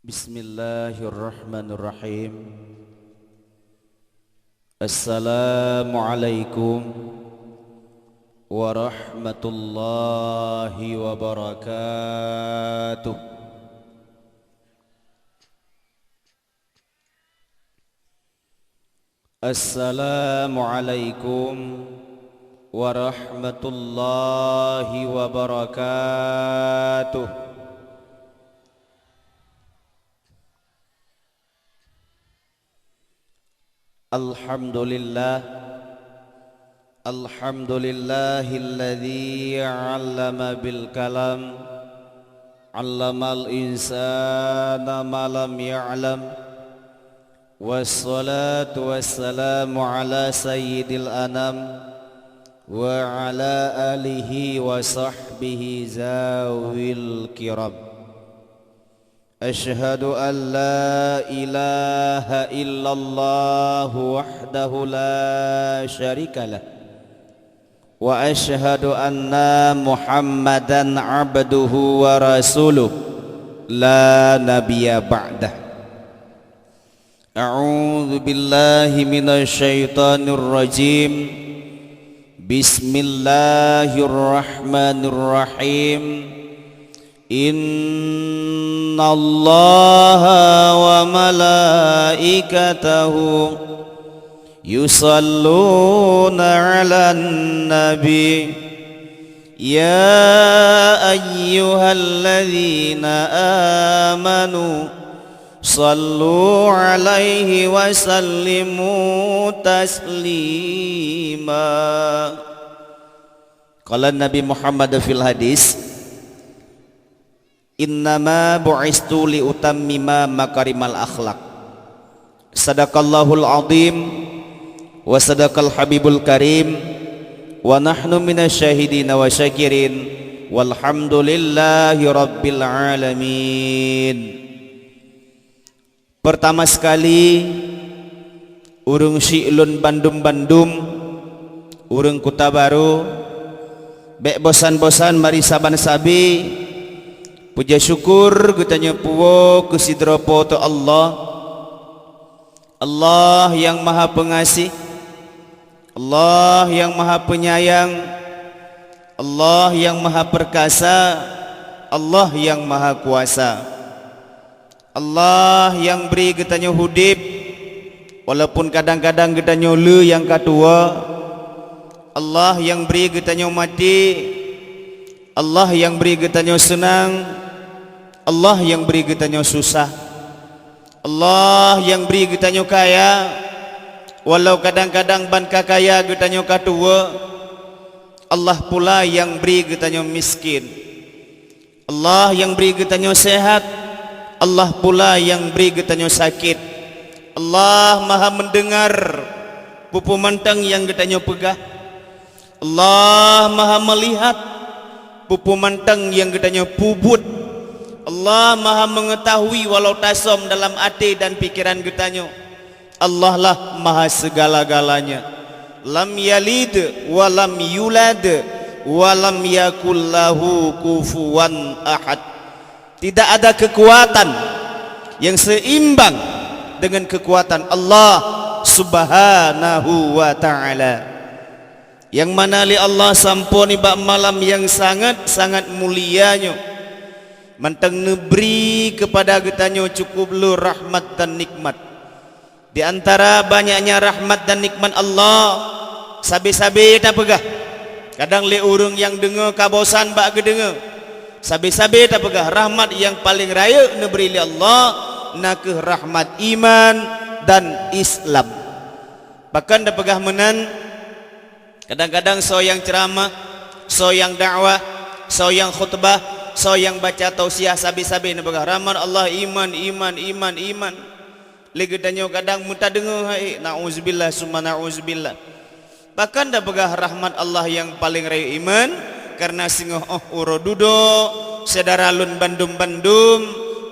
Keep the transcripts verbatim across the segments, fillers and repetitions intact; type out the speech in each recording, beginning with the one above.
Bismillahirrahmanirrahim. Assalamualaikum warahmatullahi wabarakatuh. Assalamualaikum warahmatullahi wabarakatuh. Alhamdulillah. Alhamdulillahilladzi 'allama bil qalam, 'allamal insana ma lam ya'lam. Wassalatu wassalamu ala sayyidil anam wa ala alihi wa sahbihi zawil kiram. Asyhadu an la ilaha illallah wahdahu la syarikalah. Wa asyhadu anna Muhammadan abduhu wa rasuluh, la nabiyya ba'dah. A'udzu billahi minasy syaithanir rajim. Bismillahirrahmanirrahim. Innallaha wa malaikatahu yusalluna 'alan nabi. Ya ayyuhalladzina amanu sallu 'alaihi wa sallimu taslima. Qala Nabi Muhammad fil hadis, "Innama bu'istu li utammima makarimal akhlak." Sadaqallahul azim wa sadaqal habibul karim, wa nahnu minasy syahidina wa syakirin, walhamdulillahi rabbil alamin. Pertama sekali, ureuëng syiek lôn bandum-bandum, ureuëng Kuta Baro, bék bosan-bosan mari saban sabe puja syukur geutanyoe puwoe keu sidroe Po teu Allah, Allah nyang Maha Peungaséh, Allah nyang Maha Peunyayang, Allah nyang Maha Peurkasa, Allah nyang Maha Kuasa. Allah nyang bri geutanyoe udeb, walaupun kadang-kadang geutanyoe le nyang ka tuwoe. Allah nyang bri geutanyoe maté. Allah nyang bri geutanyoe seunang. Allah nyang bri geutanyoe susah. Allah nyang bri geutanyoe kaya, walau kadang-kadang ban ka kaya geutanyoe ka tuwoe. Allah pula nyang bri geutanyoe miskin. Allah nyang bri geutanyoe sehat, Allah pula nyang bri geutanyoe sakét. Allah Maha Mendengar peue-peue mantong nyang geutanyoe peugah. Allah Maha Melihat peue-peue mantong nyang geutanyoe peubuet. Allah Maha Mengetahui walau tasöm dalam até dan pikeran geutanyoe. Allah lah Maha segala-galanya. Lam yalid wa lam yulad wa lam yakul lahu kufuwan ahad. Tidak ada kekuatan yang seimbang dengan kekuatan Allah Subhanahu wa Ta'ala. Nyang mana lé Allah sampoe nibak malam nyang sangat-sangat mulia nyoe, mantong neubri keupada geutanyoe cukup le rahmat dan nikmat. Di antara banyaknya rahmat dan nikmat Allah, sabe-sabe tapeugah. Kadang lé ureuëng nyang deungoe ka bosan bak geudeungoe. Sabe-sabe tapeugah rahmat nyang paleng rayeuk neubri lé Allah na kheueh rahmat iman dan Islam. Pakon tapeugah meunan? Kadang-kadang soe nyang ceuramah, soe nyang dakwah, Soe nyang khutbah, soe nyang baca tausiah, sabe-sabe neupeugah, "Rahmat Allah, iman, iman, iman, iman." Lé geutanyoe kadang meutadeungoe hai, na'uzubillah summa na'uzubillah. Pakon tapeugah rahmat Allah nyang paleng rayeuk iman? Kareuna singoh 'oh uroe dudoe, syedara lôn bandum-bandum,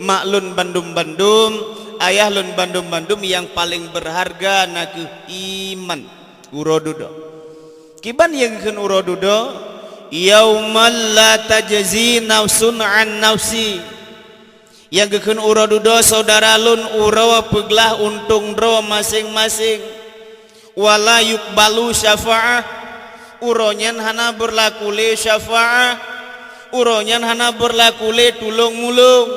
mak lôn bandum-bandum, ayah lôn bandum-bandum, nyang paleng beurharga na kheueh iman. Uroe dudoe. Kiban nyang geukheun uroe dudoe? "Yaumal la tajzi nafsun an nafsi." Nyang geukheun uroe dudoe, syedara lôn, uroe peuglah untông droe maséng-maséng. "Wala yuqbalu syafa'ah." Uroe nyan hana beurlaku lé syafa'ah. Uroe nyan hana beurlaku lé tulông-mulông.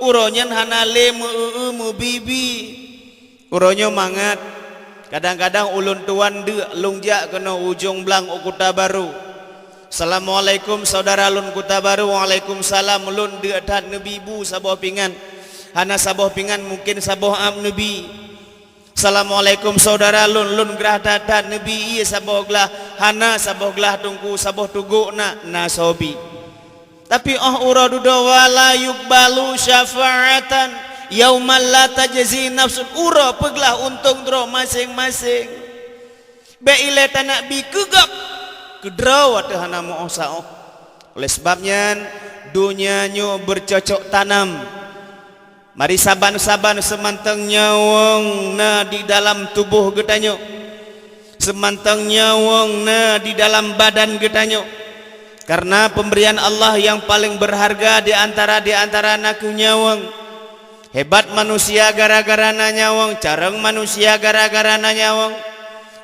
Uroe nyan hana lé meu-eu-eu meubi-bi. Uroe nyoe mangat, kadang-kadang ulôn tuan deuk lôn jak keunoe ujông blang u Kuta Baru. "Assalamualaikum syedara lôn Kuta Baru." "Waalaikumsalam." Lôn deuk that neubi bu saboh pingan. Hana saboh pingan, mungken saboh ap neubi. "Assalamualaikum syedara lôn, lôn grah that-that neubi ié saboh glah." Hana saboh glah teungku, saboh tugok na, na soe bi. Tapi 'oh uroe dudoe, "Wala yuqbalu syafa'atan yaumal la tajzi nafsun." Uroe peuglah untông droe maséng-maséng. Bék ilée tanak bi keu gob, keu droe watée hana meu-oh sa-oh. Oleh sabab nyan, donya nyoe beucocok tanam. Mari saban-saban seumantong nyawöng na di dalam tuboh geutanyoe, seumantong nyawöng na di dalam badan geutanyoe. Kareuna peumberian Allah nyang paleng beurharga di antara, di antara na kheueh nyawöng. Hebat manusia gara-gara na nyawöng, carông manusia gara-gara na nyawöng.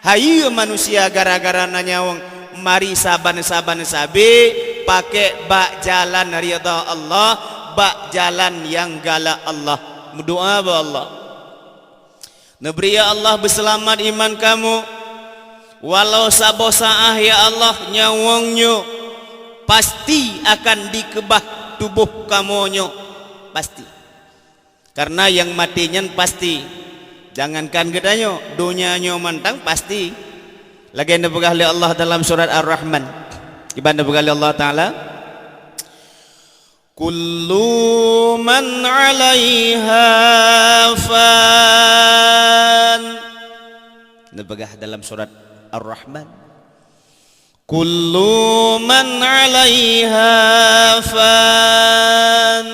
Hayeue manusia gara-gara na nyawöng. Mari saban-saban sabe pakék bak jalan ridha Allah, bak jalan nyang galak Allah. Meudoa bak Allah, "Neubri ya Allah beuseulamat iman kamoe, walau saboh saáh ya Allah nyawöng nyoe pasti akan dikeubah tuboh kamoe nyoe, pasti." Kareuna nyang maté nyan pasti. Jangankan geutanyoe, donya nyoe mantong pasti. Lagée neupeugah lé Allah dalam surat Ar-Rahman. Kiban neupeugah lé Allah Taala, "Kullu man 'alaiha fan." Neupeugah dalam surat Ar-Rahman, "Kullu man 'alaiha fan."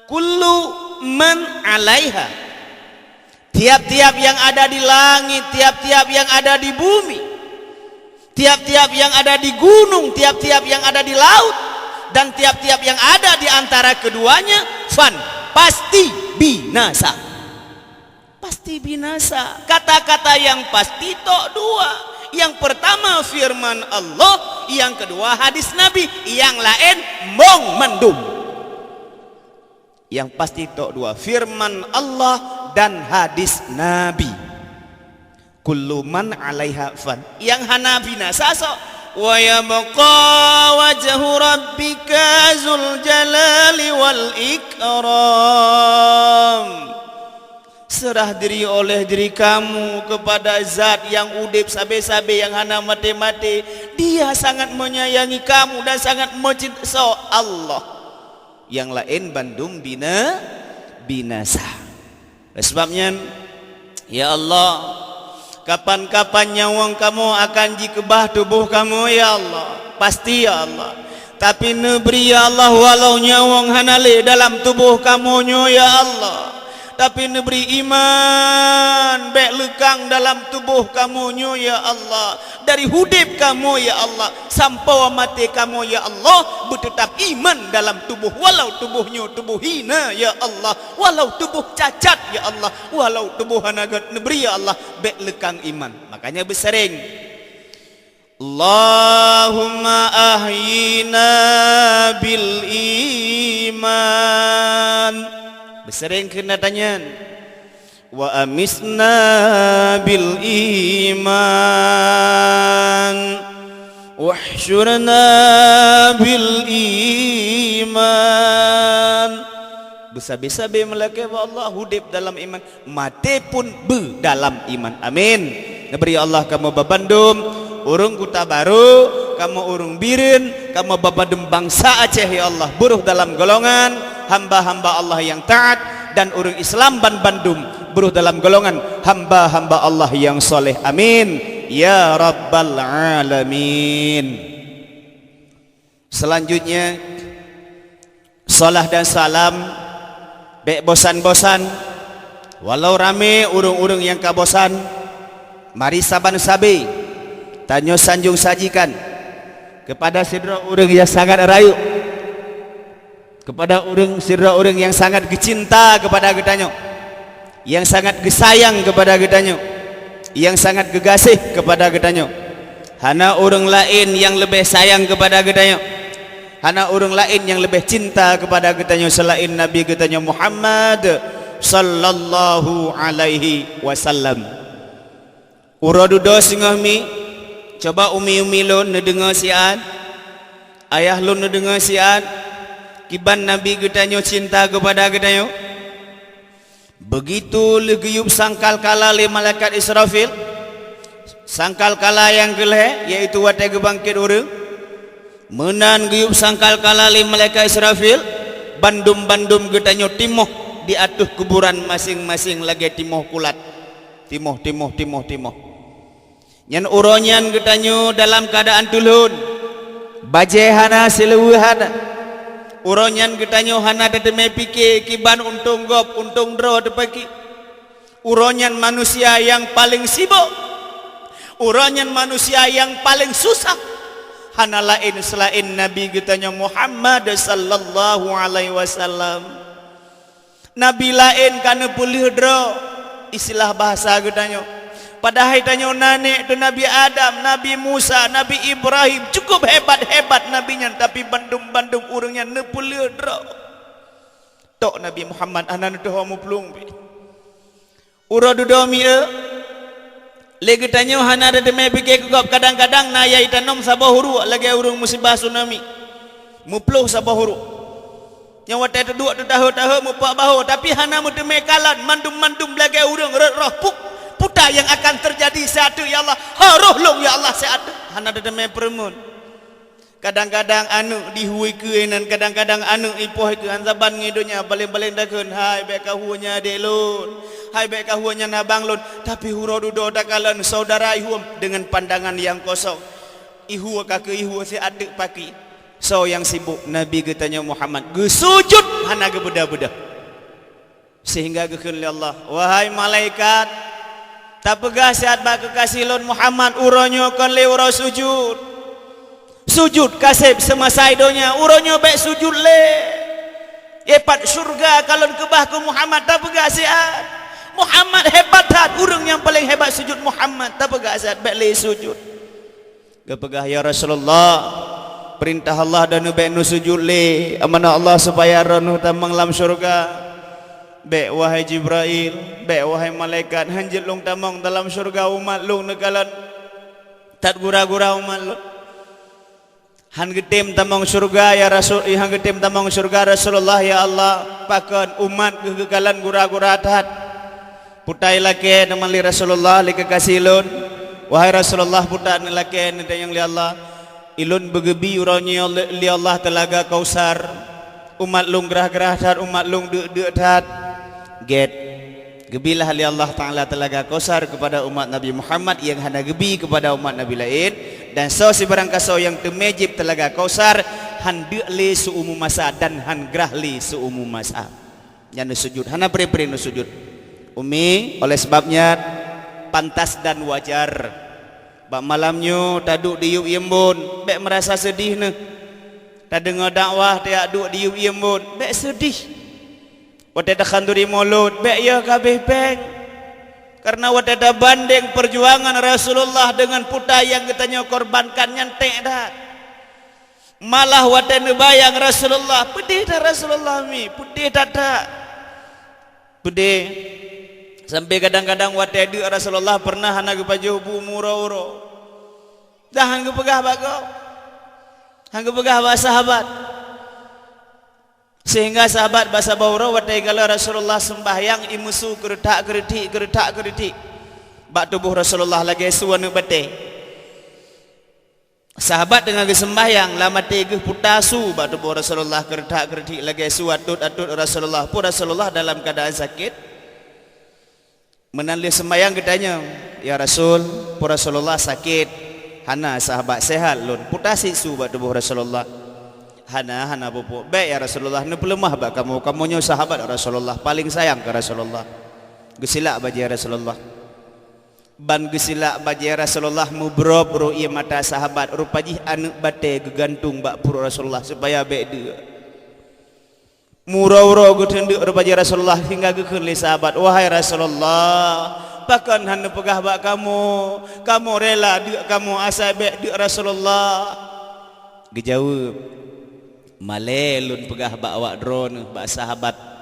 Kullu man 'alaiha. Tiap-tiap yang ada di langit, tiap-tiap yang ada di bumi, tiap-tiap yang ada di gunung, tiap-tiap yang ada di laut, dan tiap-tiap yang ada di antara keduanya, fan, pasti binasa. Pasti binasa. Kata-kata yang pasti tok dua. Yang pertama firman Allah, yang kedua hadis Nabi, yang laén mong mandum. Yang pasti tok dua, firman Allah dan hadis Nabi. "Kullu man 'alaiha fan." Nyang hana binasa soe? "Wa yabqa wajhu rabbika dzul jalali wal ikram." Serah diri oleh diri kamu kepada Zat yang udeb sabe-sabe, yang hana maté-maté. Dia sangat menyayangi kamu dan sangat mencintai Allah. Nyang laén bandum bina-, binasa. Oleh sebab nyan, ya Allah, kapan-kapan nyawöng kamoe akan jikeubah tuboh kamoe, ya Allah. Pasti, ya Allah. Tapi neubri, ya Allah, walau nyawöng hana lé dalam tuboh kamoe nyoe, ya Allah. Tapi neubri iman bék leukang dalam tuboh kamoe nyoe, ya Allah. Dari udeb kamoe, ya Allah, sampoe maté kamoe, ya Allah, beuteutap iman dalam tuboh, walau tuboh nyoe tuboh hina, ya Allah, walau tuboh cacat, ya Allah, walau tuboh hana gét neubri, ya Allah, bék leukang iman. Makanya beusereng, "Allahumma ahyina bil iman." Beusereng keunan tanyan. "Wa amitna bil iman, wahsyurna bil iman." Beusabe-sabe meulakée bak Allah, udeb dalam iman, maté pun beu dalam iman. Amin. Neubri Allah kamoe babandum, ureuëng Kuta Baru, kamoe ureuëng Bireuen, kamoe banmandum bansa Aceh, ya Allah, beuroh dalam golongan hamba-hamba Allah nyang taat, dan ureuëng Islam banmandum beuroh dalam golongan hamba-hamba Allah nyang soleh. Amin, ya rabbal alamin. Selanjutnya, salah dan salam, bék bosan-bosan. Walau ramé ureuëng-ureuëng nyang ka bosan, mari saban sabe tanyoe sanjong sajikan kepada sidroe ureuëng nyang sangat rayeuk, kepada ureuëng, sidroe ureuëng nyang sangat geucinta kepada geutanyoe, nyang sangat geusayang kepada geutanyoe, nyang sangat geugaséh kepada geutanyoe. Hana ureuëng laén nyang leubeh sayang kepada geutanyoe, hana ureuëng laén nyang leubeh cinta kepada geutanyoe seulaén Nabi geutanyoe Muhammad sallallahu alaihi wasallam. Uroe dudoe singoh mi, coba umi-umi lôn neudeungoe siat, ayah lôn neudeungoe siat, kiban Nabi geutanyoe cinta kepada geutanyoe. Beugitu lheueh geuyueb sangkakala lé malaikat Israfil, sangkakala nyang keulhée, yaitu watée geubangkét ureuëng, meunan geuyueb sangkakala lé malaikat Israfil, bandum-bandum geutanyoe timoh di ateueh kuburan maséng-maséng lagée timoh kulat. Timoh, timoh, timoh, timoh. Nyan uroe nyan geutanyoe dalam keuadaan tulôn, bajée hana, siluweue hana. Uroe nyan geutanyoe hana tateumé pike kiban untông gob, untông droe teupaki. Uroe nyan manusia nyang paleng sibok, uroe nyan manusia nyang paleng susah, hana laén seulaén Nabi geutanyoe Muhammad sallallahu alaihi wasallam. Nabi laén ka neupeulheueh droe, istilah bahasa geutanyoe. Padahai tanyoe na nék teuh Nabi Adam, Nabi Musa, Nabi Ibrahim, cukup hebat-hebat nabi nyan, tapi bandum-bandum ureuëng nyan neupeulheueh droe. Tok Nabi Muhammad hana neuteuho muplueng pih. Uroe dudoe mi eu, lé geutanyoe hana tateumé pike keu gob, kadang-kadang na nyang tanom saboh uruek lagée ureuëng musibah tsunami, muploh saboh uruek. Nyang watée teuduek teutahe-tahe mupak baho, tapi hana meuteumé kalon, mandum-mandum lagée ureuëng rot roh puk. Peue nyang akan teujadi siat teuk, ya Allah, harôh lôn, ya Allah, siat teuk. Hana tateumé peureumeun. Kadang-kadang aneuëk dihue keue nan, kadang-kadang aneuëk ipoh keue. An saban ngi donya, paleng-paleng takheun, "Hai, bék kahue nyan adék lôn. Hai, bék kahue nyan abang lôn." Tapi uroe dudoe takalon saudara ihue deungon pandangan nyang kosong. Ihue ka keu ihue siat teuk paki. Soe nyang sibok? Nabi geutanyoe Muhammad geusujut hana geubeuda-beuda. Sehingga geukheun lé Allah, "Wahai malaikat, tapeugah siat bak keukasih lôn Muhammad, uroe nyoe kon lé uroe sujut. Sujut kaseb seumasa donya, uroe nyoe bék sujut lé. Ipat syeuruga ka lôn keubah keu Muhammad, tapeugah siat. Muhammad hebat that, ureuëng nyang paleng hebat sujut Muhammad, tapeugah siat bék lé sujut." Geupeugah, "Ya Rasulullah, peurintah Allah dan bék neusujut lé, amanah Allah supaya droeneuh tamong lam syeuruga." "Bék, wahai Jibrail, bék, wahai malaikat, hán jeuet lôn tamong dalam syeuruga, umat lôn neukalon that gura-gura umat lôn." "Hán geutem tamong syeuruga, ya Rasul, eh, hán geutem tamong syeuruga, Rasulullah, ya Allah, pakon umat geuh geukalon gura-gura that." Putai lakée teuma lé Rasulullah, lé keukasih lôn, "Wahai Rasulullah, putai lakée neutanyong lé Allah, ilôn beugeubi uroe nyoe lé, lé Allah Teulaga Kausar. Umat lôn grah-grah that, umat lôn deuk-deuk that." Gét. Geubilah lé Allah Taala Teulaga Kausar keupada umat Nabi Muhammad nyang hana geubi keupada umat nabi laén, dan soe sibarang kasoe nyang teumé jieb Teulaga Kausar, hán deuk lé siumu masa dan hán grah lé siumu masa. Nyan neusujut, hana pré-pré neusujut. Umi, oleh sebab nyan, pantas dan wajar. Bak malam nyoe taduek diyueb ié embôn, bék meurasa seudih neuh. Tadeungoe dakwah tajak duek diyueb ié embôn, bék seudih. Watée takhanduri mulod, bék yoh ka abéh péng. Kareuna watée tabandeng peujuangan Rasulullah deungon putai nyang geutanyoe korbankan, nyan tét that. Malah watée neubayang Rasulullah, peudeh that Rasulullah mi, peudeh that-that. Peudeh. Sampai kadang-kadang watée deuk Rasulullah peureunah hana geupajoh bu meuuroe-uroe. Dan hán geupeugah bak gob. Hán geupeugah bak sahabat. Sehingga sahabat bak saboh uroe watée geukalon Rasulullah seumbahyang, imeusu keureutak-keureutik, keureutak-keureutik bak tuboh Rasulullah lagée su aneuëk batée. Sahabat teungoh geuseumbahyang, lam até geuh puta su bak tuboh Rasulullah, keureutak-keureutik lagée su atot-atot Rasulullah. Peue Rasulullah dalam keuadaan sakét? Meunan lheueh seumbahyang geutanyong, "Ya Rasul, peue Rasulullah sakét?" "Hana, sahabat, sehat lôn." "Puta sit su bak tuboh Rasulullah?" "Hana, hana peue-peue." "Bék, ya Rasulullah, neupeuleumah bak kamoe. Kamoe nyoe sahabat Rasulullah, paleng sayang keu Rasulullah." Geusilak bajée Rasulullah. Ban geusilak bajée Rasulullah, meubrob roh ié mata sahabat, rupa jih aneuëk batée geugantung bak pruet Rasulullah supaya bék deuk. Meuuroe-uroe geuteundeuk rupa jih Rasulullah, hingga geukheun lé sahabat, "Wahai Rasulullah, pakon hana neupeugah bak kamoe? Kamoe rela deuk kamoe asai bék deuk Rasulullah." Geujaweueb, "Malée lôn peugah bak awak droeneuh, bak sahabat.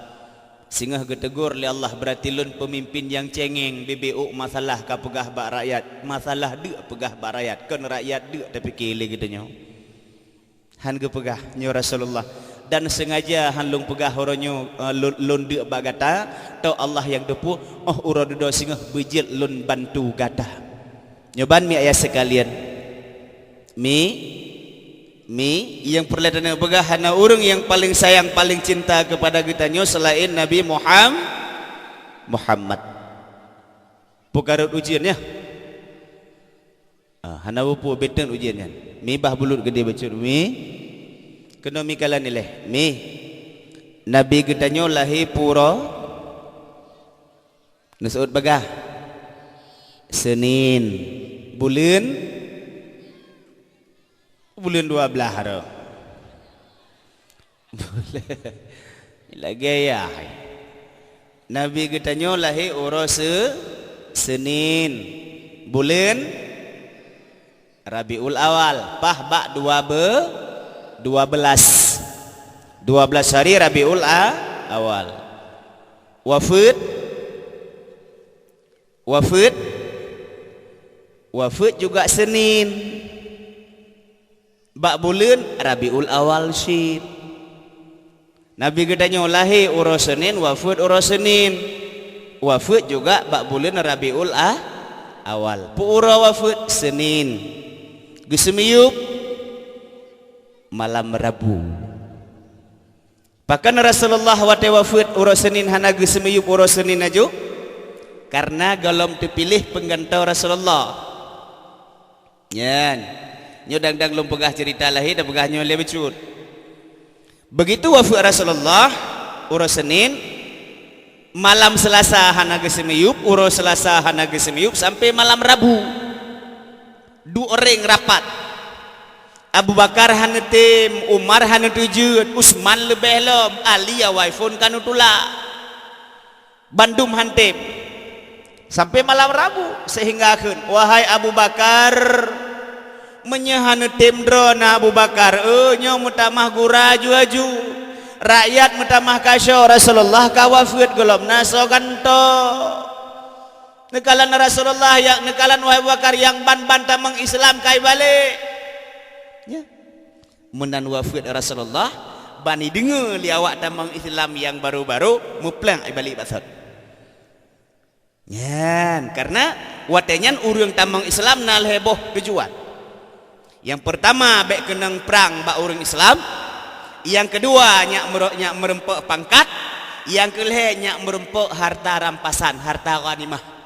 Singoh geuteugur lé Allah, beurati lôn peumimpin nyang céngéng, bibeuek masalah kapeugah bak rakyat, masalah deuk peugah bak rakyat, kon rakyat deuk tapike lé geutanyoe." Han geupeugah nyoe Rasulullah, "Dan seungaja han lôn peugah uroe nyoe, eh, lôn, lôn deuk bak gata, toh Allah nyang teupeue, óh uroe dudoe singoh beujeuet lôn bantu gata." Nyoe ban mi ayah sekalian. Mi, mi, nyang peureulée taneuk peugah, hana ureuëng nyang paleng sayang, paleng cinta keupada geutanyoe seulaén Nabi Muham-, Muhammad. Peue ka rhot ujeuen, ya? Ah, hana peue-peue, bék teun ujeuen nyan. Mi bah bulut geudeh bacut, mi. Keunoe mi kalon ilée, mi. Nabi geutanyoe lahé peue uroe? Neuseuôt bagah. Seunin. Buleuen? Buleuen dua blaih roh. Lagée yah. Nabi geutanyoe lahé uroe seu-, Seunin. Buleuen Rabiul Awal, paih bak dua be-, dua belas. Dua belas hari Rabiul A-, Awal. Wafeuet, wafeuet, wafeuet juga Seunin. Bak buleuen Rabiul Awal cit. Nabi geutanyoe lahé uroe Seunin, wafeuet uroe Seunin. Wafeuet juga bak buleuen Rabiul A-, Awal. Peu uroe wafeuet? Seunin. Geuseumiyueb malam Rabu. Pakon Rasulullah watée wafeuet uroe Seunin, hana geuseumiyueb uroe Seunin laju? Karena gohlom teupiléh peunggantoe Rasulullah. Nyan. Nyoe dang-dang lôn peugah ceurita lahé, tapeugah nyoe lé bacut. Beugitu wafeuet Rasulullah, uroe Seunin, malam Seulasa hana geuseumiyueb, uroe Seulasa hana geuseumiyueb, sampoe malam Rabu. Dua ureuëng rapat. Abu Bakar hana tem, Umar hana teujeuet, Utsman leubeh lom, Ali awai phon ka neutulak. Bandum han tem. Sampoe malam Rabu, seuhingga kheun, "Wahai Abu Bakar, meunyoe hana tem droeneuh Abu Bakar, eh, nyoe meutamah gura aju-aju. Rakyat meutamah kasoe, Rasulullah ka wafeuet, gohlom na soe gantoe." Neukalon Rasulullah, ya, neukalon wahai Abu Bakar, nyang ban-ban tamong Islam kai balek. Ya. Meunan wafeuet Rasulullah, ban ideungoe lé awak tamong Islam nyang barô-barô, meuplang ibalek bak sot. Nyan, karena watée nyan ureuëng tamong Islam na lhée boh tujuan. Nyang peurtama, bék keunong prang bak ureuëng Islam. Nyang keudua, nyak meuro-, nyak meurumpok pangkat. Nyang keulhée, nyak meurumpok harta rampasan, harta ghanimah.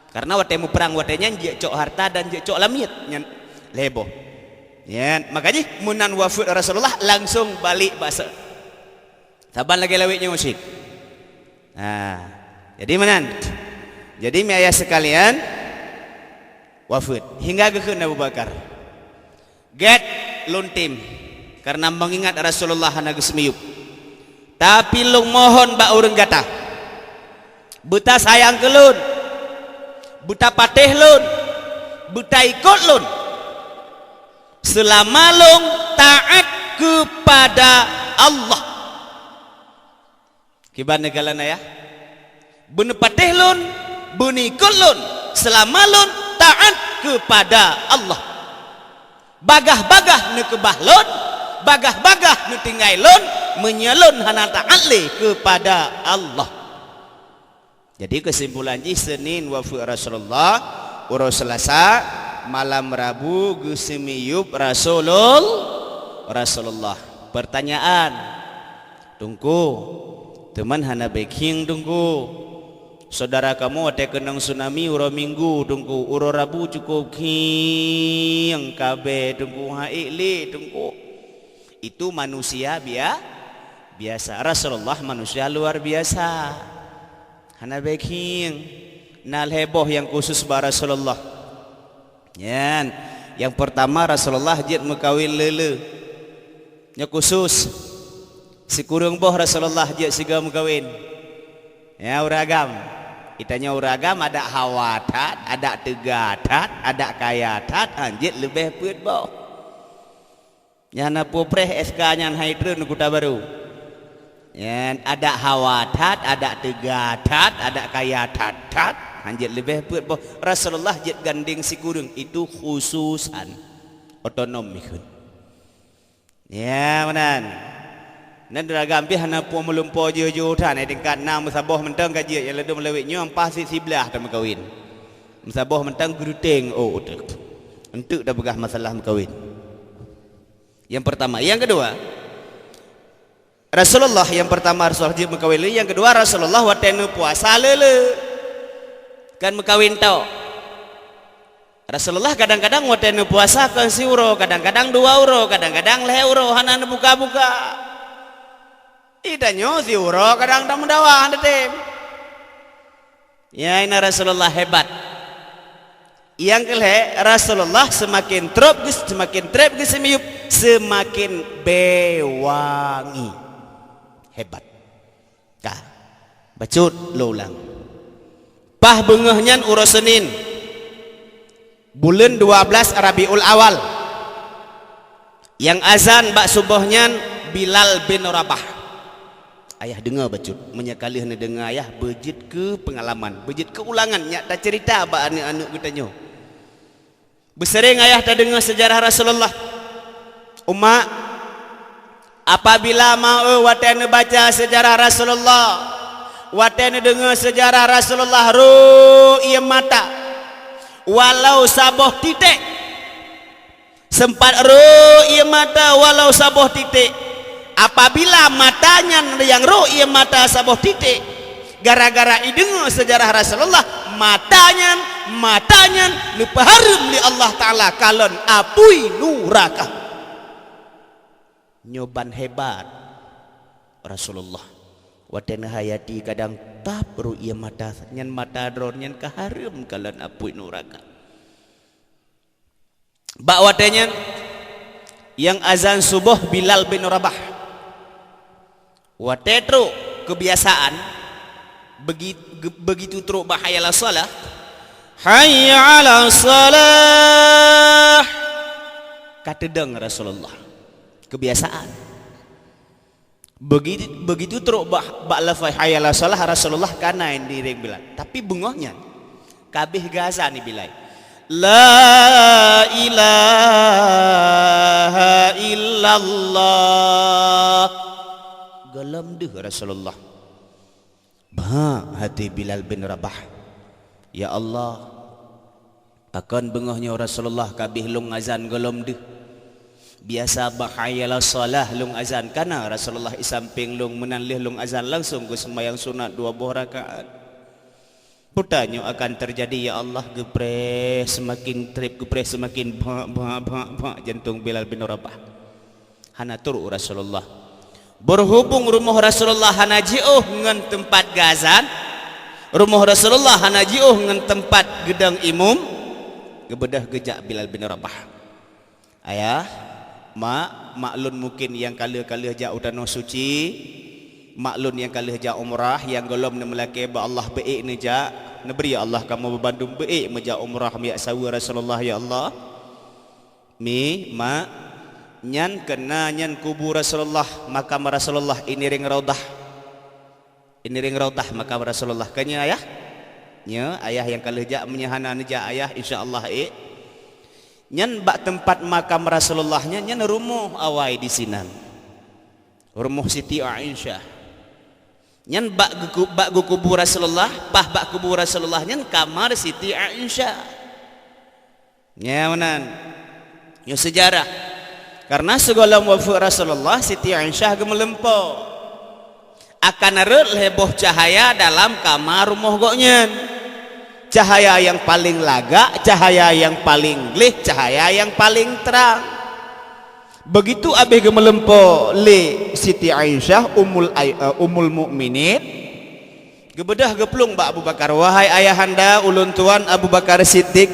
Karena watée muprang watée nyan jeuet cok harta dan jeuet cok lamiet nyan lhée boh. Nyan, maka jih meunan wafeuet Rasulullah langsong balek bak sot. Saban lagée lawét nyoe cit. Ha. Jadi meunan. Jadi mi ayah sekalian, wafeuet. Hingga geukheun Abu Bakar, "Gét lôn tem, karena meungingat Rasulullah hana geuseumiyueb. Tapi lôn mohon bak ureuëng gata, beutasayang keu lôn, beutapatéh lôn, beutaikot lôn, seulama lôn taát keupada Allah." Kiban neukalon ayah? Beuneupatéh lôn, beuneukot lôn, seulama lôn taát keupada Allah. Bagah-bagah neukeubah lôn, bagah-bagah neutinggai lôn, meunyoe lôn hana taát lé keupada Allah. Jadi, keusimpulan jih, Seunin wafeuet Rasulullah, uroe Seulasa Malam Rabu geuseumiyueb Rasulul-, Rasulullah. Pertanyaan, Teungku, teuma hana bèe khieng, Teungku. Saudara kamoe watèe keunong tsunami uroe Minggu, Teungku, uroe Rabu cukôp khieng kabèe, Teungku, han ék lé, Teungku. Itu manusia bia-, biasa. Rasulullah manusia luar biasa. Hana bèe khieng. Na lhèe boh nyang khusus bak Rasulullah. Nyan, nyang peurtama Rasulullah jeuet meukawen le-le. Nyoe khusus. Sikureueng boh Rasulullah jeuet sigoe meukawen. Ya, ureueng agam. Geutanyoe ureueng agam adak hawa that, adak teuga that, adak kaya that, han jeuet leubeh peuet boh. Nyang na peue preh S K nyan hai treun u Kuta Baru. Nyan adak hawa that, adak teuga that, adak kaya that-that, han jeuet leubeh peuet boh. Rasulullah jeuet gandeng sikureueng, itu khususan. Otonom ikheun. Ya, meunan. Nan ureueng agam pih hana peue meulumpoe jiôh-jiôh that, eh, tingkat na meusaboh mantong ka jeuet, nyang ladôm lawét nyoe ampah si-, siblaih tameukawen. Meusaboh mantong geureuteng, oh, teuk. Enteuk tapeugah masalah meukawen. Nyang peurtama. Nyang keudua, Rasulullah nyang peurtama Rasulullah jeuet meukawen le, nyang keudua Rasulullah watèe neupuasa le-le. Kon meukawen tok. Rasulullah kadang-kadang watèe neupuasa kon siuroe, kadang-kadang dua uroe, kadang-kadang lhèe uroe hana neubuka-buka. Geutanyoe siuroe kadang tameudawa hana tem. Ya, ina Rasulullah hebat. Nyang keu lhèe, Rasulullah seumaken trôb geus-, seumaken trép geuseumiyueb, seumaken bèe wangi. Hebat. Ka. Bacut lôn ulang. Paih beungoh nyan uroe Senin. Buleuen dua blaih Rabiul Awal. Nyang azan bak suboh nyan Bilal bin Rabah. Ayah deungoe bacut, meunyoe ka lheueh neudeungoe ayah, beujeuet keu peungalaman, beujeuet keu ulangan nyang taceurita bak aneuk-aneuk geutanyoe. Beuseuréng ayah tadeungoe seujarah Rasulullah. Umat, apabila ma-, watèe neubaca seujarah Rasulullah, watèe neudeungoe seujarah Rasulullah, rô ié mata, walau saboh titék, Seumpat rô ié mata walau saboh titék. Apabila mata nyan nyang rô ié mata saboh titék, gara-gara ideungoe seujarah Rasulullah, mata nyan, mata nyan neupeuhareuem lé Allah Taala kalon apui nuraka. Nyoe ban hebat Rasulullah. Watèe neuhayati kadang tap rô ié mata, nyan mata droeneuh nyan ka hareuem kalon apui nuraka. Bak watèe nyan, nyang azan suboh Bilal bin Rabah. Watèe trôk keubiasaan, beugi-, ge-, beugitu trôk bak hayya 'alas shalah, "Hayya 'alas shalah," ka teudong Rasulullah. Keubiasaan. Beugi-, beugitu trôk bak, bak lafai hayya 'alas shalah, Rasulullah ka na ngiring Bilal. Tapi beungoh nyan, ka abéh geuazan Bilal, "La ilaha illallah." Gohlom deuh Rasulullah. Bak hati Bilal bin Rabah, "Ya Allah, pakon beungoh nyoe Rasulullah ka abéh lôn azan gohlom deuh? Biasa bak hayya 'alas shalah lôn azan, ka na Rasulullah i sampéng lôn, meunan lheueh lôn azan langsong geuseumayang sunat dua boh rakaat. Peue tanyoe akan teujadi, ya Allah?" Geupreh seumaken trép, geupreh seumaken bhak, bhak, bhak, bhak jantong Bilal bin Rabah. Hana trôk Rasulullah. Beuhubong rumoh Rasulullah hana jiôh ngon teumpat geuazan, rumoh Rasulullah hana jiôh ngon teumpat geudong imum, geubeudôh geujak Bilal bin Rabah. "Ayah, mak, mak lôn mungken nyang ka lheueh, ka lheueh jak u Tanoh Suci, mak lôn nyang ka lheueh jak umrah, nyang gohlom neumeulakèe bak Allah beuék neujak, neubri Allah kamoe bandum beuék meujak umrah meujak saweue Rasulullah, ya Allah." Mi, mak, nyan keunan nyan kubu Rasulullah, makam Rasulullah, i ngiring Raudhah. I ngiring Raudhah makam Rasulullah. Ka nyoe ayah? Nyoe ayah nyang ka lheueh jak, meunyoe hana neujak ayah, insya Allah ék. Nyan bak teumpat makam Rasulullah nyan, nyan rumoh awai disinan. Rumoh Siti Aisyah. Nyan bak geuku-, bak geukubu Rasulullah, paih bak kubu Rasulullah nyan kamar Siti Aisyah. Nyan meunan. Nyoe seujarah. Karena sigohlom wafeuet Rasulullah, Siti Aisyah geumeulumpo. Akan rhot lhée boh cahya dalam kama rumoh gobnyan. Cahya nyang paleng lagak, cahya nyang paleng gleh, cahya nyang paleng trang. Begitu abéh geumeulumpo lé Siti Aisyah, Ummul Ai-, eh, Ummul Mukminin, geubeudôh geuplueng bak Abu Bakar, "Wahai ayahanda ulôn tuan Abu Bakar Siddiq,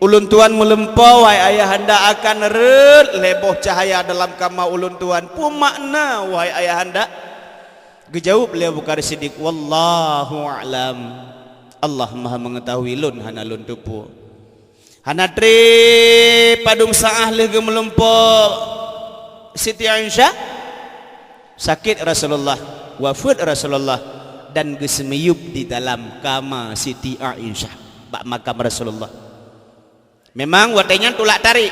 ulôn tuan meulumpo, wahai ayahanda, akan rhot lhée boh cahya dalam kama ulôn tuan. Peue makna, wahai ayahanda?" Geujaweueb lé Abu Bakar Siddiq, "Wallahu a'lam. Allah Maha Meungetahui, lôn hana lôn teupeue." Hana treb padum saát lheueh geumeulumpo Siti Aisyah, sakét Rasulullah, wafeuet Rasulullah, dan geuseumiyueb di dalam kama Siti Aisyah, bak makam Rasulullah. Memang watée nyan tulak tarék.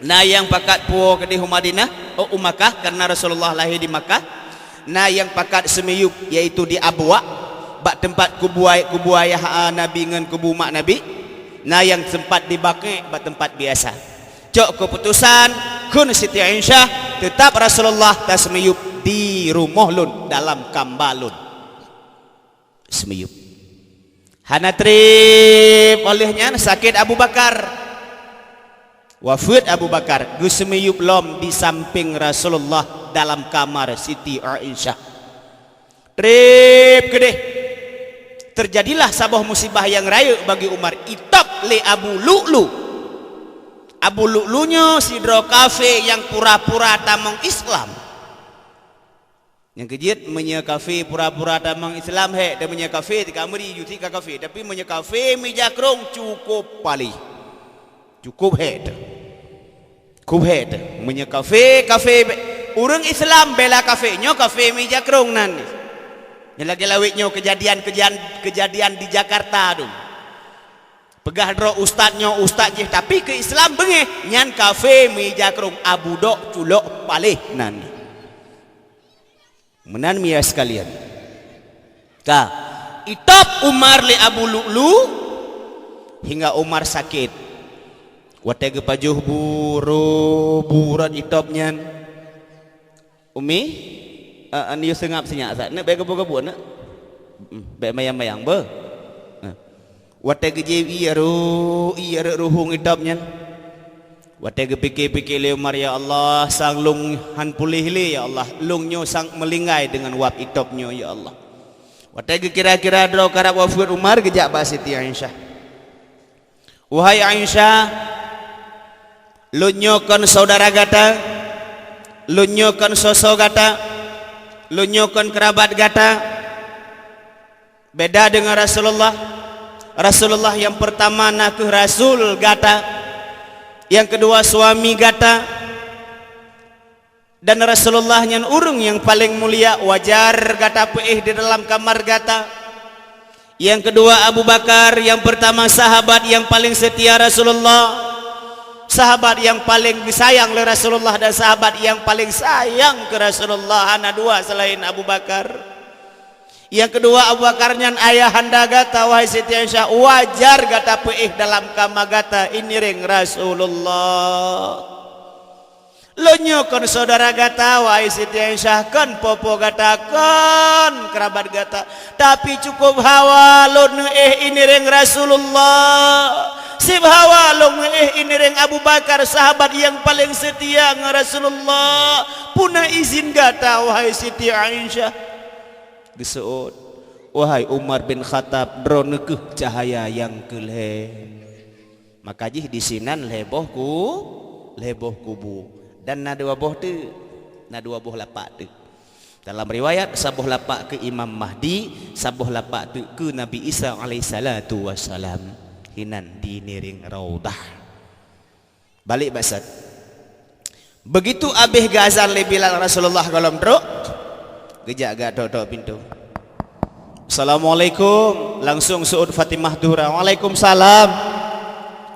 Na nyang pakat puwoe keudeh u Madinah, oh, u Makkah, karena Rasulullah lahé di Makkah. Na nyang pakat seumiyueb, yaitu di Abwa, bak teumpat kubu ay-, kubu ayah, a, Nabi ngon kubu mak Nabi. Na nyang teumpat di Baqi', bak teumpat biasa. Cok keuputosan, kheun Siti Aisyah, teutab Rasulullah taseumiyueb di rumoh lôn, dalam kama lôn. Seumiyueb. Hana treb óh lheueh nyan sakét Abu Bakar. Wafeuet Abu Bakar, geuseumiyueb lom di sampéng Rasulullah dalam kamar Siti Aisyah. Treb keudeh, teujadilah saboh musibah nyang rayeuk bagi Umar, itôb lé Abu Lu'lu. Abu Lu'lu nyoe sidroe kafé nyang pura-pura tamong Islam. Nyang keujeuet, meunyoe kafé pura-pura tamong Islam, hék, dan meunyoe kafé tika meuri, jih ka kafé. Tapi meunyoe kafé meujakrong, cukup paléh. Cukup hék teuh. Cukup hék teuh. Meunyoe kafé, kafé be-, ureuëng Islam bela kafé, nyoe kafé meujakrong nan. Nyang lagée lawét nyoe keujadian, keujadian, keujadian di Jakarta tu. Peugah droe ustaz nyoe ustaz jih, tapi keu Islam beungéh, nyan kafé meujakrong, Abu Dok culok paléh nan. Meunan, mia sekalian. Ka, itôb Umar lé Abu Lu'lu hingga Umar sakét. Watée geupajoh bu, ro, bu rot itôb nyan. Umi, eh, eh, yue seungab sinyak sat. Nak bèk geubu-geubu, nak? Hmm, bèk mayang-mayang, beuh. Nah. Watée geujieb ié ro, ié rot ruhueng itôb nyan. Watée geupike-pike lé Umar, "Ya Allah, sang lôn han puléh lé, ya Allah. Lôn nyoe sang meulinggai deungon wab itôb nyoe, ya Allah." Watée geukira-kira droe karab wafeuet Umar, geujak bak Siti Aisyah. "Wahai Aisyah, lôn nyoe kon syedara gata, lôn nyoe kon soe-soe gata, lôn nyoe kon keurabat gata." Beda deungon Rasulullah. Rasulullah nyang peurtama nakeuh rasul gata, nyang keudua suami gata, dan Rasulullah nyan ureuëng nyang paleng mulia, wajar gata peuéh di dalam kamar gata. Nyang keudua Abu Bakar, nyang peurtama sahabat nyang paleng seutia Rasulullah, sahabat nyang paleng geusayang lé Rasulullah, dan sahabat nyang paleng sayang keu Rasulullah, hana dua seulaén Abu Bakar. Nyang keudua Abu Bakar nyan ayahanda gata, wahai Siti Aisyah, wajar gata peuéh dalam kama gata inireng Rasulullah. Lôn nyoe kon syedara gata, wahai Siti Aisyah, kon po-po gata, kon keurabat gata, tapi cukup hawa lôn neuéh inireng Rasulullah. Seb hawa lôn neuéh inireng Abu Bakar, sahabat nyang paleng seutia ngon Rasulullah. Peue na izin gata, wahai Siti Aisyah? Geuseuôt, "Wahai Umar bin Khattab, droeneuh kheueh cahya nyang keu lhée." Maka jih disinan lhée boh ku-, lhée boh kubu. Dan na dua boh teuk, na dua boh lapak teuk. Dalam riwayat, saboh lapak keu Imam Mahdi, saboh lapak teuk keu Nabi Isa alaihissalatu wassalam. Hinan di nireng Raudhah. Balek bak sat. Begitu abéh geuazan lé Bilal, Rasulullah gohlom trok, geujak geutok-tok pintoe. "Assalamualaikum." Langsung seuôt Fatimah Zuhra. "Waalaikumsalam."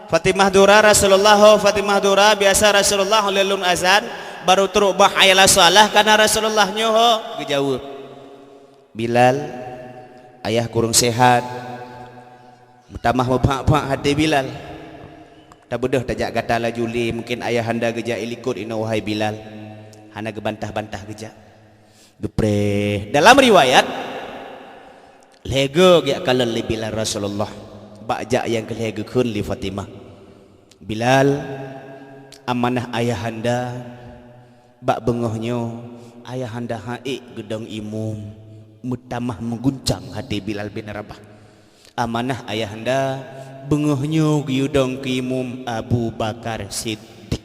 "Fatimah Zuhra, Rasulullah ho, Fatimah Zuhra, biasa Rasulullah lé lôn azan, baru trok bah hayya 'alas shalah kana Rasulullah nyoe ho," geujaweueb. "Bilal, ayah kureueng seuhat." Meutamah meuphak-phak até Bilal. Tabeudôh tajak gata laju lé, mungken ayahanda geujak ilikot inoe, wahai Bilal. Hana geubantah-bantah geujak. Geupreh. Dalam riwayat, lhèe goe geujak kalon lé Bilal Rasulullah. Bak jak nyang keu lhèe geukheun lé Fatimah. Bilal, amanah ayahanda, bak beungoh nyoe ayahanda han ék geudong imum, meutamah meuguncang até Bilal bin Rabah. Amanah ayahanda, beungoh nyoe geuyue dong keu imum Abu Bakar Siddiq.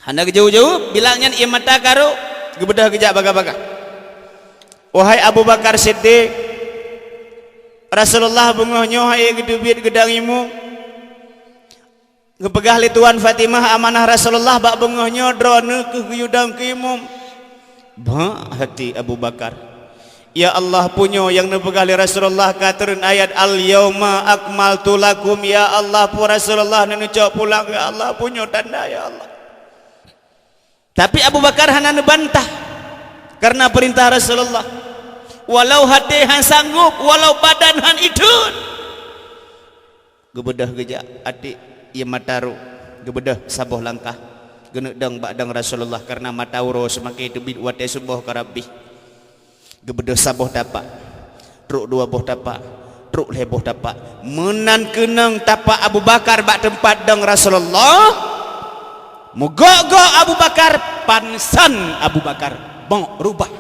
Hana geujaweueb-jaweueb, Bilal nyan ié mata karô, geubeudôh geujak bagah-bagah. Wahai Abu Bakar Siddiq, Rasulullah beungoh nyoe han ék geuteubiet geudong imum. Geupeugah lé tuan Fatimah, amanah Rasulullah, bak beungoh nyoe droeneuh keuh geuyue dong keu imum. Bak hati Abu Bakar. Ya Allah, peue nyoe nyang neupeugah lé Rasulullah ka treun ayat, "Al-yauma akmaltu lakum." Ya Allah, peue Rasulullah neuneucok pulang, ya Allah, peue nyoe tanda, ya Allah. Tapi Abu Bakar hana neubantah karena peurintah Rasulullah. Walau até han sanggob, walau badan han itheun. Geubeudôh geujak, até ié mata rô, geubeudôh saboh langkah. Geuneuk dong bak dong Rasulullah karena mata uroe seumaken teubiet watée suboh ka rabi. Geubeudôh saboh tapak, trok dua boh tapak, trok lhée boh tapak. Meunan keunong tapak Abu Bakar bak teumpat dong Rasulullah. Meugok-gok Abu Bakar, pansan Abu Bakar, bok rubah.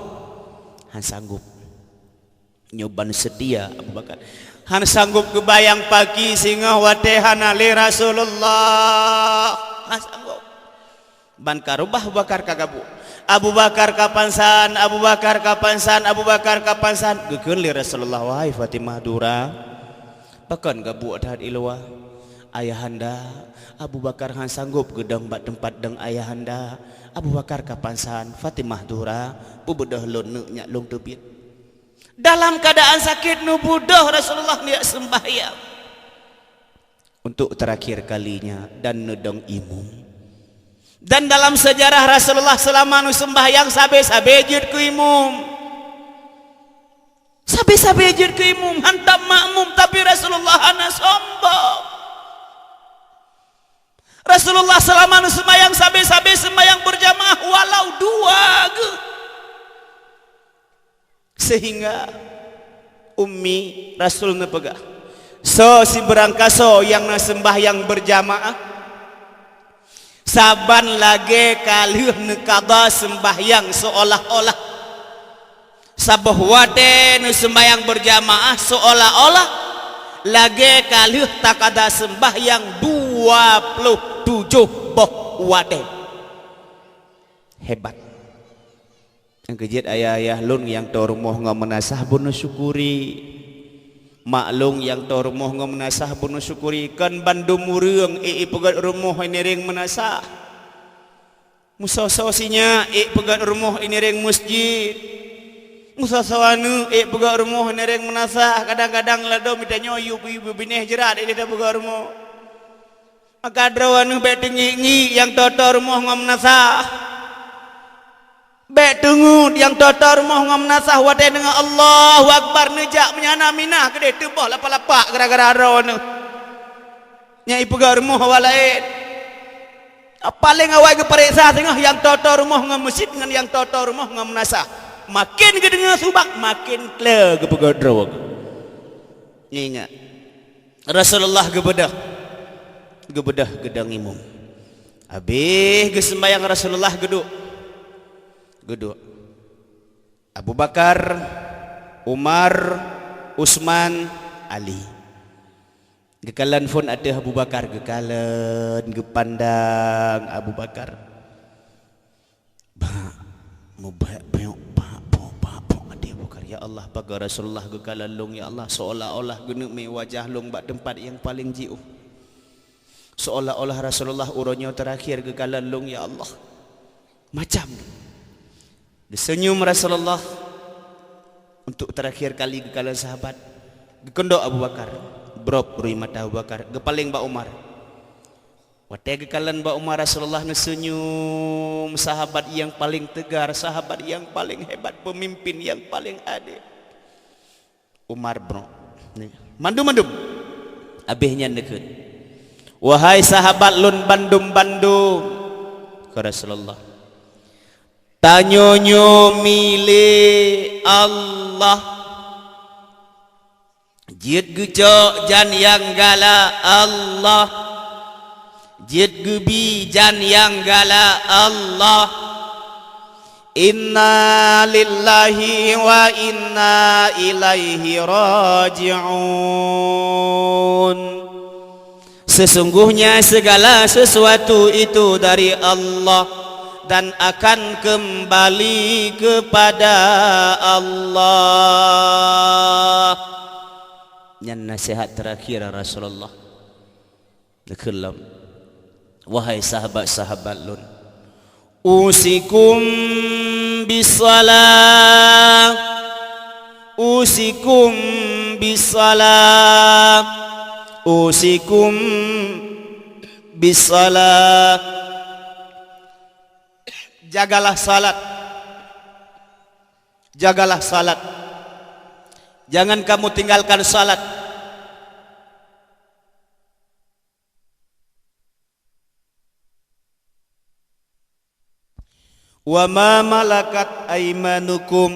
Han sanggob. Nyoe ban seutia Abu Bakar. Han sanggob geubayang paki singoh watée hana lé Rasulullah. Han sanggob. Ban ka rubah Abu Bakar ka gabuek. Abu Bakar ka pansan, Abu Bakar ka pansan, Abu Bakar ka pansan. Geukheun lé Rasulullah, "Wahai Fatimah Zahra, pakon gabuek that i luwa? Ayahanda, Abu Bakar han sanggob geudong bak teumpat dong ayahanda. Abu Bakar ka pansan, Fatimah Zahra, peubeudôh lôn neuk nyak lôn teubiet." Dalam keadaan sakét neubeudôh Rasulullah neujak seumbahyang. Untuk terakhir kalinya dan neudong imum. Dan dalam sejarah Rasulullah seulama neuseumbahyang sabe-sabe jeuet keu imum. Sabe-sabe jeuet keu imum, hantom makmum, tapi Rasulullah hana sombong. Rasulullah seulama neuseumbahyang sabe-sabe seumbahyang beurjamaah walau dua geuh. Sehingga Ummi Rasul neupeugah, "Soe sibeurangkasoe nyang na seumbahyang beurjamaah, saban lagée ka lheueh neukada seumbahyang seuolah-olah." Saboh watée neuseumbahyang beurjamaah seuolah-olah lagée ka lheueh takada seumbahyang dua ploh tujoh boh watée. Hebat! Nyang keujeuet ayah-ayah lôn nyang toe rumoh ngon meunasah beuneusyukuri. Mak lôn nyang toe rumoh ngon meunasah beuneusyukuri, kon bandum ureuëng ék ipeugét rumoh inireng meunasah. Meusoe-soe sinyak ék peugét rumoh inireng meusjid. Meusoe-soe aneuëk ék peugét rumoh inireng meunasah. Kadang-kadang ladôm itanyoe yub-yub binéh jrat ék tapeugét rumoh. Maka droe aneuëk bék teungiek-ngiek nyang toe-toe rumoh ngon meunasah. Bék teungeut nyang toe-toe rumoh ngon meunasah watée deungoe Allahu Akbar neujak meunyan Aminah keudeh teuboh lapak-lapak gara-gara droe aneuëk. Nyan ipeugét rumoh awai laén. Paléng awai geupareksa singoh nyang toe-toe rumoh ngon meuseujid ngon nyang toe-toe rumoh ngon meunasah. Maken geudeungoe subak, maken kle geupeugét droe. Ingat, Rasulullah geubeudôh, geubeudôh geudong imum. Habéh geuseumbahyang Rasulullah geuduek, geuduek. Abu Bakar, Umar, Utsman, Ali. Geukalon phon ateueh Abu Bakar, geukalon, geupandang Abu Bakar. Bak, mubak, beok, bak, bok, bak, bok, ateueh Abu Bakar. Ya Allah, paga Rasulullah geukalon lôn, ya Allah, seolah-olah geuneuk mé wajah lôn bak teumpat nyang paleng jiôh. Seolah-olah Rasulullah uroe nyoe terakhir geukalon lôn, ya Allah. Macam Geuseunyum Rasulullah untuk terakhir kali geukalon sahabat. Geukondok Abu Bakar, brok rui mata Abu Bakar, geupaleng bak Umar. Watée geukalon bak Umar, Rasulullah neuseunyum, sahabat nyang paleng teugar, sahabat nyang paleng hebat, peumimpin nyang paleng adé. Umar brok. Mandum-mandum. Abéh nyan neukheun. "Wahai sahabat lôn bandum-bandum," kheun Rasulullah, "tanyoe nyoe milék Allah. Jeuet geucok jan nyang galak Allah. Jeuet geubi jan nyang galak Allah. Inna lillahi wa inna ilaihi raji'un." Sesungguhnya segala sesuatu itu dari Allah dan akan kembali kepada Allah. Nyan nasihat terakhir Rasulullah. Geukheun lom, "Wahai sahabat-sahabat lôn, usikum bisalah, usikum bisalah, usikum bisalah." Jagalah salat. Jagalah salat. Jangan kamu tinggalkan salat. "Wa ma malakat aimanukum,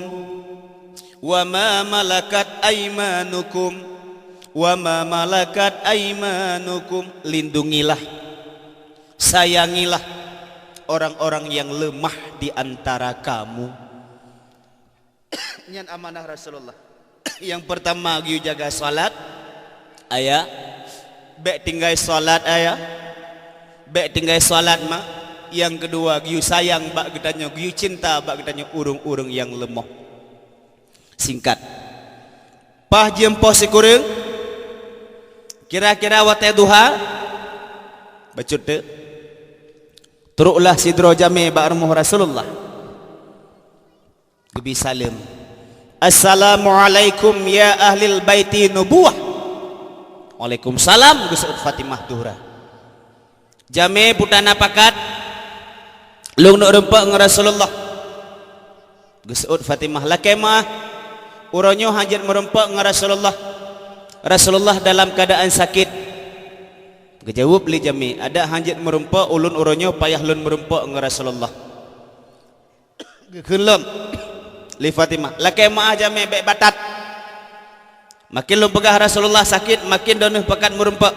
wa ma malakat aimanukum, wa ma malakat aimanukum." Lindungilah, sayangilah orang-orang yang lemah di antara kamu. Nyan amanah Rasulullah. Nyang pertama, geuyue jaga salat, ayah. Bék tinggai salat, ayah. Bék tinggai salat, mak. Nyang keudua, geuyue sayang bak geutanyoe, geuyue cinta bak geutanyoe ureuëng-ureuëng nyang leumoh. Singkat. Paih jeuem poh sikureueng, kira-kira watée duha, bacut teuk, troklah sidroe jamé bak rumoh Rasulullah. Geubi saleuem, "Assalamualaikum ya ahlil baiti nubuwah." "Waalaikumsalam," geuseuôt Fatimah Zuhra. "Jamé peue na pakat, lôn neuk rumpok ngon Rasulullah." Geuseuôt Fatimah, "Lakée meuáh, uroe nyoe hana jeuet meurumpok ngon Rasulullah. Rasulullah dalam keuadaan sakét." Geujaweueb lé jamé, "Adak hana jeuet meurumpok, ulôn uroe nyoe payah lôn meurumpok ngon Rasulullah." Geukheun lom lé Fatimah, "Lakée meuáh jamé, bék batat. Makin lôn peugah Rasulullah sakét, makin droeneueh pakat meurumpok."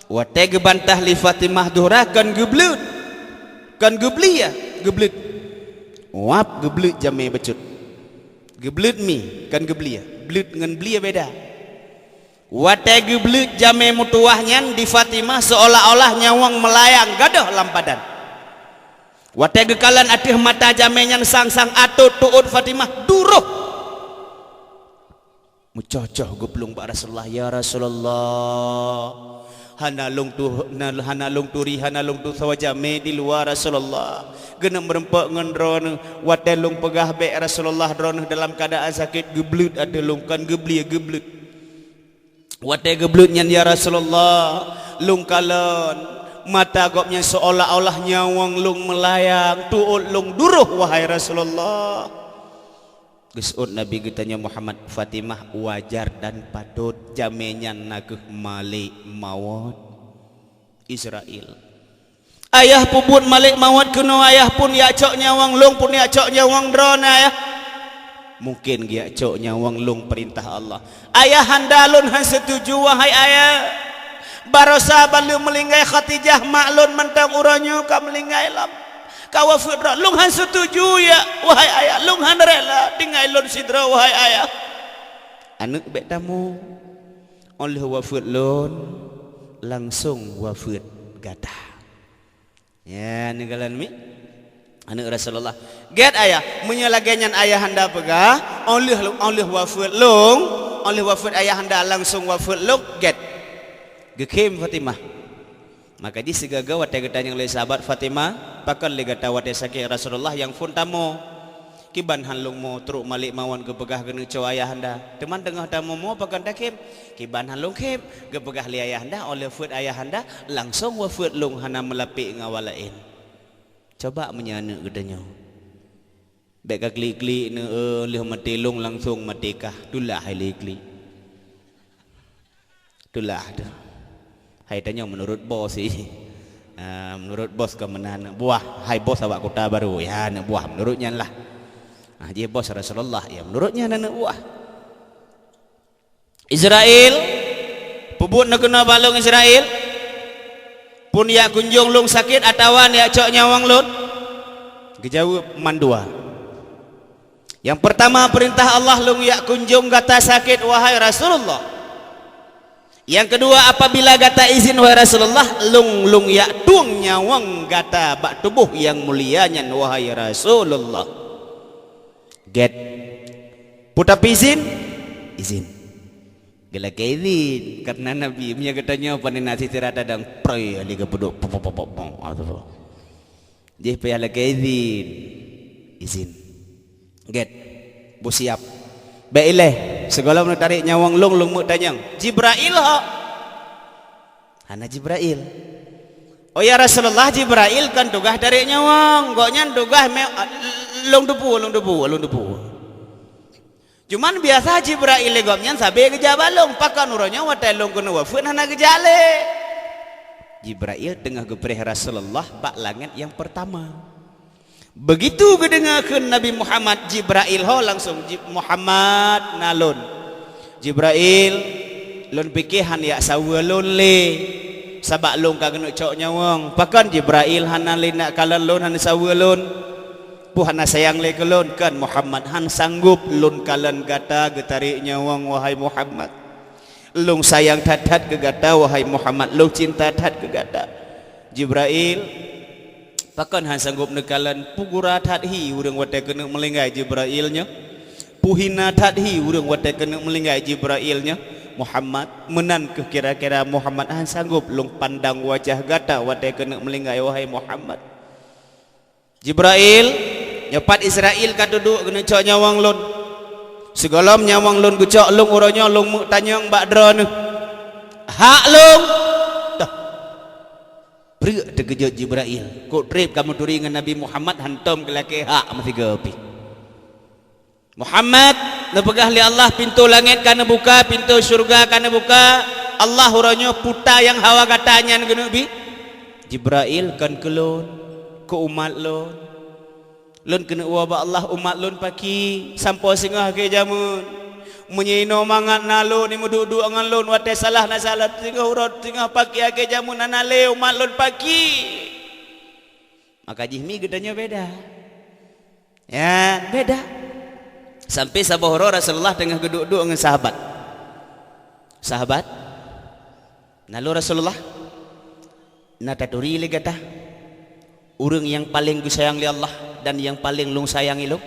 Watée geubantah lé Fatimah Zuhra, kon geubleuet, kon geubli ya, geubleuet. Wab geubleuet jamé bacut. Geubleuet mi, kon geubli ya. Bleuet ngon bli ya beda. Watée geubleuet jamé meutuwah nyan di Fatimah, seolah-olah nyawöng meulayang gadôh lam badan. Watée geukalon ateueh mata jamé nyan sang-sang atôt tuôt Fatimah duroh. Meucoh-coh geuplueng bak Rasulullah, "Ya Rasulullah, hana lôn tu-, na-, hana lôn turi, hana lôn tusoe jamé di luwa Rasulullah. Keuneuk meurumpok ngon droeneueh, watée lôn peugah bék Rasulullah, droeneueh dalam keuadaan sakét, geubleuet ateueh lôn, kon geubli, geubleuet." Watée geubleuet nyan, "Ya Rasulullah, lôn kalon mata gobnyan seolah-olah nyawöng lôn meulayang, tuôt lôn duroh, wahai Rasulullah." Geuseuôt Nabi geutanyoe Muhammad, "Fatimah, wajar dan patôt, jamé nyan nakeuh malék mawöt Israel." "Ayah peubuet malék mawöt keunoe, ayah pun jak cok nyawöng lôn, pun jak cok nyawöng droeneueh, ayah." "Mungken geujak cok nyawöng lôn, peurintah Allah." "Ayahanda lôn hana seutuju, wahai ayah. Barosa ban lheueh meulinggai Khadijah, mak lôn, mantong uroe nyoe ka meulinggai lom, ka wafeuet droe. Lôn hana seutuju, ya, wahai ayah. Lôn hana rela tinggai lôn sidroe, wahai ayah." "Aneuëk bék tamu. Óh lheueh wafeuet lôn, langsong wafeuet gata." Ya, neukalon mi. Aneuëk Rasulullah. "Gét ayah, meunyoe lagée nyan ayahanda peugah, óh lheueh, óh lheueh wafeuet lôn, óh lheueh wafeuet ayahanda langsong wafeuet lôn, gét." Geukhém Fatimah. Maka jih sigoe-goe watée geutanyong lé sahabat, "Fatimah, pakon lé gata watée sakét Rasulullah nyang phon tamoe? Kiban han lôn mo trok malék mawöt geupeugah keuneuk cok ayahanda? Teuma teungoh tamoe mo pakon takhém?" "Kiban han lôn khém, geupeugah lé ayahanda, óh lheueh feuet ayahanda, langsong wafeuet lôn hana meulapék ngon awak laén." Coba meunyoe aneuëk geutanyoe. Bék ka klik-klik neu, eh, lheueh maté lôn langsong maté kah. Tulah hai lé klik. Tulah tu. Hai tanyoe meunurot bos sih. Ah, meunurot bos kon meunan aneuk buah. Hai bos awak Kota Baru, ya aneuk buah meunurot nyan lah. Ah, jih bos Rasulullah, ya meunurot nyan aneuk buah. Israel, peubuet na keunoe bak lôn Israel? Pun yak kunjong lôn sakét atawa yak cok nyawöng lôn? Geujaweueb mandua. Nyang peurtama, peurintah Allah, lôn yak kunjong gata sakét, wahai Rasulullah. Nyang keudua, apabila gata izin, wahai Rasulullah, lôn, lôn yak tueng nyawöng gata bak tuboh nyang mulia nyan, wahai Rasulullah. Gét. Peue tapiizin? Izin. Geulakée izin, karena Nabi, meunyoe geutanyoe pane na sisira tadong, proi, ali geupeuduek, pop, pop, pop, pop, pop, atau Jih payah lakée izin. Izin. Gét. Beusiab. Bék ilée, sigohlom neutarek nyawöng lôn, lôn meuk tanyong. Jibrail ho? Hana Jibrail. Oh ya Rasulullah, Jibrail kon tugaih tarek nyawöng. Gobnyan tugaih mé, lôn teupeu, lôn teupeu, lôn teupeu. Cuman biasa Jibrail lé gobnyan sabe geujak bak lôn, pakon uroe nyoe watée lôn keuneuk wafeuet hana geujak lé. Jibrail teungoh geupreh Rasulullah bak langét nyang peurtama. Begitu geudeungoe kheun Nabi Muhammad, Jibrail ho langsong, "Ji-, Muhammad, na lôn." "Jibrail, lôn pike han yak saweue lôn lé, sabab lôn ka keuneuk cok nyawöng." "Pakon Jibrail hana lé neuk kalon lôn, hana saweue lôn?" "Peue hana sayang lé keu lôn?" "Kon Muhammad, han sanggop lôn kalon gata geutarek nyawöng, wahai Muhammad. Lôn sayang that-that keu gata, wahai Muhammad, lôn cinta that keu gata." "Jibrail, pakon han sanggop neukalon? Peugura that hi ureuëng watée keuneuk meulinggai Jibrail nyoe? Peuhina that hi ureuëng watée keuneuk meulinggai Jibrail nyoe?" "Muhammad, meunan kheueh kira-kira Muhammad han sanggop lôn pandang wajah gata watée keuneuk meulinggai, wahai Muhammad." "Jibrail, nyoe pat Israel ka duduek keuneuk cok nyawöng lôn. Sigohlom nyawöng lôn geucok lôn uroe nyoe lôn meuk tanyong bak droeneueh. Hak lôn?" Toh. Breuek teukeujot Jibrail. Kok treb kamoe turi ngon Nabi Muhammad hantom geulakée hak meusigoe pih. "Muhammad, neupeugah lé Allah, pintoe langét ka neubuka, pintoe syeuruga ka neubuka. Allah uroe nyoe puta nyang hawa gata nyan keuneuk bi." "Jibrail, kon keu lôn, keu umat lôn. Lôn keuneuk woe bak Allah, umat lôn paki, sampoe singoh akhé jameun. Meunyoe inoe mangat na lôn, imeuduek-duek ngon lôn, watée salah na salah, singoh uroe, singoh paki akhé jameun hana lé, umat lôn paki." Maka jih mi geutanyoe beda. Ya, beda. Sampai saboh uroe Rasulullah teungoh geuduek-duek ngon sahabat. "Sahabat, na lôn Rasulullah, na taturi lé gata ureuëng nyang paleng geusayang lé Allah dan nyang paleng lôn sayangi lôn?"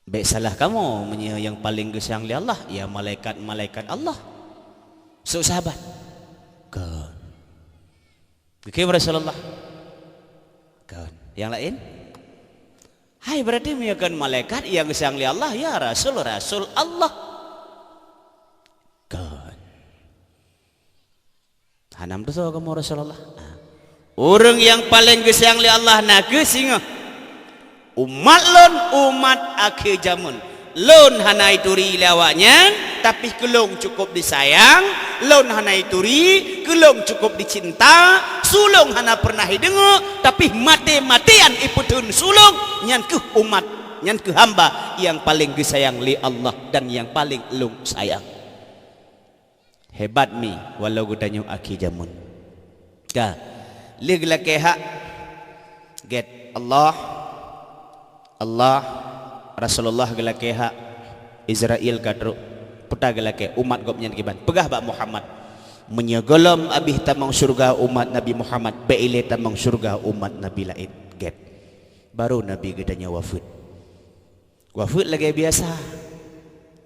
"Bék salah kamoe, meunyoe nyang paleng geusayang lé Allah, ya malaikat-malaikat Allah." Sôk sahabat, "Kon." Geukheun Rasulullah, "Kon." Nyang laén, "Hai, berarti meunyoe kon malaikat nyang geusayang lé Allah, ya rasul-rasul Allah." "Kon." "Hana meutusoe kamoe Rasulullah." Ah. "Ureuëng nyang paleng geusayang lé Allah na kheueh singoh umat lôn, umat akhé jameun. Lôn hana ituri lé awaknyan, tapi keu lôn cukôp disayang, lôn hana ituri, keu lôn cukôp dicinta, su lôn hana peureunah ideungoe, tapi maté-matéan ipeutheun su lôn, nyan kheueh umat, nyan kheueh hamba nyang paleng geusayang lé Allah dan nyang paleng lôn sayang." Hebat mi, walau geutanyoe akhé jameun. Ka, lheueh geulakée hak, gét Allah, Allah, Rasulullah geulakée hak, Israel ka trok, peue ta geulakée, umat gobnyan kiban. Peugah bak Muhammad, "Meunyoe gohlom abéh tamong syeuruga umat Nabi Muhammad, bék ilée tamong syeuruga umat Nabi laén." Gét. Baru Nabi geutanyoe wafeuet. Wafeuet lagée biasa,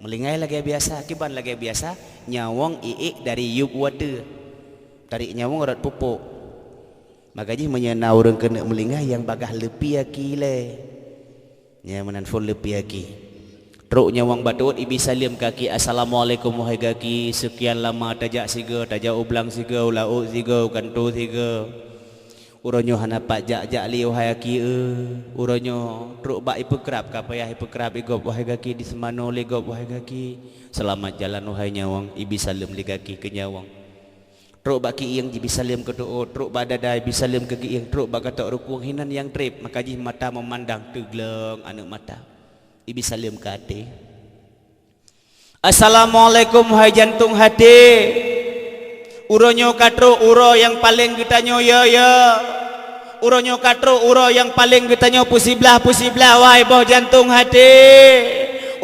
meulinggai lagée biasa, kiban lagée biasa, nyawöng iék dari yueb u ateueh. Tarek nyawöng rot pupuk. Maka jih meunyoe na ureuëng keuneuk meulinggai nyang bagaih leupie aki ilée. Nyang meunan phon leupie aki. Trok nyawöng bak tuet ibi saleuem keu aki, "Assalamualaikum wahai gaki, seukian lama tajak sigoe, tajak u blang sigoe, u laôt sigoe, u kantô sigoe." Uroe nyoe hana pat jak-jak lé wahai gaki, eu. Uroe nyoe trok bak ipeukrab ka payah ipeukrab lé gob wahai gaki, diseumanoe lé gob wahai gaki. Seulamat jalan wahai nyawöng, ibi saleuem lé gaki keu nyawöng. Trok bak kiéng jibi saleuem keu teuôt, trok bak dada ibi saleuem keu kiéng, trok bak gatok rukueng hinan nyang treb, maka jih mata meumandang teugleueng aneuëk mata. Ibi saleuem keu até. Assalamualaikum hai jantong haté. Uroe nyoe ka trok uroe nyang paleng geutanyoe, ya, ya. Uroe nyoe ka trok uroe nyang paleng geutanyoe peusiblah-peusiblah, wahai boh jantong haté.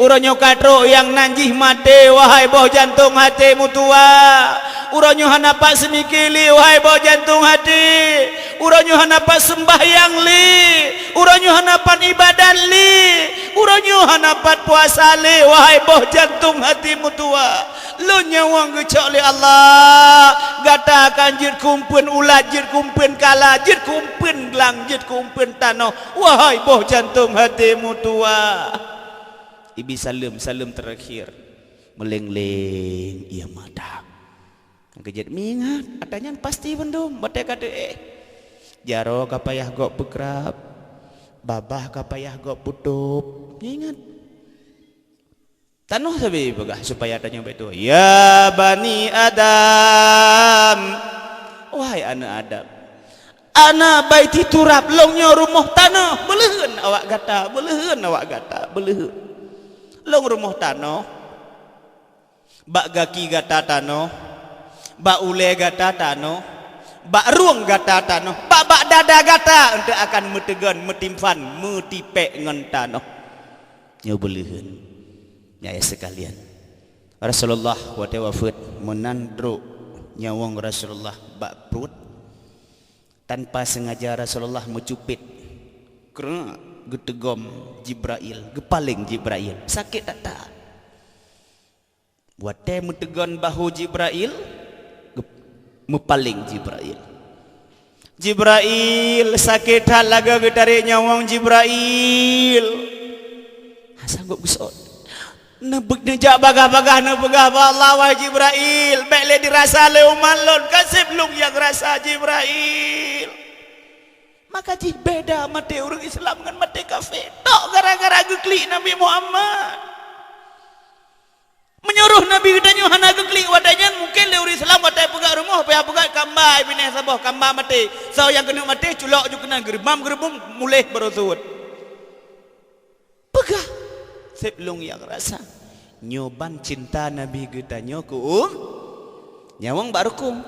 Uroe nyoe ka trok nyang nan jih maté, wahai boh jantong haté meutuwa. Uroe nyoe hana pat seumike lé, wahai boh jantong haté. Uroe nyoe hana pat seumbahyang lé. Uroe nyoe hana pat ibadat lé. Uroe nyoe hana pat puasa lé, wahai boh jantong haté meutuwa. Lôn nyawöng geucok lé Allah, gata akan jeuet keu umpeuen ulat, jeuet keu umpeuen kala, jeuet keu umpeuen glang, jeuet keu umpeuen tanoh, wahai boh jantong haté meutuwa. Ibi saleuem, saleuem teurakhir. Meuleng-leng ie mata. Nyang keujeuet, meuingat, ata nyan pasti bandum, batée ka teu éh. Jaroe ka payah gob peukrab, babah ka payah gob peutôb. Meuingat. Tanoh sabe peugah supaya tanyoe beuet tuha. "Ya bani Adam, wahai aneuëk Adam, ana baiti turab, lôn nyoe rumoh tanoh, beuleuheun awak gata, beuleuheun awak gata, beuleuheun. Lôn rumoh tanoh, bak gaki gata tanoh, bak ulée gata tanoh, bak rueng gata tanoh, bak, bak dada gata eunteuk akan meuteugon, meutimpan, meutipék ngon tanoh." Nyoe beuleuheun, nyak ayah sekalian. Rasulullah watée wafeuet meunan drok nyawöng Rasulullah bak pruet, tanpa sengaja Rasulullah meucupet, krek, geuteugom Jibrail, geupaleng Jibrail, sakét that-that. Watée meuteugon bahu Jibrail, geup-, meupaleng Jibrail. Jibrail, sakét that lagée geutarek nyawöng Jibrail. Hana sanggob geuseuôt. Neubeuk neujak bagah-bagah neupeugah bak Allah, "Wahai Jibrail, bék lé dirasa lé umat lôn, ka seb lôn nyang rasa Jibrail." Maka jih beda maté ureuëng Islam ngon maté kafé. Tok gara-gara geuklik Nabi Muhammad. Meunyoe roh Nabi geutanyoe hana geuklik watée nyan, mungken lé ureuëng Islam watée peugah rumoh, payah peugah kamba, binéh saboh kamba maté. Soe nyang keuneuk maté, culok ju keunan, geureubam-geureubum, muléh baroe seuôt. Peugah, seb lôn nyang rasa. Nyoe ban cinta Nabi geutanyoe keu um-, nyawöng bak rukung.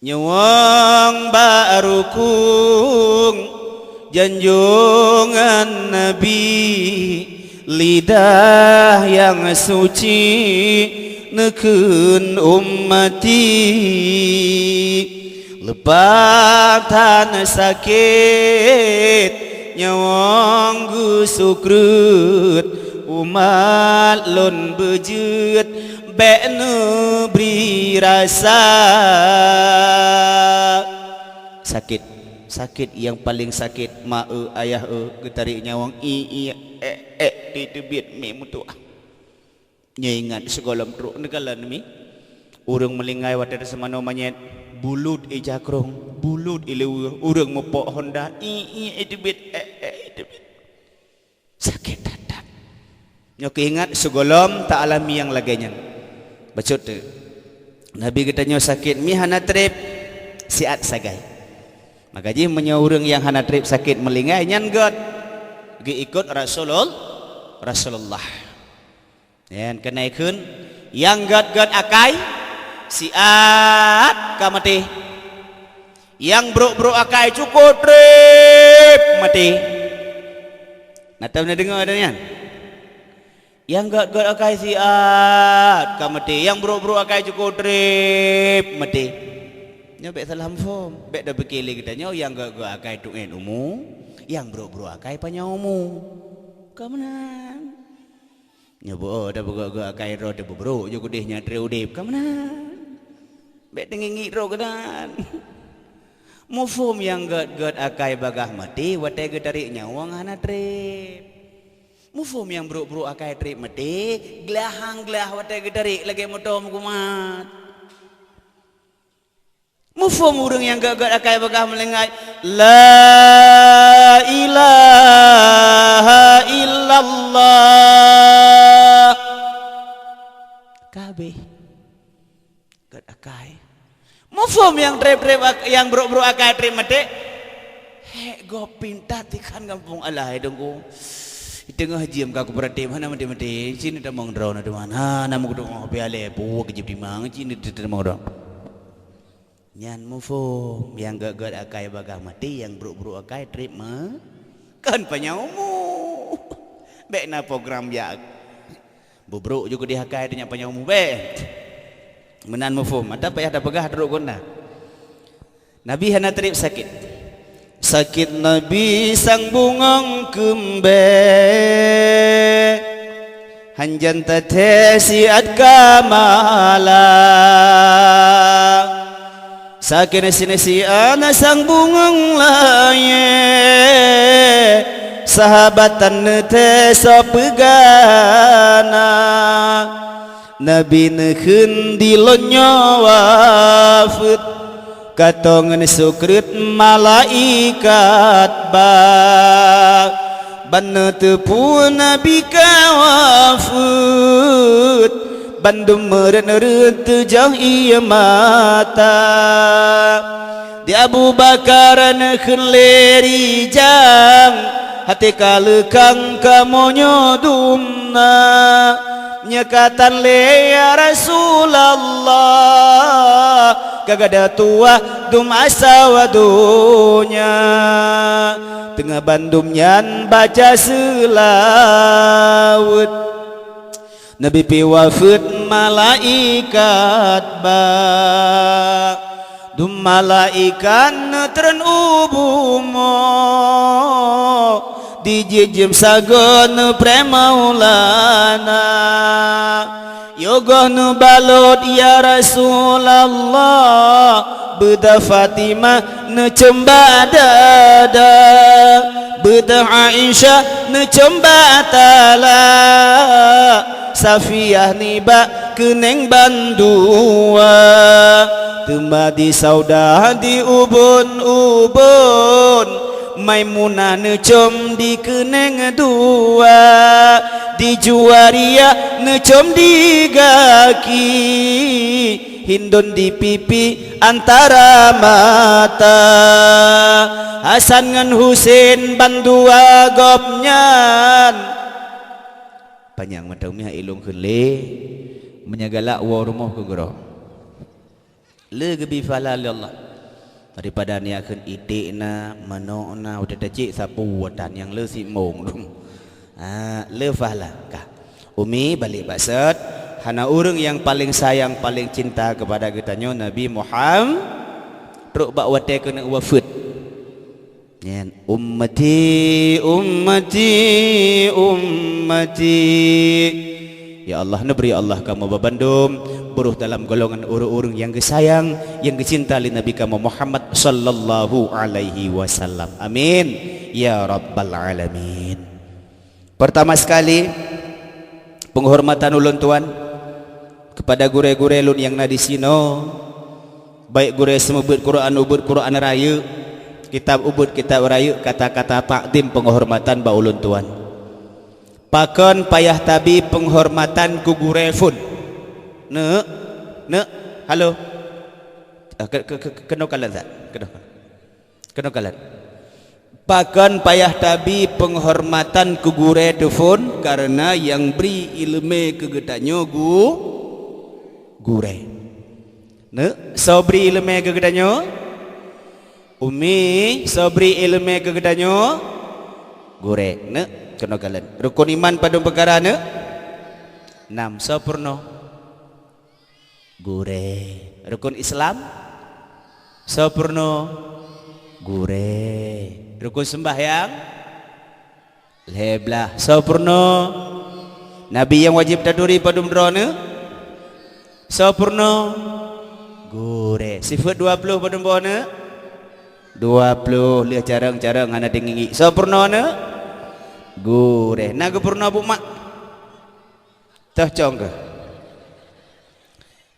Nyawöng bak rukung janjongan Nabi, lidah nyang suci neukheun ummati. Leupah that sakét nyawöng geusukreut, umat lôn beujeuet bék neubri rasa. Sakét, sakét nyang paleng sakét, ma eu, ayah eu, geutarek nyawöng, i, i, ék, ék, di teubiet mé meutuah. Nyoe ingat sigohlom trok neukalon mi. Ureuëng meulinggai watée teuseumanoe manyét, bulut i cakrong, bulut i leue, ureuëng meupok honda, i, i, i teubiet, ék, ék, i teubiet. Sakét that-that. Nyoe keuingat sigohlom ta alami nyang lagée nyan. Bacut teu. Nabi geutanyoe sakét mi hana treb siat sagai. Maka jih meunyoe ureuëng nyang hana treb sakét meulinggai nyan gét geuikot Rasulul-, Rasulullah. Nyan keuneuk kheun nyang gét-gét akai siat ka maté. Nyang brok-brok akai cukôp treb maté. Na tom neudeungoe nyan? Nyang gét-gét akai siat ka maté, nyang brok-brok akai cukôp treb maté. Nyoe bék salah muphom, bék tapiké lé geutanyoe nyang gét-gét akai tuén umu, nyang brok-brok akai panyang umu. Ka meunan. Nyoe beu-o tapeugét-gét akai droe teuh beubrok ju keudeh nyang treb udeb, ka meunan. Bék teungieng-ngieng droe keunan. Muphom nyang gét-gét akai bagaih maté watée geutarek nyawöng hana treb. Muphom nyang brok-brok akai treb maté, glahang glah watée geutarek lagée moto meukumat. Muphom ureuëng nyang gét-gét akai bagah meulinggai, "La ilaha illallah." Ka habéh. Gét akai. Muphom nyang treb-treb ak-, nyang brok-brok akai treb maté. Hék gob pintat tikhan gampông alah hai Teungku. Di teungoh jeuem ka kupeurati hana maté-maté. Cit na tamong droe na teuma. Hana meukeudong pialée puwoe keujeuet timang. Cit na tamong droe. Nyan muphom nyang gét-gét akai bagah maté, nyang brok-brok akai treb ma-, kon panyang umu. Bék na program jak. Bubrok ju keudeh akai teuh nyan panyang umu beh. Meunan muphom, mata payah tapeugah trok guna. Nabi hana treb sakét. Sakét Nabi sang bungöng keumbée, hanjan tathée siat ka mala. Sakét nasi-nasi ana sang bungöng layée, sahabat tan neuthée soe peugana. Nabi neukheun di lôn nyoe wafeuet, ka tô ngon sukreut malaikat ba. Ban neuteupeue Nabi ka wafeuet, bandum meureuet-reuet teujoh ie mata. Di Abu Bakar neukheun lé rijang, até ka leukang kamoe nyoe dum na. Nyoe ka tan lé ya Rasulullah, ka gata tuwah dum asoe donya. Teungoh bandum nyan baca seulaweuet, Nabi pih wafeuet malaikat ba. Dum malaikat neutreun u bumoe, dijijeuem sagoe neupreh Maulana. Yoh goh neubalot ya Rasulullah, beuda Fatimah neucom bak dada, beuda Aisyah neucom bak tala, Safiyah nibak keuneng bandua, teuma di Saudah di ubon-ubon, Maimunah neucom di keuneng dua, di Juwariyah neucom di gaki, Hindun di pipi antara mata, Hasan ngon Husen bandua gobnyan. Panyang mantong meuiha ilong kheun lé, meunyoe galak woe rumoh keu geuroe. Le geubi pahala lé Allah. Daripada neujak kheun iték na, manok na, watée tacék sapeue watée nyang le simong dum. Ha, le pahala ka. Umi balik bak sot, hana ureuëng nyang paleng sayang, paleng cinta keupada geutanyoe Nabi Muham-, trok bak watée keuneuk wafeuet. Nyan, "Ummati, ummati, ummati." Ya Allah, neubri ya Allah kamoe babandum beurôh dalam golongan ureuëng-ureuëng nyang geusayang, nyang geucinta lé Nabi kamoe Muhammad sallallahu alaihi wasallam. Amin ya rabbal alamin. Pertama sekali, penghormatan ulôn tuan kepada gurée-gurée lôn nyang na disinoe, baik gurée seumeubeuet Quran, ubeuet Quran rayeuk, kitab ubeuet kitab rayeuk, kata-kata takdim penghormatan bak ulôn tuan. Pakon payah tabi penghormatan keu gurée phon? Neuk, neuk, halo. Ah, ke-, ke-, ke-, keunoe kalon that, keunoe. Keunoe kalon. Pakon payah tabi penghormatan keu gurée teuphon, kareuna nyang bri iéleumé keu geutanyoe gu-, gurée. Neuk, soe bri iéleumé keu geutanyoe? Umi, soe bri iéleumé keu geutanyoe? Gurée. Neuk, keunoe kalon. Rukon iman padum peukara neuk? Nam. Soe peurunoe? Gurée. Rukun Islam? Soe peurunoe? Gurée. Rukun sembahyang? Lhée blaih. Soe peurunoe? Nabi nyang wajéb taturi padum droeneuh? Soe peurunoe? Gurée. Sifeuet dua ploh padum boh neuh? Dua ploh. Lheueh carong-carong hana teungingi. Soe peurunoe neuh? Gurée. Na geupeurunoe bumak? Toh cong keuh.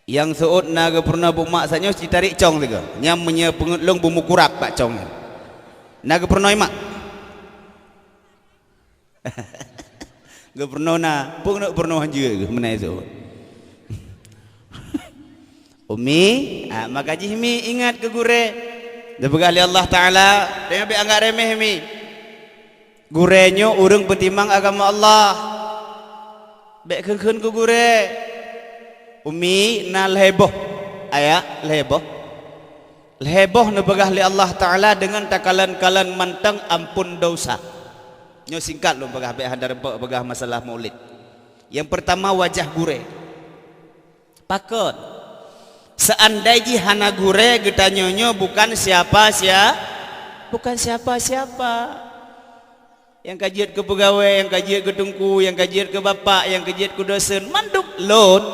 Nyang seuôt na geupeurunoe bak mak, saat nyoe jitarek cong sigoe. Nyan meunyoe peungeuet lôn beumukurab bak cong nyan. Na geupeurunoe mak. Geupeurunoe na, peue keuneuk peurunoe hanjeuet geuh meunan seuôt. Umi, ah, maka jih mi ingat keu gurée. Geupeugah lé Allah Taala, "Tanyoe bék anggab remeh mi. Gurée nyoe ureuëng peutimang agama Allah. Bék kheun-kheun keu gurée. Umi na lhée boh, ayah lhée boh. Lhée boh neupeugah lé Allah Taala deungon takalon-kalon mantong amphon desya." Nyoe singkat lôn peugah, bék hana reubok peugah masalah maulid. Nyang peurtama, wajah gurée. Pakon? Seandai jih hana gurée, geutanyoe nyoe bukan siapa-sia-, bukan siapa-siapa. Nyang ka jeuet keu peugawée, nyang ka jeuet keu teungku, nyang ka jeuet keu bapak, nyang ka jeuet keu dosen, mandum lôn.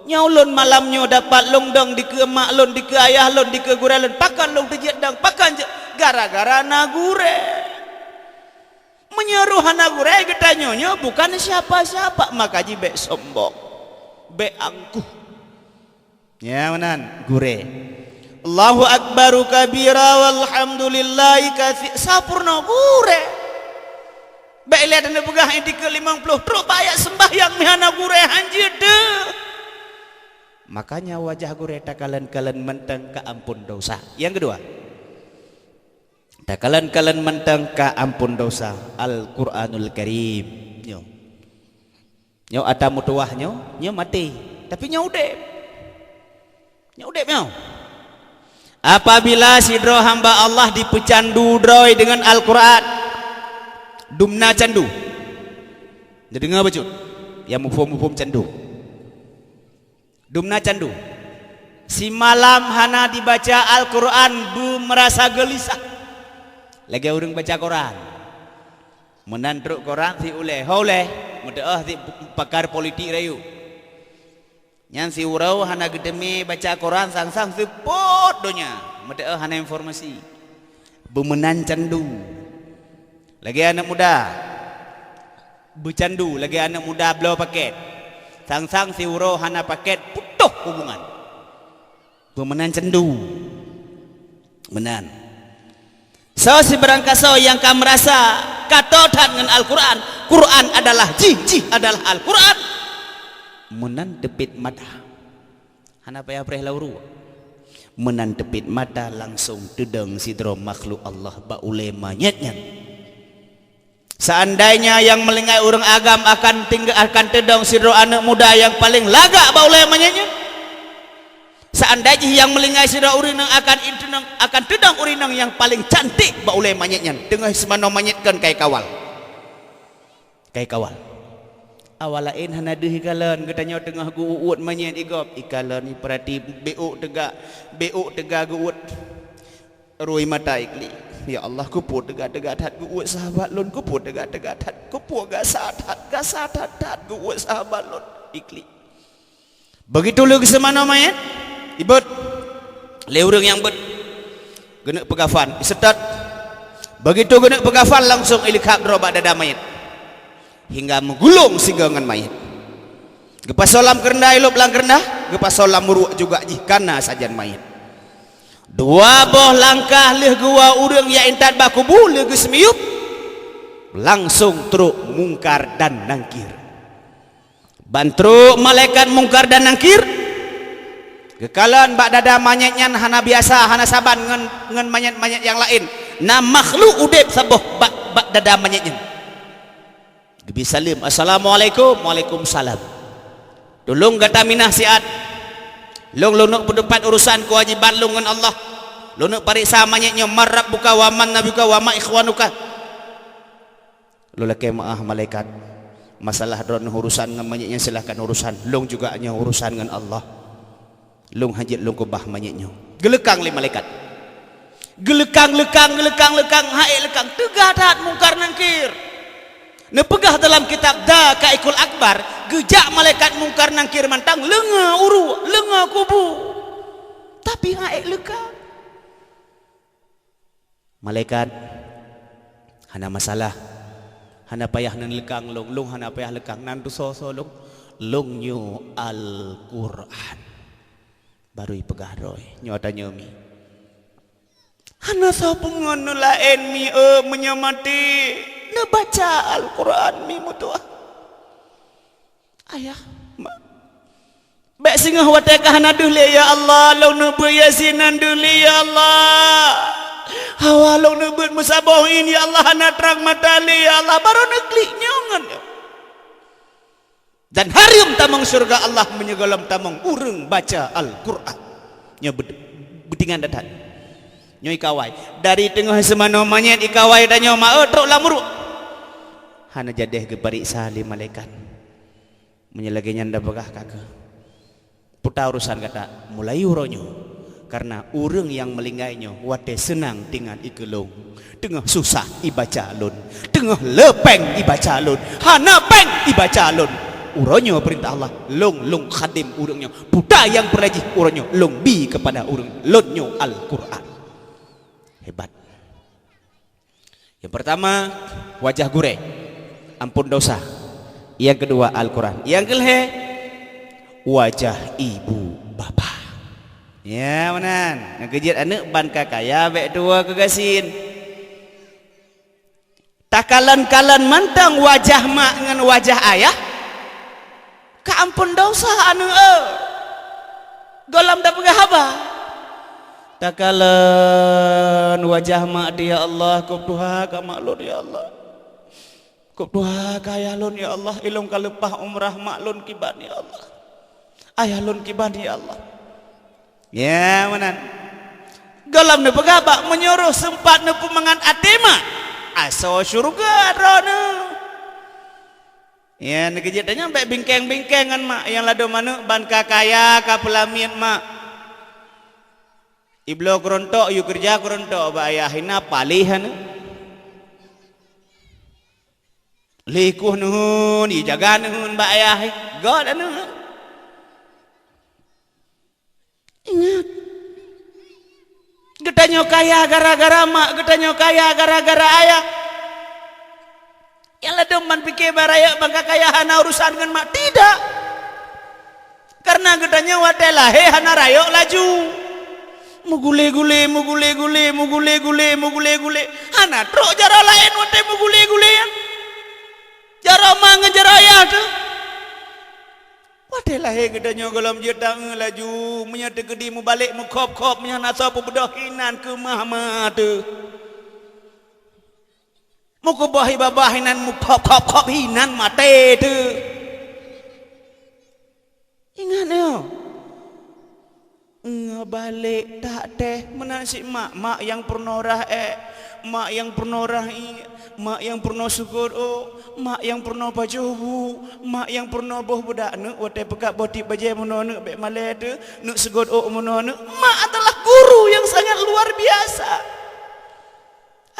Nyoe lôn malam nyoe dapat lôn dong dikeue mak lôn, dikeue ayah lôn, dikeue gurée lôn. Pakon lôn teujeuet dong? Pakon jeuet? Gara-gara na gurée. Meunyoe roh hana gurée, geutanyoe nyoe bukan siapa-siapa, maka jih bék sombong, bék angkuh. Ya, meunan, gurée. Allahu akbaru kabira walhamdulillahi katsi-, sampurna gurée. Bék lé taneuk peugah iktikeut limong ploh, trok bak ayat seumbahyang meuhana gurée hanjeuet deuh. Makanya wajah gurée takalon-kalon mantong ka amphon desya. Nyang keudua, takalon-kalon mantong ka amphon desya, Al-Qur'anul Karim. Nyoe. Nyoe ata meutuwah nyoe, nyoe maté. Tapi nyoe udeb. Nyoe udeb nyoe. Apabila sidroe hamba Allah dipeucandu droe deungon Al-Qur'an, dumna candu. Neudeungoe bacut, nyang muphom-muphom candu. Dumna candu. Simalam hana dibaca Al-Qur'an, beumeurasa geulisah. Lagée ureuëng baca koran. Meunan trok koran si ulée, ho ulée, meuteuoh si pakar politik rayeuk. Nyan si uroe hana geuteumé baca koran, sang-sang seupôt donya, meuteuoh hana informasi. Beumeunan candu. Lagée aneuëk muda, beucandu lagée aneuëk muda bloe pakét. Sang-sang si uroe hana pakét, putôh hubungan. Beumeunan candu. Meunan. Soe sibarang kasoe nyang ka meurasa kato that ngon Al-Qur'an, Qur'an adalah jih, jih adalah Al-Qur'an, meunan teupet mata. Hana payah preh lam uruek. Meunan teupet mata langsong teudong sidroe makhluk Allah bak ulée manyét nyan. Seandainya nyang meulingai ureuëng agam akan tingga-, akan teudong sidroe aneuëk muda nyang paleng lagak bak ulée manyét nyan, seandai jih nyang meulingai sidroe ureuëng inong akan, akan teudong ureuëng inong nyang paleng cantik bak ulée manyét nyan, teungoh simanon manyét kon ka ikawal. Ka ikawal. Awak laén hana deuh ikalon, geutanyoe teungoh geu-uet manyét i gob, ikalon ipeurati, bék teuga, bék teuga geu-uet. Rui mata iklik. Ya Allah, keupeue teuga-teuga that geu-uet sahabat lôn, keupeue teuga-teuga that, keupeue gasa that, gasa that-that geu-uet sahabat lôn iklik. Begitu lheueh geuseumanoe manyét, ibeuet lé ureuëng nyang beuet, geuneuk peugafan, iseutôt. Begitu geuneuk peugafan, langsong ileukhab droe bak dada manyét, hingga meugulong sigoe ngon manyét. Geupasoe lam keureunda, ilôb lam keureunda, geupasoe lam uruek juga jih kana sajan manyét. Dua boh langkah lheueh geuwoe ureuëng nyang intat bak kubu lheueh geuseumiyueb, langsong trok Mungkar dan Nangkir. Ban trok malaikat Mungkar dan Nangkir, geukalon bak dada manyét nyan hana biasa, hana saban ngon, ngon manyét-manyét nyang laén. Na makhluk udeb saboh bak, bak dada manyét nyan. Geubri saleuem, "Assalamualaikum." "Waalaikumsalam." "Tulông gata minah siat. Lôn, lôn neuk peuteupat urosan keuwajiban lôn ngon Allah. Lôn neuk pareksa manyét nyoe, man rabbuka wa man nabiyuka wa ma ikhwanuka." "Lôn lakée meuáh, malaikat. Masalah droeneuh urosan ngon manyét nyan, silahkan urosan. Lôn juga nyoe urosan ngon Allah. Lôn hanjeuet lôn keubah manyét nyoe." Geuleukang lé malaikat. Geuleukang-leukang, geuleukang-leukang, han ék leukang. Teuga that Mungkar Nangkir. Neupeugah dalam kitab Dzaqaiqul Akbar, geujak malaikat Mungkar Nangkir mantong leungoe uruek, leungoe kubu. Tapi han ék leukang. "Malaikat, hana masalah. Hana payah neuleukang lôn, lôn hana payah leukang. Nan teusoe-soe lôn, lôn nyoe Al-Qur'an." Barô ipeugah droe, nyoe tanyoe mi. Hana soe pungon neulaén mi, eu, meunyoe maté, neubaca Al-Qur'an mi meutuah. Ayah, ma. Bék singoh watée ka hana deuh lé, "Ya Allah, lôn neubeuet Yasin nyan deuh lé, ya Allah. Hawa lôn neubeuet meusaboh in, ya Allah, hana trang mata lé, ya Allah." Barô neuklik nyoe ngon nyoe. Dan hareuem tamong syeuruga Allah meunyoe gohlom tamong ureuëng baca Al-Qur'an. Nyoe beud-, beudingan that-that. Nyoe ikawai. Dari teungoh seumanoe manyét ikawai tanyoe ma-, eu, trok lam uruek. Hana jadéh geupariksa lé malaikat. Meunyoe lagée nyan tapeugah ka keuh, peue ta urosan gata mulai uroe nyoe, kareuna ureuëng nyang meulinggai nyoe watée seunang tinggai ikeulong, teungoh susah ibaca lôn, teungoh le péng ibaca lôn, hana péng ibaca lôn. Uroe nyoe peurintah Allah, lôn, lôn khadém ureuëng nyoe. Peue ta nyang peureulée jih uroe nyoe, lôn bi keupada ureuëng lôn nyoe Al-Qur'an. Hebat. Nyang peurtama, wajah gurée, amphon desya. Nyang keudua, Al-Qur'an. Nyang keulhée, wajah ibu bapa. Ya, meunan. Nyang keujeuet aneuëk ban ka kaya bék tuwoe keu gasien. Takalon-kalon mantong wajah mak ngon wajah ayah. Ka amphon desya aneuëk, eu. Gohlom tapeugah haba. Takalon wajah mak teuh, ya Allah, kôb tuha ka mak lôn, ya Allah. Kôb tuha ka ayah lôn, ya Allah. Ilôn ka leupah umrah mak lôn kiban, ya Allah. Ayah lôn kiban, ya Allah. Ya, meunan. Gohlom neupeugah bak meunyoe roh seumpat neupeumangat até mak, asoe syeuruga droeneuh. Ya, neukeujeuet tanyoe bék bingkeng-bingkeng ngon mak nyang ladôm aneuëk ban ka kaya ka peulamiet mak. Ibloe keurontok, yue keureuja keurontok bak ayah, hina paléh aneuëk. Lheuh kueh neuheun, ijaga neuheun bak ayah, göt aneuëk. Ingat, geutanyoe kaya gara-gara mak, geutanyoe kaya gara-gara ayah. Nyang ladôm ban pike bak rayeuk ban ka kaya hana urusan ngon mak, tidak. Kareuna geutanyoe watée lahé hana rayeuk laju. Meugulé-gulé, meugulé-gulé, meugulé-gulé, meugulé-gulé. Hana trok jaroe laén watée meugulé-gulé nyan. Jaroe ma ngon jaroe ayah teuh. Watée lahé geutanyoe gohlom jeuet taeu laju, meunyoe teukeudi mubalek meukhôb-khôb, meunyoe hana soe peubeudoh hinan keumah ma teuh. Meukeubah ié babah hinan meukhôb-khôb-khôb hinan maté teuh. Ingat nyoe. Ngon balek that teh meunan cit mak, mak nyang peurunoe rah ék, mak nyang peurunoe rah ié, mak nyang peurunoe seugôt ôk, mak nyang peurunoe pajoh bu, mak nyang peurunoe boh beudak neuk watée peugah boh tieb bajée meunoe neuk bék malée teuh, neuk seugôt ôk meunoe neuk. Mak adalah guru yang sangat luar biasa.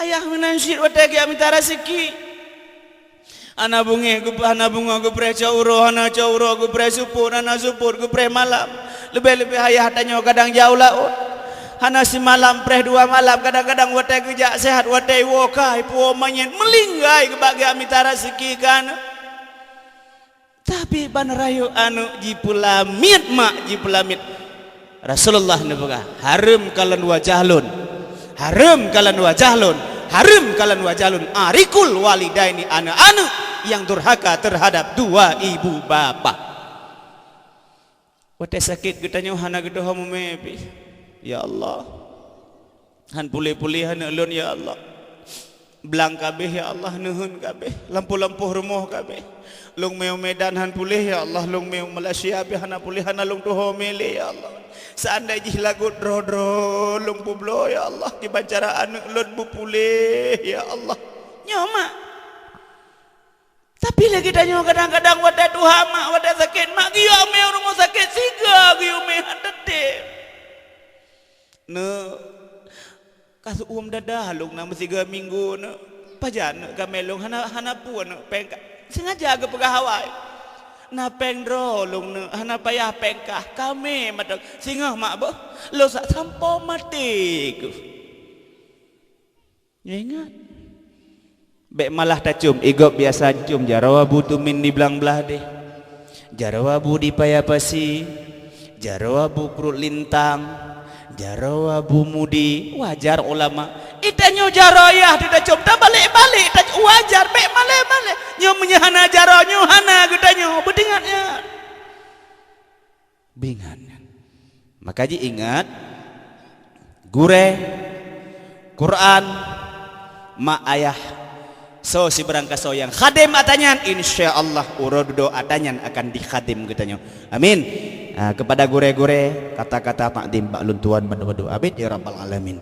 Ayah meunan cit watée geujak mita raseuki. Hana beungéh geup-, hana beungoh geupreh cot uroe, hana cot uroe geupreh seupôt, hana seupôt geupreh malam. Leubeh-leubeh ayah tanyoe kadang jak u laôt. Hana simalam preh dua malam, kadang-kadang watée geujak seuhat, watée iwoe kah, ipuwoe manyét, meulinggai geubak geujak mita raseuki keu aneuëk. Tapi ban rayeuk aneuëk jipeulamiet mak, jipeulamiet. Rasulullah neupeugah, "Hareuem kalon wajah lôn, hareuem kalon wajah lôn, hareuem kalon wajah lôn, arikul walidaini, aneuëk-aneuëk nyang durhaka teuhadab dua ibu bapa." Watée sakét geutanyoe hana geutuho mumé pih. Ya Allah. Han puléh-puléh aneuëk lôn, ya Allah. Blang kabéh, ya Allah, neuheun kabéh. Lampôh-lampôh rumoh kabéh. Lôn mé u Medan han puléh, ya Allah. Lôn mé u Malaysia pih hana puléh, hana lôn tuho mé lé, ya Allah. Seandai jih lagot droe-droe lôn peubloe, ya Allah, kiban cara aneuëk lôn beupuléh, ya Allah. Nyoe mak. Tapi lé geutanyoe kadang-kadang watée tuha mak, watée sakét mak, geuyue mé u rumoh sakét siga geuyue mé han teutem. Neuk, ka seuuem dadah lôn na meusiga minggu neuk. Pajan neuk ka mé lôn hana, hana peue neuk péng ka. Sengaja geupeugah awai. Na péng droe lôn neuk, hana payah péng kah. Ka mé mantong. Singoh mak beuh, lôn sak sampoe maté keuh. Nyoe ingat. Bék malah tacôm, i gob biasa côm jaroe bu tumin di blang blah deh. Jaroe bu di paya pasi. Jaroe Abu Pruet Lintang, jaroe Abu Mudi, wajar ulama. Eh, tanyoe jaroe yah teuh tacok, tabalek-balek, ta-, wajar, bék malée-malée. Nyoe meunyoe hana jaroe, nyoe hana geutanyoe, beudingat nyan. Bingat nyan. Maka jiingat, gurée, Quran, mak ayah, soe sibarang kasoe nyang khadém ata nyan, insya Allah uroe dudoe ata nyan akan dikhadim geutanyoe. Amin. Ah, kepada gurée-gurée, kata-kata takdim bak lôn tuan bandu-bandu. Amin ya rabbal alamin.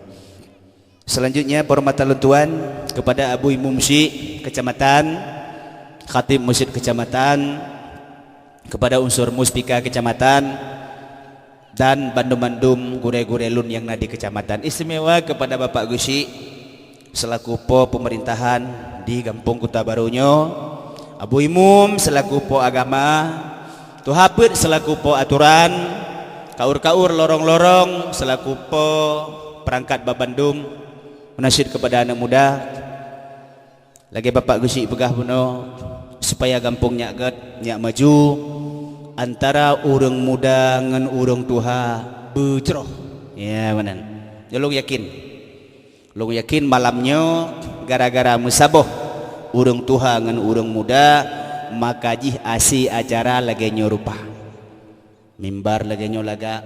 Selanjutnya, penghormatan lôn tuan kepada Abu Imum Syik Kecamatan, Khatib Masjid Kecamatan, kepada unsur Muspika Kecamatan, dan bandum-bandum gurée-gurée lôn nyang na di kecamatan. Istimewa kepada Bapak Geuchik selaku po pemerintahan di Gampông Kuta Barô nyoe, Abu Imum selaku po agama, Tuha Peuet selaku po aturan, kaur-kaur lorong-lorong selaku po perangkat babandum, meunasyid kepada aneuk muda, lagée Bapak Geuchik peugah bunoe, supaya gampông nyak gét, nyak maju, antara ureuëng muda ngon ureuëng tuha beucroh. Ya, meunan. Ulôn yakin. Lôn yakin malam nyoe gara-gara meusaboh ureuëng tuha ngon ureuëng muda, maka jih asi acara lagée nyoe rupa. Mimbar lagée nyoe lagak.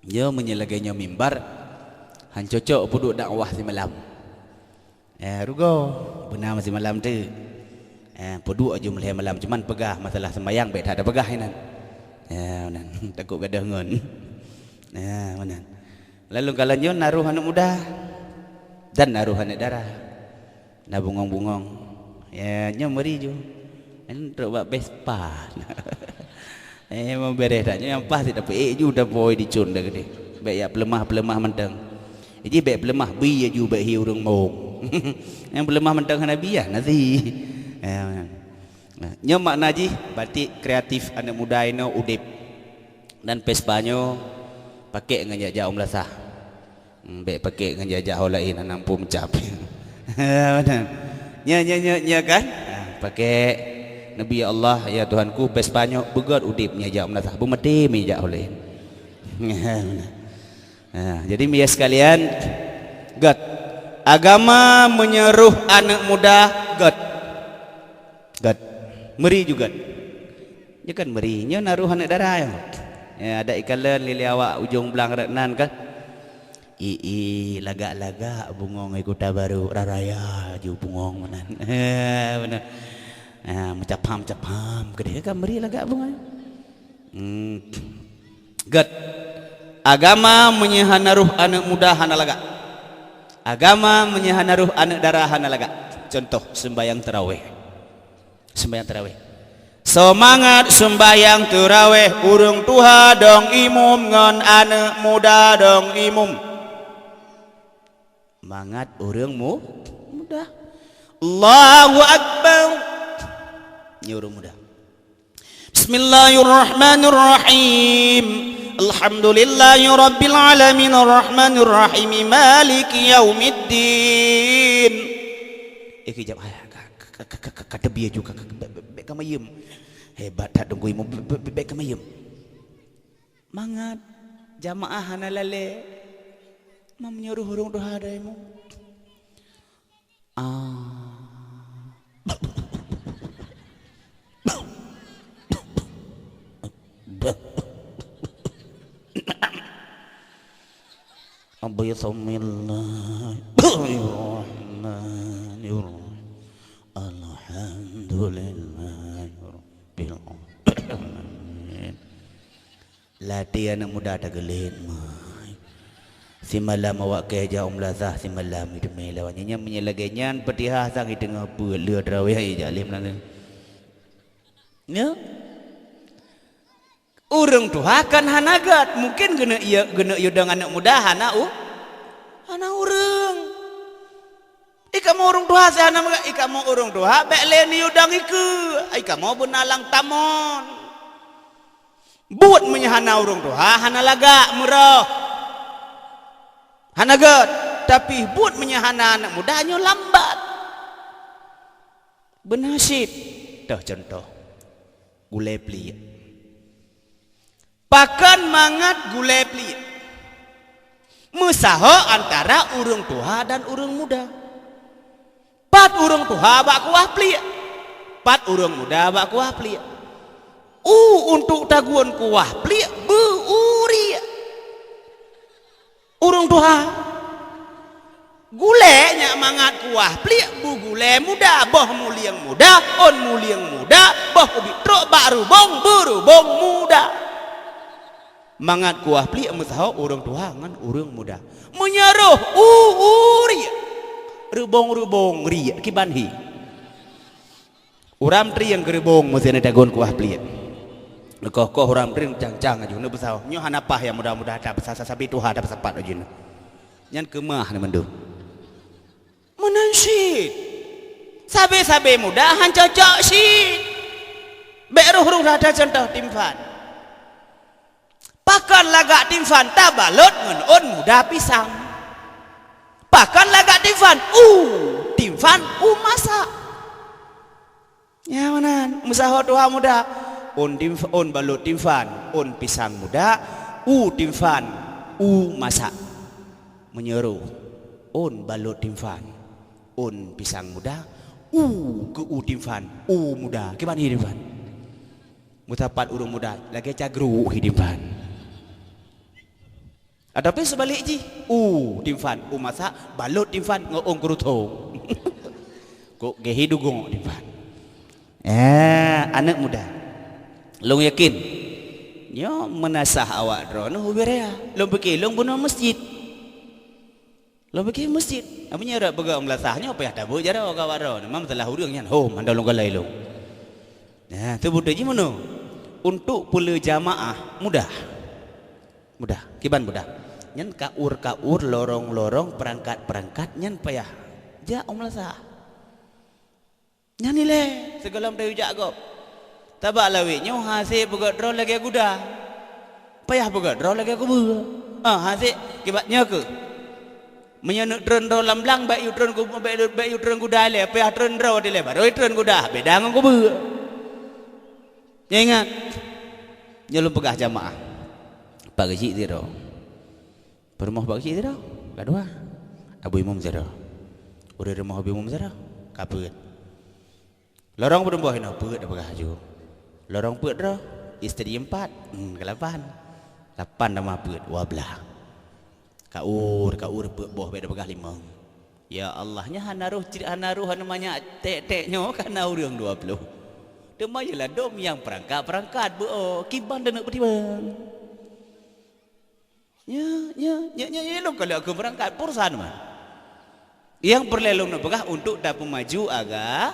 Nyoe meunyoe lagée nyoe mimbar, han cocok peuduek dakwah simalam. Eh, rugoe, beuna simalam teuk. Eh, peuduek aju meulhée malam, cuman peugah masalah sembayang bék that tapeugah inan. Eh, meunan. Takot gadoh ngon. Eh, meunan. Lalu kalau nyoe na roh aneuk muda dan na roh aneuk dara. Na bungong-bungong. Ya, nyoe meuri ju. Nyan trok bak Vespa. Eh, meubeureh that. Nyoe nyang paih sit tapeuék ju tapoi dicon dah keudeh. Bék yak peuleumah-peuleumah mantong. Jadi bék peuleumah bui aju bék hi ureuëng mong. Nyang peuleumah mantong hana biyah nasi. Ya, meunan. Nah, nyoe makna jih batik kreatif aneuk muda inoe udeb. Dan Vespa nyoe pakék ngon jak-jak u meulasah. Hmm, bék pakék ngon jak-jak ho laén, hana muphom cap. Meunan. Nya, nya, nya, nya kan? Ah, pakék, "Nabi ya Allah, ya Tuhanku, Vespa nyoe beugét udeb nyoe jak u meulasah, beumaté mé jak ho laén." Meunan. Ah, jadi, meunyoe sekalian, gét. Agama meunyoe roh aneuk muda, gét. Gét. Meuri ju gét. Nyoe kan meuri. Nyoe na roh aneuk dara nyoe. Ya, adak ikalon lé-lé awak ujong blang rot nan kan. I, i, lagak-lagak bungong i Kuta Barô, raraya ju bungong meunan. Beuna. Ah, meucapham-capham keudeh kan meuri lagak bungong. Hmm. Gét. Agama meunyoe hana roh aneuk muda hana lagak. Agama meunyoe hana roh aneuk dara hana lagak. Contoh, seumbahyang tarawéh. Seumbahyang tarawéh. Seumangat seumbahyang tarawéh, ureuëng tuha dong imum ngon aneuk muda dong imum. Mangat ureuëng mu-, muda. Allahu Akbar. Nyoe ureuëng muda. Bismillahirrahmanirrahim. Alhamdulillahirabbil alamin, arrahmanirrahim, maliki yaumiddin. Eh, kejap, hai, ka, ka, ka, ka, ka, ka teubiet ju, ka, ka, ka, bék, bék, bék ka mayem. Hebat that Teungku Imum, bék, bék, bék, bék ka mayem. Mangat jamaah hana lalée. Meunyoe ureuëng tuha dong imum. Ah. Bismillahirrahmanirrahim. Alhamdulillahirabbil alamin. Latih aneuk muda tageulet mai. Simalam awak keu jak u meulasah, simalam iteumé lawan nyan. Nyan meunyoe lagée nyan, Fatihah sang iteungoh peuet lheueh tarawéh, ai jak lé meunan. Nyoe. Ureuëng tuha kan hana gét, mungken geuneuk yue, geuneuk yue dong aneuk muda hana u-, hana ureuëng. I kamoe ureuëng tuha si hana meugét, i kamoe ureuëng tuha bék lé neuyue dong ikeue, i kamoe beuna lam tamon. Buet meunyoe hana ureuëng tuha, hana lagak meuroh. Hana gét, tapi buet meunyoe hana aneuk muda nyoe lambat. Beuna cit. Toh contoh. Gulée pliek. Pakon mangat gulée pliek? Meusaho antara ureuëng tuha dan ureuëng muda. Pat ureuëng tuha bak kuah pliek, pat ureuëng muda bak kuah pliek. U untuk tagun kuah pliek beu u riek. Ureuëng tuha, gulée nyak mangat kuah pliek beu gulée muda, boh mulieng muda, ôn mulieng muda, boh ubit trok bak reubong beu reubong muda. Mangat kuah pliek meusaho ureuëng tuha ngon ureuëng muda. Meunyoe roh u u riek, reubong-reubong riek kiban hi. Uram trieng keu reubong meusé neutagun kuah pliek. Neukoh-koh uram trieng cang-cang aju neupeusaho. Nyoe hana paih nyang muda-muda that peusa-, sabe tuha that peusapat aju nyoe. Nyan keumah nyoe mandum. Meunan cit. Sabe-sabe muda han cocok cit. Bék roh-roh that cuntoh timphan. Pakon lagak timphan tabalot ngon ôn muda pisang? Pakon lagak timphan u timphan u masak? Nyan meunan, meusaho tuha muda. Ôn timph-, ôn balot timphan, ôn pisang muda, u timphan, u masak. Meunyoe roh, ôn balot timphan, ôn pisang muda, u keu u timphan, u muda. Kiban hi timphan? Meusapat ureuëng muda lagée cagruek hi timphan. Ataupun seubalik jih, u timphan, u masak, balot timphan ngon ôn keuruthong. Kok geuhi dugok timphan. Eh, aneuëk muda. Lôn yakin, nyoe meunasah awak droeneuh ubé raya. Lôn pike, lôn bunoe meuseujid. Lôn pike meuseujid. Apa nyan rot peugah meulasah nyoe payah tabeuet jaroe keu awak droeneuh. Memang salah ureuëng nyan. Hom, hana lôn galai lôn. Nah, teubeutôi jih meunoe. Untuk peuleueh jamaah mudah. Mudah, kiban mudah. Nyan kaur-kaur, lorong-lorong, peurangkat-peurangkat nyan payah jak u meulasah. Nyan ilée sigohlom tayue jak gob. Sabab lawét nyoe hase peugét droe lagée guda. Payah peugét droe lagée kubeue. Ah, hase kiban nyoe keuh. Meunyoe neuk treun droe lam blang, bék yue treun ku-, bék, bék yue treun guda ilée, payah treun droe dilée, barô treun guda, beda ngon kubeue. Nyoe ingat, nyoe lôn peugah jamaah. Pak Geuchik sidroe. Peurumoh Pak Geuchik sidroe, ka dua. Abu Imum sidroe. Ureuëng rumoh Abu Imum sidroe, ka peuet. Lorong peurumoh inoe peuet dah peugah aju. Lorong peuet droe, isteri empat, hmm, ka lapan. Lapan tamah peuet, dua belas. Kaur, kaur peuet boh bék dah peugah limong. Ya Allah, nyan hana roh, hana roh, hana manyak tek-tek nyoe ka na ureuëng dua ploh. Teuma yalah dom nyang peurangkat-peurangkat beu, oh, kiban dan neuk peutimang. Nya, nya, nya, nya, nya, lôn kalheueh keu peurangkat, peue urusan mah. Nyang peureulée lôn neupeugah untuk tapeumaju aga-,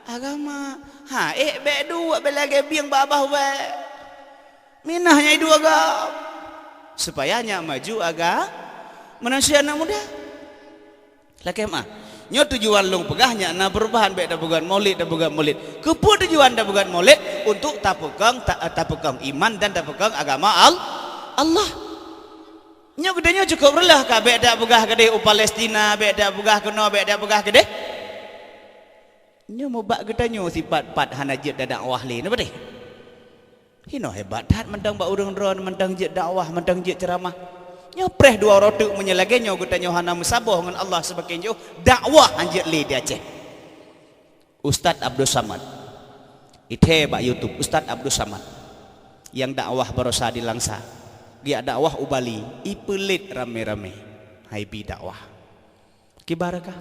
agama. Ha, ék bék duek, bék lagée bieng babah wée. Minah nyang iduek gob. Supaya nyak maju aga-, manusia aneuk muda. Lakée meuah. Nyoe tujuan lôn peugah nyak na peurubahan bék tapeugét maulid, tapeugét maulid. Keupeue tujuan tapeugét maulid? Untuk tapeukong, ta-, tapeukong iman dan tapeukong agama Al-, Allah. Nyoe geutanyoe cukôp reuloh ka bék tapeugah keudeh u Palestina, bék tapeugah keunoe, bék tapeugah keudeh. Nyoe mubak geutanyoe sipat pat hana jeuet dakwah lé, na beutôi? Hinoe hebat that mantong bak ureuëng droe mantong jeuet dakwah, mantong jeuet ceuramah. Nyoe preh dua uroe teuk meunyoe lagée nyoe geutanyoe hana meusaboh ngon Allah seumaken jauh, dakwah hanjeuet lé di Aceh. Ustaz Abdul Samad. Ithée bak YouTube, Ustaz Abdul Samad. Nyang dakwah barosa di Langsa. Geujak dakwah u Bali, ipeulet ramé-ramé. Hai bi dakwah. Kiban kah?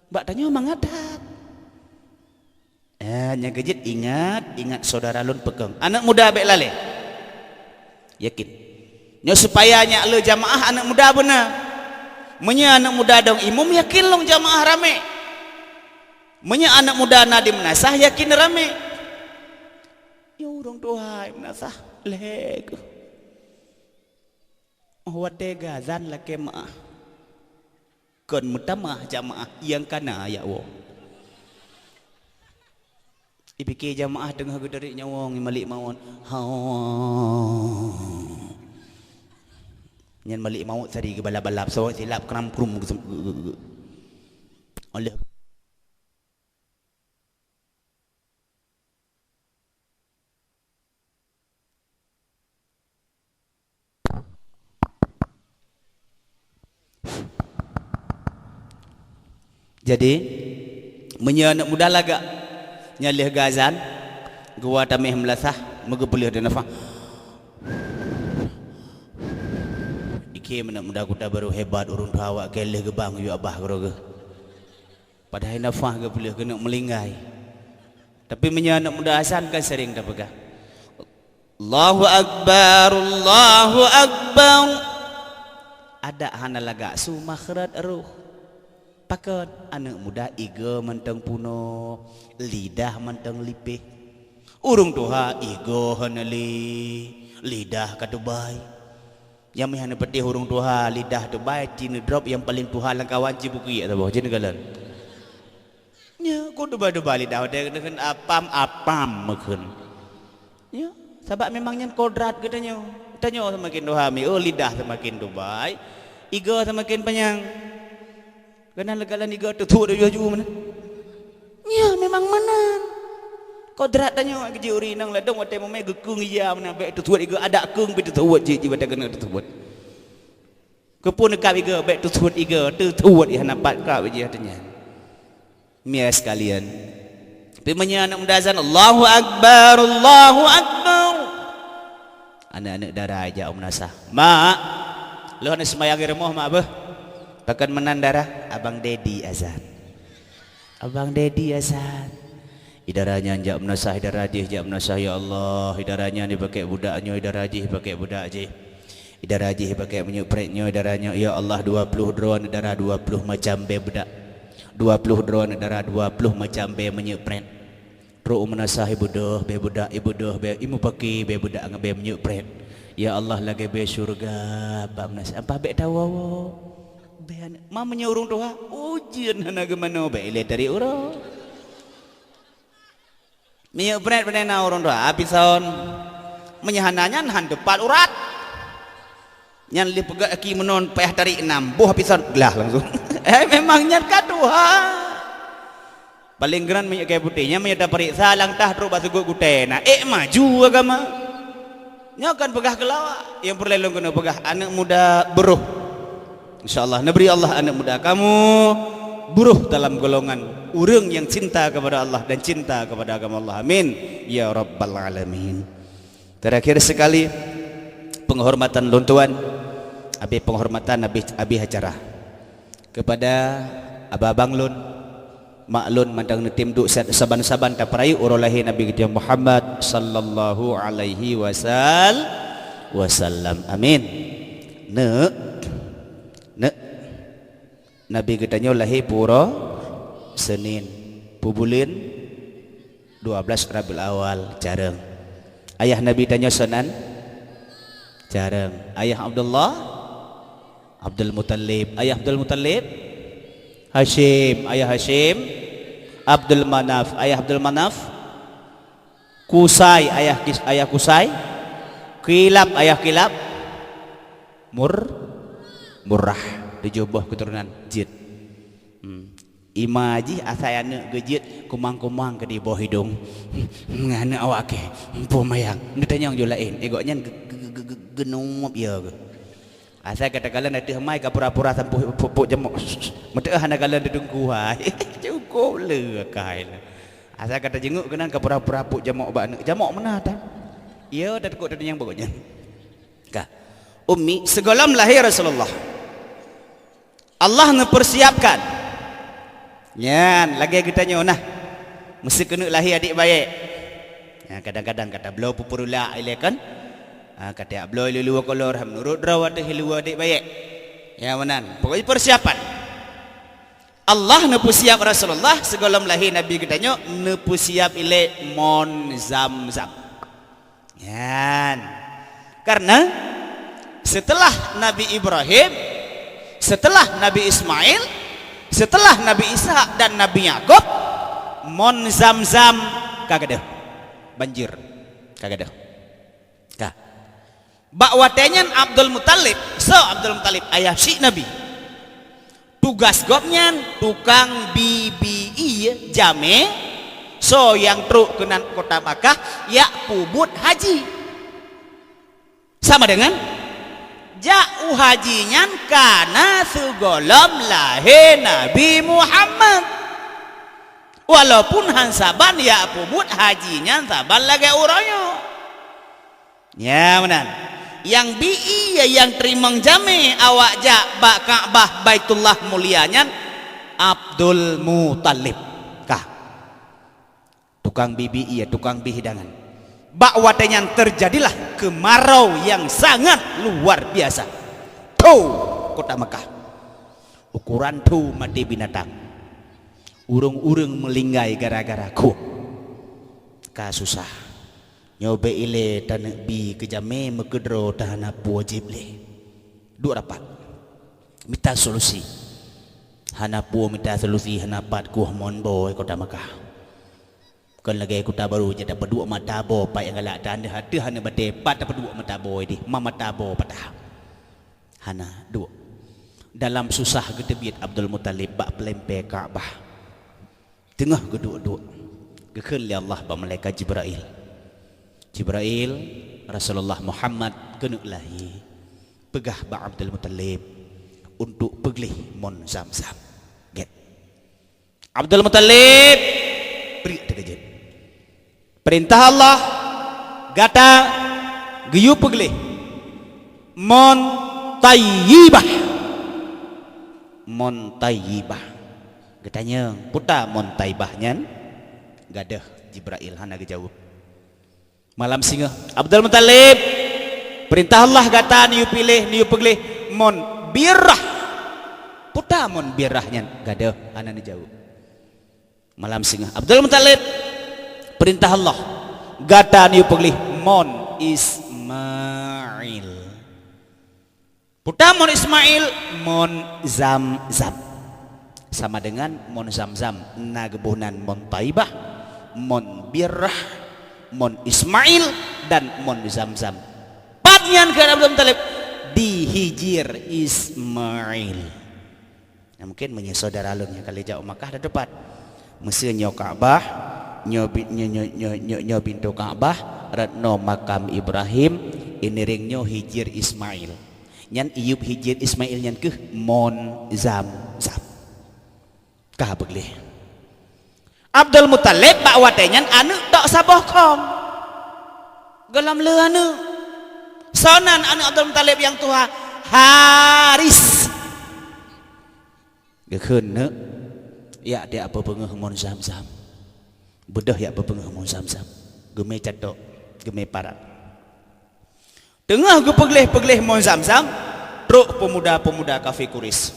Bak tanyoe mangat that. Eh, nyang keujeuet ingat, ingat syedara lôn peukong. Aneuk muda bék lalée. Yakin. Nyoe supaya nyak le jamaah aneuk muda beuna. Meunyoe aneuk muda dong imum, yakin lôn jamaah ramé. Meunyoe aneuk muda na di meunasah, yakin ramé. Nyoe ureuëng tuha meunasah, lhée keuh. Oh, watée geuazan lakée meuah. Kon meutamah jamaah nyang kana jak woe. Ipike jamaah teungoh geuteurik nyawöng malik mawöt. Ha. Nyan malik mawöt sari geubalap-balap, soe silap kram krum geusem-, ge-, ge-, ge-. Oleh Jadi, meunyoe aneuk muda lagak nyang lheueh geuazan, geuwa tameh meulasah, meugeupeuleueh di nafah. Ikhém aneuk muda kuta barô hebat, ureuëng tuha awak keu lheueh geubang yue abah keudroe geuh. Padahai nafah geupeuleueh keuneuk meulinggai. Tapi meunyoe aneuk muda azan kan sering tapeugah, "Allahu Akbar, Allahu Akbar." Adak hana lagak su makhraj roh. Pakon aneuk muda igoe mantong punoh, lidah mantong lipéh. Ureuëng tuha igoe hana lé, lidah ka teubai. Nyang meuh hana peudeh ureuëng tuha, lidah teubai, ci neudrop nyang paleng tuha lam kawan ci bukik saboh, ci neukalon. Nyoe, ku teubai-teubai lidah watée keuneukheun apam-apam meukheun. Nyoe, sabab memang nyan kodrat geutanyoe. Tanyoe seumaken tuha mi, oh, lidah seumaken teubai, igoe seumaken panyang. Keunan leukalan igoe teusuet laju-laju meunan. Nyoe memang meunan. Kodrat tanyoe keu jih ureuëng inong ladom watée mumai geukeueng ija meunan bék teusuet igoe, adak keueng pih teusuet jih, jih watée keuneuk teusuet. Keupeue neukab igoe, bék teusuet igoe, teusuet ih hana pat kab jih ateueh nyan. Mia sekalian. Tapi meunyoe aneuk muda azan, "Allahu Akbar, Allahu Akbar." Aneuk-aneuk dara jak u meunasah, "Mak, lôn hana seumayang di rumoh, Mak, beuh." "Pakon meunan, dara?" "Abang Dedi azan." "Abang Dedi azan." Idara nyan jak meunasah, idara jih jak meunasah, "Ya Allah, idara nyan ipakék budak nyoe, idara jih ipakék budak jih. Idara jih ipakék minyeuk prét nyoe, idara nyoe. Ya Allah, dua ploh droe aneuk dara, dua ploh macam bée budak. Dua ploh droe aneuk dara, dua ploh macam bée minyeuk prét." Trok u meunasah, ibeudôh bée budak, ibeudôh bée, imupaki bée budak ngon bée minyeuk prét. Ya Allah, lagée bée syeuruga bak meunasah, ampah bék tawoe-woe. Bée aneuk, ma meunyoe ureuëng tuha, ujeuen hana geumanoe, bék ilée tarék uroe. Minyeuk prét peureuna ureuëng tuha, api saon. Meunyoe hana nyan, han teupat urat. Nyan lé peugah aki meunon payah tarék nam, boh api saon, glah langsung. Eh, memang nyan ka tuha. Paleng geuran minyeuk kayée putéh, nyan meunyoe tapareksa lam tah trok bak seugot gutée na, ék maju agama. Nyoe kan peugah keulawak, nyang peureulée lôn keuneuk peugah aneuk muda beuroh. Insya Allah, neubri Allah aneuk muda kamoe beuroh dalam golongan ureuëng nyang cinta kepada Allah dan cinta kepada agama Allah. Amin ya rabbal alamin. Terakhir sekali, penghormatan lôn tuan, habis penghormatan, habis, habis acara. Kepada abang-abang lôn, mak lôn mantong neutem duek sa-, saban-saban tapeurayeuk uroe lahé Nabi geutanyoe Muhammad sallallahu alaihi wasal-, wasallam. Amin. Neuk, neuk, Nabi geutanyoe lahé peue uroe Senin, peue buleuen dua belas Rabiul Awal, careueng. Ayah Nabi tanyoe soe nan? Careueng. Ayah Abdullah? Abdul Muttalib. Ayah Abdul Muttalib? Hashim. Ayah Hashim? Abdul Manaf. Ayah Abdul Manaf? Kusai. Ayah Kis-, ayah Kusai? Kilab. Ayah Kilab? Mur-, Murrah. Tujoh boh keuturonan jeuet. Hmm. Ima jih asai aneuk geujeuet kumang-kumang keu di boh idong. Ngon aneuk awak kèe, peue mayang. Neutanyong ju laén, eh, gobnyan ge-, ge-, ge-, ge-, geunueb ya keuh. Asai ka takalon ateueh mai ka pura-pura sampôh pok-pok jamok. Meuteuh hana kalon teutungku hai. Cukup le akai le. Asai ka tajeungok keunan ka pura-pura pok jamok bak aneuk. Jamok meunan tan. Ya, tateukok tatanyong bak gobnyan. Ka. Ummi, sigohlom lahé Rasulullah, Allah neupeusiapkan. Nyan, lagèe geutanyoe nah. Meuseu keuneuk lahé adék bajèe. Nah, kadang-kadang ka tabloe peupeurulak ilèe kan. Ha, ka tajak bloe ilèe luwa kolor, ha, meunurot droe ateueh ilèe luwa adék bajèe. Ya, meunan. Pokoknya persiapan. Allah neupeusiap Rasulullah sigohlom lahé Nabi geutanyoe, neupeusiap ilèe mon Zamzam. Nyan. Karena setelah Nabi Ibrahim, setelah Nabi Ismail, setelah Nabi Ishak dan Nabi Yakub, mon Zamzam ka gadôh. Banjir ka gadôh. Ka. Bak watèe nyan Abdul Muthalib, soe Abdul Muthalib? Ayah syik Nabi. Tugas gobnyan tukang bi-bi ie jamèe soe nyang trok keunan kota Makkah jak peubuet haji. Sama dengan Jak u haji nyan ka na sigohlom lahé Nabi Muhammad. Walaupun han saban jak peubuet haji nyan saban lagée uroe nyoe. Nya meunan. Nyang bi ié nyang teurimong jamé awak jak bak Ka'bah Baitullah mulia nyan Abdul Muthalib. Ka. Tukang bi ié, tukang bi hidangan. Bak watée nyan teujadilah keumarau nyang sangat luar biasa. Tho kota Makkah. Ukoran tho maté binatang. Ureuëng-ureuëng meulinggai gara-gara khueh. Ka susah. Nyoe bék ilée taneuk bi keu jamé meukeudroe teuhana peue jieb lé. Duek rapat. Mita solusi. Hana peue mita solusi, hana pat khueh mon boh kota Makkah. Kon lagée kota barô jak tapeuduek mata boh pat nyang galak tan deuh ateueh hana batée pat tapeuduek mata boh dih, ma mata boh patah. Hana duek. Dalam susah geuteubiet Abdul Muthalib bak peulempée Ka'bah. Teungoh geuduek-duek, geukheun lé Allah bak malaikat Jibrail, "Jibrail, Rasulullah Muhammad keuneuk lahé. Peugah bak Abdul Muthalib untuk peugleh mon Zamzam." Gét. Abdul Muthalib bri teukeujot. Peurintah Allah, gata geuyue peugleh mon Thayyibah. Mon Thayyibah. Geutanyong, "Peue ta mon Thayyibah nyan?" Gadôh Jibrail hana geujaweueb. Malam singoh, "Abdul Muthalib, peurintah Allah gata neuyue piléh, neuyue peugleh mon Birrah." "Peue ta mon Birrah nyan?" Gadôh hana neujaweueb. Malam singoh, "Abdul Muthalib, peurintah Allah gata neuyue peugleh mon Ismail." "Peue ta mon Ismail?" "Mon Zamzam." Sama dengan mon Zamzam, na geuboh nan mon Thayyibah, mon Birrah, mon Ismail, dan mon Zamzam. Pat nyan kheun Abdul Muthalib, di Hijir Ismail. Nah, mungkin meunyoe syedara lôn nyang ka lheueh jak u Makkah tateupat. Meuseu nyoe Ka'bah, nyoe bi-, nyoe, nyoe, nyoe, nyoe, nyoe pintoe Ka'bah, rot noe makam Ibrahim, ineureng nyoe Hijir Ismail. Nyan iyup Hijir Ismail nyan kheueh mon Zamzam. Ka beugleh. Abdul Muthalib bak watée nyan aneuëk tok saboh khong. Gohlom le aneuëk. Soe nan aneuëk Abdul Muthalib nyang tuha? Haris. Geukheun, "Neuk, jak tiek peupeungeut mon Zamzam. Beudôh jak peupeungeut mon Zamzam." Geumé catok, geumé parat. Teungoh geupeugleh-peugleh mon Zamzam, trok peumuda-peumuda kafé Quraisy.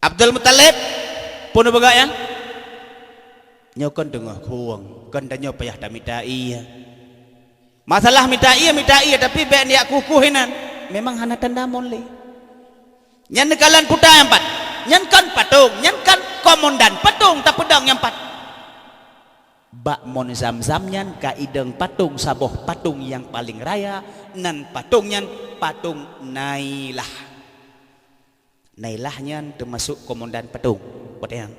"Abdul Muthalib, peue neupeugah nyan?" "Nyoe kon teungoh khueng, kon tanyoe payah tamita ié." "Masalah mita ié, mita ié, tapi bék neujak khueh-khueh inan." Memang hana tanda mon lé. "Nyan neukalon peue ta nyang pat?" "Nyan kon patong, nyan kon komandan patong tapeudong nyang pat." Bak mon Zamzam nyan ka idong patong, saboh patong nyang paleng raya, nan patong nyan patong Nailah. Nailah nyan teumasok komandan patong. Watée nyan.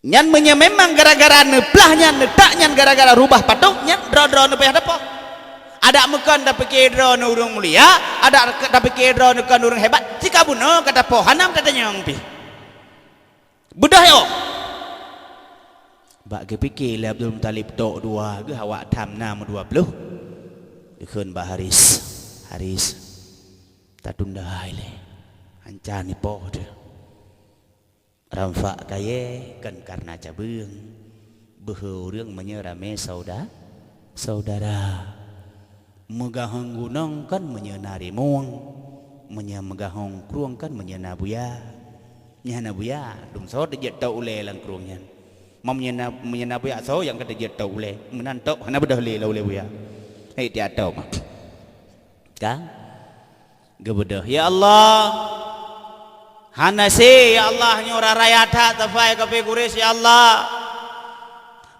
Nyan meunyoe memang gara-gara neuplah nyan, neutak nyan gara-gara rubah patong, nyan droe-droe neupayah tapoh. Adak meukon tapike droe neu ureuëng mulia, adak ke-, tapike droe neu kon ureuëng hebat, cit ka bunoe ka tapoh, hana tatanyong pih. Beudôh yo. Bak geupike lé Abdul Muthalib tok dua geuh awak tham na meudua ploh. Geukheun bak Haris, "Haris, tatunda ilée. Hanca nipoh teuh. Ramfak kayée kon kareuna cabeueng, beuhe ureuëng meunyoe ramé sauda-, saudara. Meugahong gunong kon meunyoe na rimueng, meunyoe meugahong krueng kon meunyoe na buya. Nyan na buya, dum soe teujeuet tok ulée lam krueng nyan. Ma meunyoe na, meunyoe na buya soe nyang ka teujeuet tok ulée, meunan tok hana beudôh lé lam ulée buya." Hei, tiak tok. Ka? Geubeudôh, "Ya Allah, hana sé, ya Allah, nyoe raya that safai kafé Quraisy, ya Allah.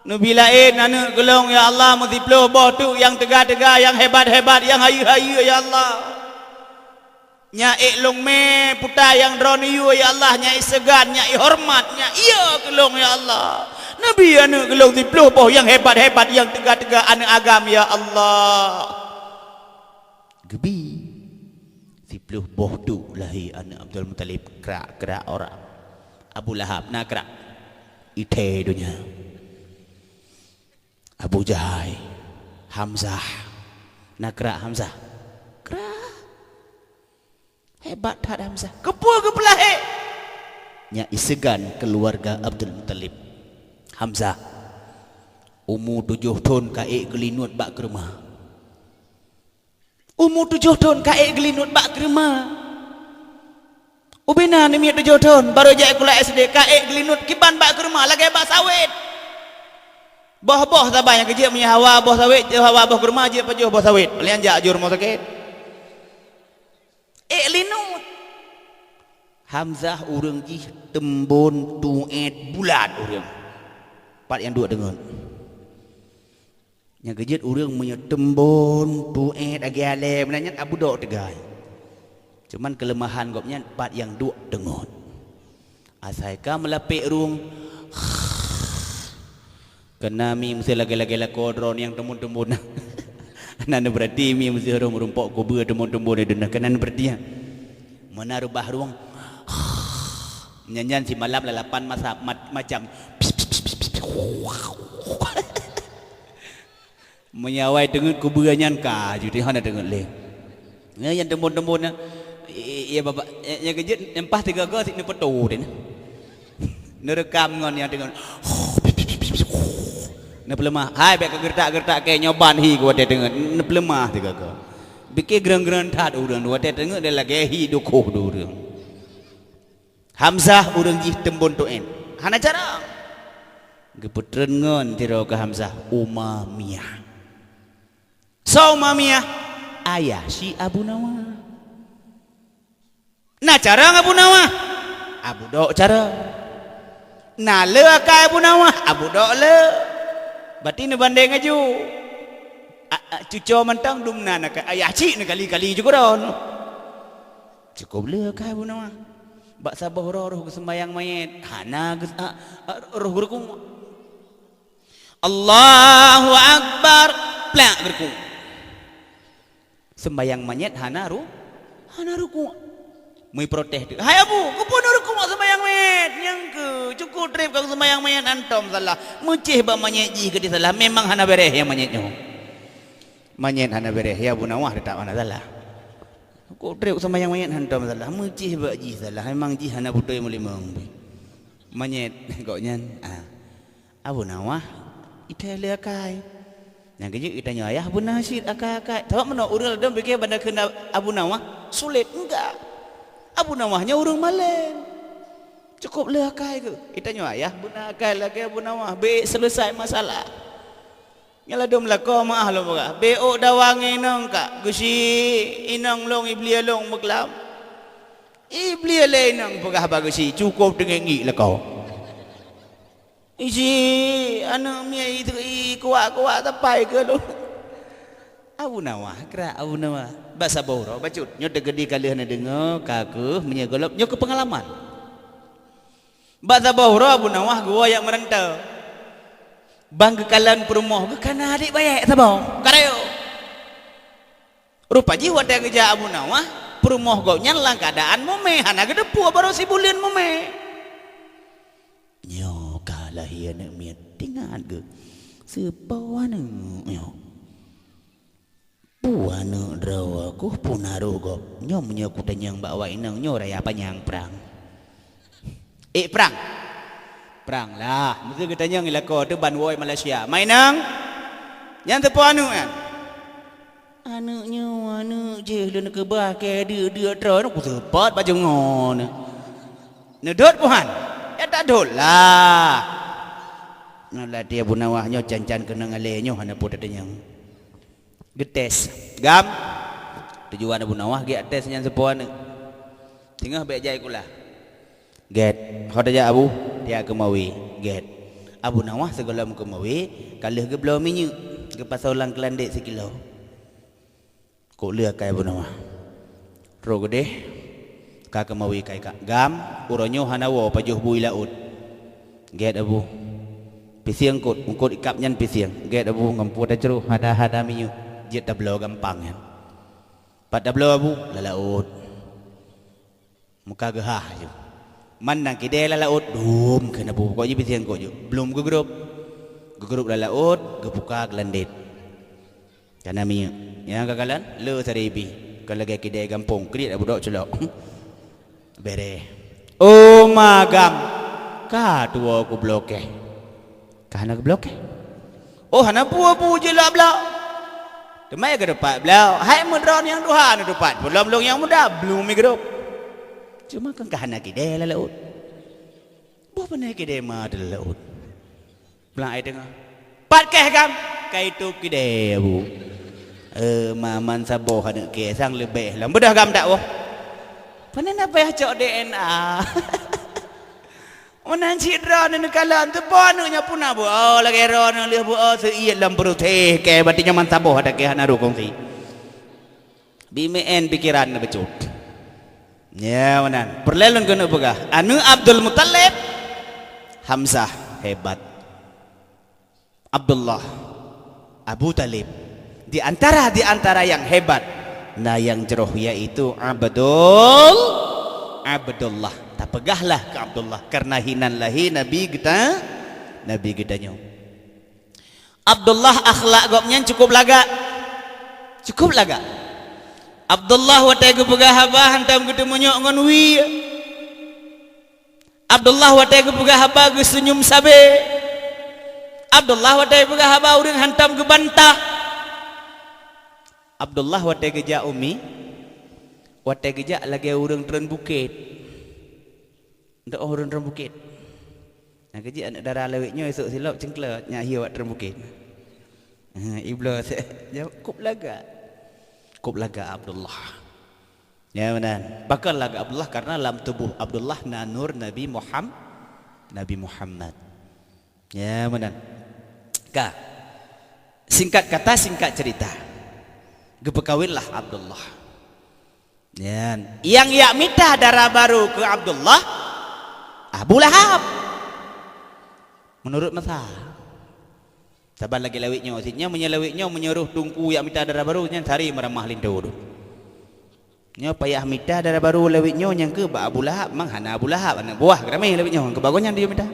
Neubi laén aneuëk keu lôn, ya Allah, meusiploh boh teuk nyang teuga-teuga, nyang hebat-hebat, nyang hayeue-hayeue, ya Allah. Nyak ék lôn mé peue ta nyang droeneuh yue, ya Allah, nyak ék seugan, nyak ék horeumat, nyak ié keu lôn, ya Allah. Neubi aneuëk keu lôn siploh boh nyang hebat-hebat, nyang teuga-teuga aneuëk agam, ya Allah." Geubi. Ploh boh tu lahé aneuëk Abdul Muthalib, krak-krak orang. Abu Lahab na krak, ithée donya. Abu Jahai, Hamzah, na krak Hamzah. Krak. Hebat that Hamzah. Keupeue geupeulahé? Nyak iseugan keuluwarga Abdul Muthalib. Hamzah, umu tujoh thon ka ék geulinuet bak keureuma. Umu tujoh thon ka ék geulinuet bak keureuma. Ubena aneuk miet tujoh thon, barô jak sikula S D, ka ék geulinuet kiban bak keureuma lagée bak sawét. Boh-boh saban nyang keujeuet meunyoe hawa boh sawét, hawa boh keureuma jeuet pajoh boh sawét. Lian jak jeuet rumoh sakét. Ék linuet. Hamzah ureuëng jih teumbon tuet bulat ureuëng. Pat nyang duek deungon. Nyang keujeuet ureuëng meunyoe teumbon tuet agée alée meunan nyan Abu Dok teugai. Cuman keuleumahan gobnyan pat nyang duek deungon. Asai ka meulapék rueng, keunan mi meusé lagée-lagée lakoe droe nyang teumbon-teumbon. Hana neupeurati mi meusé rhom rumpok kubeue teumbon-teumbon di deunah, keunan neupeurati nyan. Meunan reubah rueng. Nyan-nyan simalam lalapan masa, ma-, macam. Meunyoe awai teungeut kubeue nyan ka, jadi hana teungeut lé. Nyan nyang teumbon-teumbon nyan, i-, i-, iya babah, nyang keujeuet nyang paih teuga-ga sit neupeuto teuh. Neureukam ngon nyang teungeut. Neupeuleumah. Hai, bék ka geureutak-geureutak kée nyoe ban hi keu watée teungeut. Neupeuleumah teuga-ga. Bike greng-greng that ureuëng watée teungeut dia lagée hi dukoh dua ureuëng. Hamzah ureuëng jih teumbon tuet. Hana carông. Geupeutreun ngon sidroe keu Hamzah Umamiyah. Soe Umamiyah? Ayah si Abu Nawah. Na carông Abu Nawah? Abu Dok carông. Na le akai Abu Nawah? Abu Dok le. Berarti neubandeng aju. A, a, cuco mantong dum na, na ka-, ayah cik neukali-kali ju keudroe. Cukôp le akai Abu Nawah. Bak saboh uroe roh geuseumbayang manyét, hana geus-, a, a, roh geurukuk. Allahu Akbar, plak geurukuk. Seumbayang manyét hana ru-, hana rukuk. Meuprotes teuk, "Hai Abu, keupeue neurukuk seumbayang manyét? Nyang keu, cukôp treb ka seumbayang manyét hantom salah. Meucéh bak manyét jih keudeh salah, memang hana béreh nyang manyét nyoe." Manyét hana béreh, ya Abu Nawah teutap hana salah. Kok treb seumbayang manyét hantom salah, meucéh bak jih salah, memang jih hana beutôi meulimong. Manyét gobnyan, ah, Abu Nawah, ithée le akai. Nyang keujeuet geutanyoe ayah beuna cit akai-akai. Sabab meunoe ureuëng ladôm pike banda kheun Abu Nawah sulet, enggak. Abu Nawah nyoe ureuëng malém. Cukôp le akai keuh. Geutanyoe ayah beuna akai lagée Abu Nawah, bék seuleusai masalah. Nyan ladôm lakoe meu'ah lôn peugah, "Bék ôk dawa ngon inong kak, geuchik inong lôn, iblie lôn meuklam." Iblie lé inong peugah bak geuchik, cukôp teungiek-ngiek lakoe. "Geuchik, aneuëk miet itu, i kuat-kuat sapai keu lôn." Abu Nawah, krak Abu Nawah. Bak saboh uroe bacut, nyoe teukeudi ka lheueh neudeungoe, ka keuh, meunyoe gohlom, nyoe keu peungalaman. Bak saboh uroe Abu Nawah geuwoe jak meurantô. Ban geukalon peurumoh geuh ka na adék bajée saboh, ka rayeuk. Rupa jih watée geujak Abu Nawah, peurumoh gobnyan lam keuadaan mumé, hana geuteupeue barô sibuleuen mumé. Nyoe ka lahé aneuëk miet, teuingat geuh, "Soe po aneuëk nyoe? Peue aneuëk droe keuh, peue na roh gob? Nyoe meunyoe kutanyong bak awak inong, nyoe raya panyang prang." "Ék prang?" "Prang lah, meuseu geutanyong i lakoe teuh ban woe Malaysia. Ma inong, nyan soe po aneuëk nyan?" "Aneuëk nyoe, aneuëk jih lôn keubah keu deuk-deuk droe, nyoe kuseupôt bak jeuet ngon." "Neudhôt peue han?" "Ya tadhôt lah." Nyoe latih Abu Nawah nyoe can-can keunong alée nyoe hana peue tatanyong. Geutés. "Gam, tujuan Abu Nawah geuyak tés nyan soe po aneuëk. Singoh bék jai sikula." "Gét." "Ho tajak Abu?" "Tajak keumawe." "Gét." Abu Nawah sigohlom keumawe, ka lheueh geubloe minyeuk, geupasoe lam keulandek sikilo. Kok le akai Abu Nawah. Troh geudeh, ka keumawe kai kak. "Gam, uroe nyoe hana woe pajoh bu i laôt." "Gét Abu." "Pisieng eungkôt, eungkôt ikab nyan pisieng." "Gét Abu, ngon peue tacroh, hada-hada minyeuk, jeuet tabloe gampang nyan." "Pat tabloe Abu?" "Lam laôt." Ka geuhah ju. Man nyang kidée lam laôt, dum keuneuk bukok ju bisieng kok ju. Blum geugrôp. Geugrôp lam laôt, geupuka geulandét. Kana minyeuk. Nyang ka kalon, le saribi. Ka lagée kidée gampông, kriet budok culok. Bereh. Oh, magam. Ka tuwo ku blokéh. Ka hana geublokéh. Oh, hana peue-peue jeuet lak bloe. Teuma ya geutupat bloe. Hai meudroe nyang tuha neutupat. Peulom lôn nyang muda, blum migrop. Cuma kan ka hana kidée lam laôt. Boh pane kidée ma teuh lam laôt. Blang ai teungoh. Pat keh gam? Ka itôb kidée, Bu. Eh, ma man saboh aneuk keh sang leubeh lom. Beudôh gam dak boh? Pane na payah cok D N A. Meunan cit droeneuh neukalon, teupo aneuk nyoe puna bu, oh, lagée droeneuh lheueh bu, oh, seuiet lom peurutéh, keh, berarti nyoe man saboh adak keh hana rukong si. Bi meu'en pikeran neuh bacut. Ya, meunan. Peureulée lôn keuneuk peugah, aneuk Abdul Muthalib, Hamzah, hebat. Abdullah, Abu Thalib. Di antara, di antara nyang hebat, na nyang jroh, yaitu Abdul, Abdullah. Tapeugahlah keu Abdullah, kareuna hinan lahé Nabi geuta-, Nabi geutanyoe. Abdullah akhlak gobnyan cukup lagak. Cukup lagak. Abdullah watée geupeugah haba hantom geuteumunyok ngon wie. Abdullah watée geupeugah haba geuseunyum sabé. Abdullah watée geupeugah haba ureuëng hantom geubantah. Abdullah watée geujak umi, watée geujak lagée ureuëng treun bukét. Ndak, oh, ureuëng treun bukét. Nyang keujeuet aneuk dara lawét nyoe, esok silop cengklot nyak hiu awak treun bukét. Ibloe jaweueb, "Kop lagak." Kop lagak Abdullah. Ya, meunan. Pakon lagak Abdullah? Karena lam tuboh Abdullah na nur Nabi Muham-, Nabi Muhammad. Ya, meunan. Ka. Singkat kata, singkat cerita. Geupeukawinlah Abdullah. Nyan. Nyang jak mita dara barô keu Abdullah, Abu Lahab. Meunurot masa. Saban lagée lawét nyoe, sit nyoe meunyoe lawét nyoe meunyoe roh teungku jak mita dara barô, nyan sari meuramah linto dum. Nyoe payah mita dara barô lawét nyoe nyang keu bak Abu Lahab, mang hana Abu Lahab, aneuk buah geuramé lawét nyoe, keu bagoe nyan diyue mita.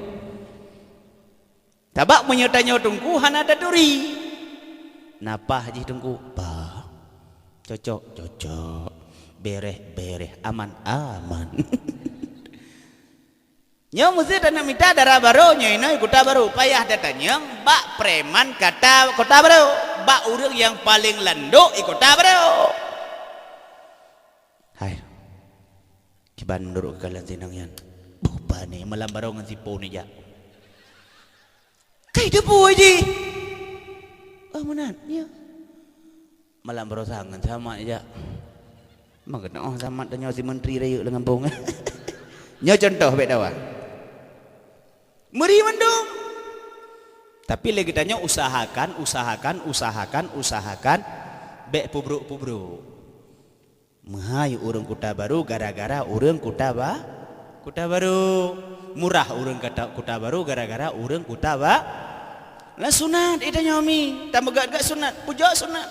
Sabab meunyoe tanyoe teungku hana taturi. Napah jih teungku, bah. Cocok, cocok. Bereh, bereh. Aman, aman. Nyoe meusé taneuk mita dara barô nyoe inoe Kuta Barô. Payah tatanyong bak preman kata Kuta Barô, bak ureuëng nyang paleng landok i Kuta Barô. Hai. Kiban meunurot keukalon sinong nyan. Buh, bani malam barô ngon sipon ijak. Kai debu jih. Oh, meunan, ya. Malam barô sang ngon samat ijak. Maka oh samat tanyoe si menteri rayeuk lam gampông. Nyoe contoh bék dawa. Meuri mandum. Tapi lé geutanyoe usahakan, usahakan, usahakan, usahakan bék pubrok-pubrok. Meuhai ureuëng Kuta Barô gara-gara ureuëng Kuta Ba-, Kuta Barô. Murah ureuëng kata Kuta Barô gara-gara ureuëng Kuta Ba-, lah sunat ita nyomi, tameugét-gét sunat, pujoe sunat.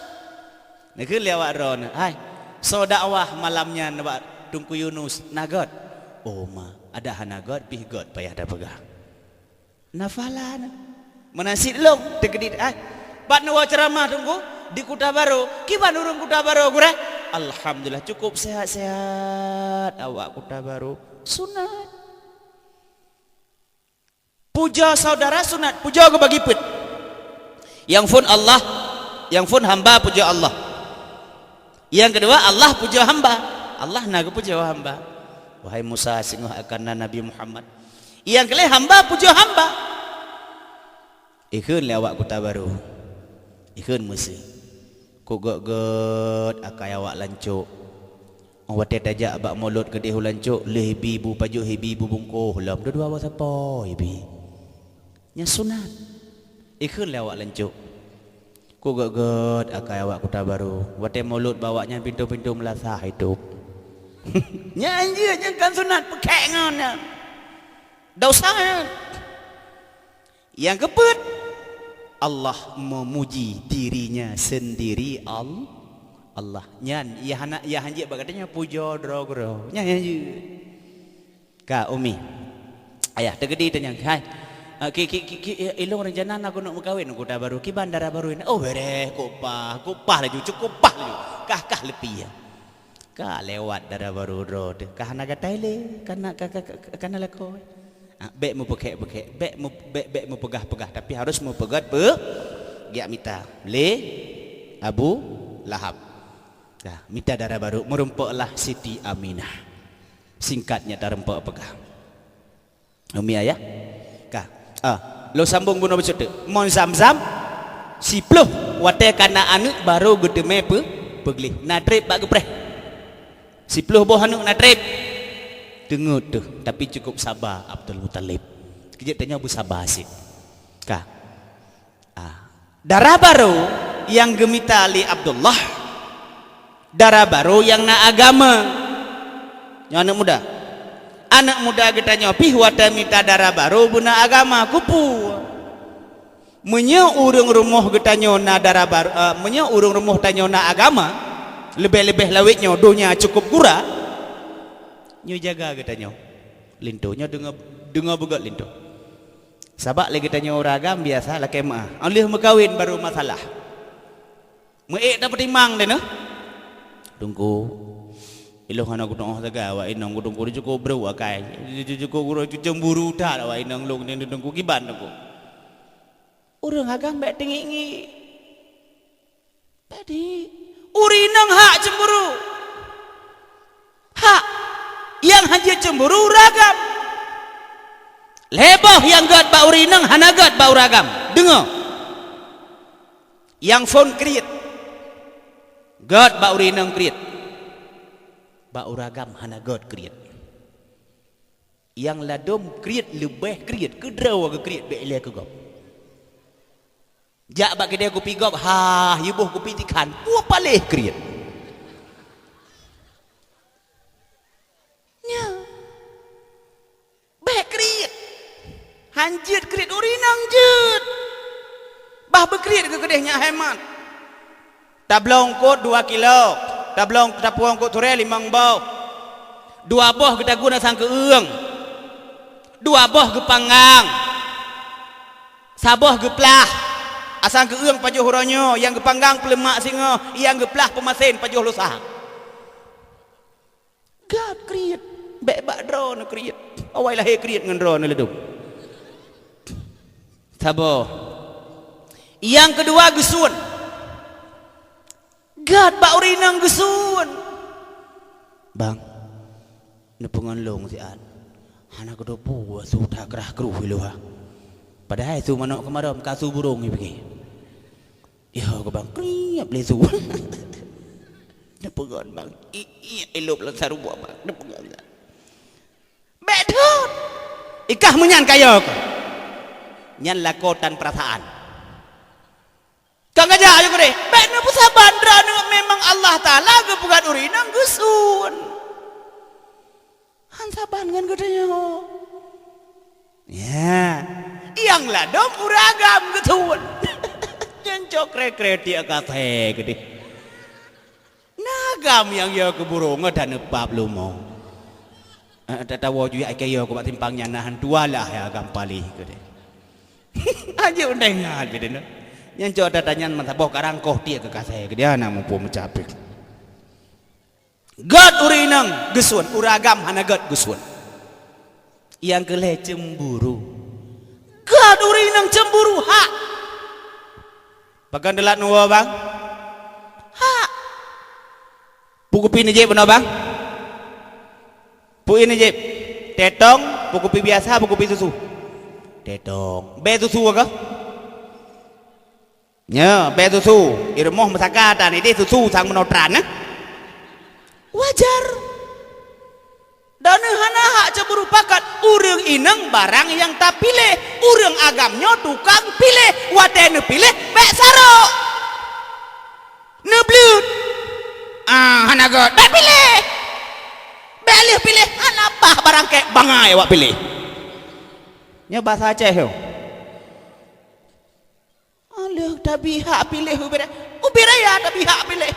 Neukheun lé awak droeneuh, "Hai, soe dakwah malam nyan bak Teungku Yunus, na gét?" "Oh ma, adak hana gét, pih gét payah tapeugah." Nafala na. Meunan sit lôn teukeudit ai. Pat neuwoe ceuramah Teungku di Kuta Barô. Kiban ureuëng Kuta Barô, Gurée? Alhamdulillah, cukup sehat-sehat awak Kuta Barô. Sunat. Pujoe saudara sunat, pujoe geubagi peuet. Nyang phon Allah, nyang phon hamba pujoe Allah. Nyang keudua, Allah pujoe hamba. Allah na geupujoe hamba. Wahai Musa, singoh akan na Nabi Muhammad. Nyang keulhée hamba pujoe hamba. Ikheun lé awak Kuta Barô. Ikheun meusé. Kok gét-gét akai awak lancok. Óh watée tajak bak mulod keudeh u lancok, lheueh bi bu pajoh, bi bu bungkôh lom, dua-dua awak sapo bi. Nyan sunat. Ikheun lé awak lancok. Kok gét-gét akai awak Kuta Barô. Watée mulod bak awak nyan pintoe-pintoe meulasah itôb. Nyan jeuet, nyan kan sunat, peukhek ngon nyan. Dosa nyan. Nyang keupeuet, Allah memuji dirinya sendiri, Al-, Allah. Nyan, ya hana, ya hanjeuet bak gata nyoe pujoe droe keudroe. Nyan, nyan jeuet. Ka, Umi. Ayah, teukeudi tanyong, "Hai, eh, ki, ki, ki, ki, eh, ilong rencana na keuneuk meukawen anggota baru, kiban dara baru nyan?" "Oh, bereh, kok paih, kok paih laju, cukôp paih laju. Kah, kah leupie." Ka lewat dara baru droe teuh, ka hana gatai lé, ka na, ka, ka, ka, ka na lakoe. Ah, bék meupeugah-peugah, bék meu-, bék, bék meupeugah-peugah, tapi harus meupeugét peu-, geujak mita lé Abu Lahab. Ka, mita dara baru, meurumpoklah Siti Aminah. Singkatnya tarumpok peugah. Umi ayah. Ka. Ah, lôn sambông bunoe bacut teuk. Mon Zamzam, siploh watée ka na aneuëk barô geuteumé peu-, peugleh. Na treb bak geupreh. Siploh boh aneuëk na treb. Teungeut teuh, tapi cukup saba Abdul Muthalib. Keujeuet tanyoe beusaba cit. Ka. Ah. Dara barô nyang geumita lé Abdullah, dara barô nyang na agama. Nyoe aneuëk muda. Aneuëk muda geutanyoe pih watée mita dara barô beuna agama, keupeue? Meunyoe ureuëng rumoh geutanyoe na dara barô, eh, meunyoe ureuëng rumoh tanyoe na agama, leubeh-leubeh lawét nyoe donya cukup gura, nyoe jaga geutanyoe. Linto nyoe deungoe, deungoe beugét linto. Sabab lé geutanyoe ureuëng agam biasa lakée meuáh. Óh lheueh meukawen barô masalah. Meuék tapeutimang deh neuh. Teungku, ilong hana geutu'oh sagai awak inong geuteungku, jukôb brôk akai. Jukôb guru cemburu that awak inong lôn nyan teungku, kiban teungku. Ureuëng agam bék teungiek-ngiek. Jadi, ureuëng inong hak cemburu. Hak nyang hana cemburu ureuëng agam. Lhée boh nyang gét bak ureuëng inong hana gét bak ureuëng agam. Deungoe. Nyang phon kriet. Gét bak ureuëng inong kriet. Bak ureuëng agam hana gét kriet. Nyang ladôm kriet leubeh kriet, keudroe geukriet bék ilée keu gob. Jak bak keudée kupi gob, ha, yue boh kupi tikhan, peue paléh kriet. Nyan. Bék kriet. Han jeuet kriet ureuëng inong jeuet. Bah beukriet keu keudeh nyak hemat. Tabloe eungkôt dua kilo, tabloe, tapuwoe eungkôt turée limong boh. Dua boh geutagun asang keueueng. Dua boh geupanggang. Saboh geuplah. Asang keueueng pajoh uroe nyoe, nyang geupanggang peuleumak singoh, nyang geuplah peumasen pajoh lusa. Gét kriet, bék bak droeneuh kriet. Awai lahé kriet ngon droeneuh ladôm. Saboh. Nyang keudua geusuon. Gét bak ureuëng inong geusuon. Bang, neupeungon lôn siat. Hana keudroe peue su that krah-kruh i luwa. Padahai su manok keumarôm ka su burông i pike. Yoh, keu bang, kriep lé su. Neupeugét bang, i, i, ilop lam saruboh bang, neupeugét. Bék deuh. Ikah meunyan kayée keuh. Nyan lakoe tan peurasaan. Ka ngajak ayu keudeh. Bék neupeusaban droeneuh, memang Allah Taala geupeugét ureuëng inong geusuon. Han saban ngon geutanyoe. Ya. Nyang ladôm ureuëng agam geusuon. Nyan cok kre-kre tiek kasée keudeh. Na agam nyang yo keu burông dan neupap lumo. Eh, tatawoe juyah ikei yo keu bak simpang nyan na han tualah ya agam paléh keudeh. Ajeuk undai ngat keudeh na. Nyan cok data nyan meusaboh karang koh tiek keu kasée keudeh na muphom meucapek. Gét ureuëng inong geusuon, ureuëng agam hana gét geusuon. Nyang keu lhée cemburu. Gét ureuëng inong cemburu hak. Pakon teulat neuwoe bang? Hak. Peue kupi neujieb bunoe bang? Peue neujieb? Teuh tong, peue kupi biasa, peue kupi susu? Teuh tong. Bék susu kah? Nyoe, bék susu. I rumoh meusaka tan ideh susu sang meunoe tran, eh? Wajar. Droeneuh hana hak cemburu pakat ureuëng inong barang nyang tapiléh. Ureuëng agam nyoe tukang piléh. Watée neupiléh, bék sarok. Neubleuet. Ah, hana gét. Bék piléh. Bék lheueh piléh. Hana paih barang kek bangai awak piléh. Nyoe basa Aceh nyoe. Alah, tabi hak piléh ubé raya. Ubé raya tabi hak piléh.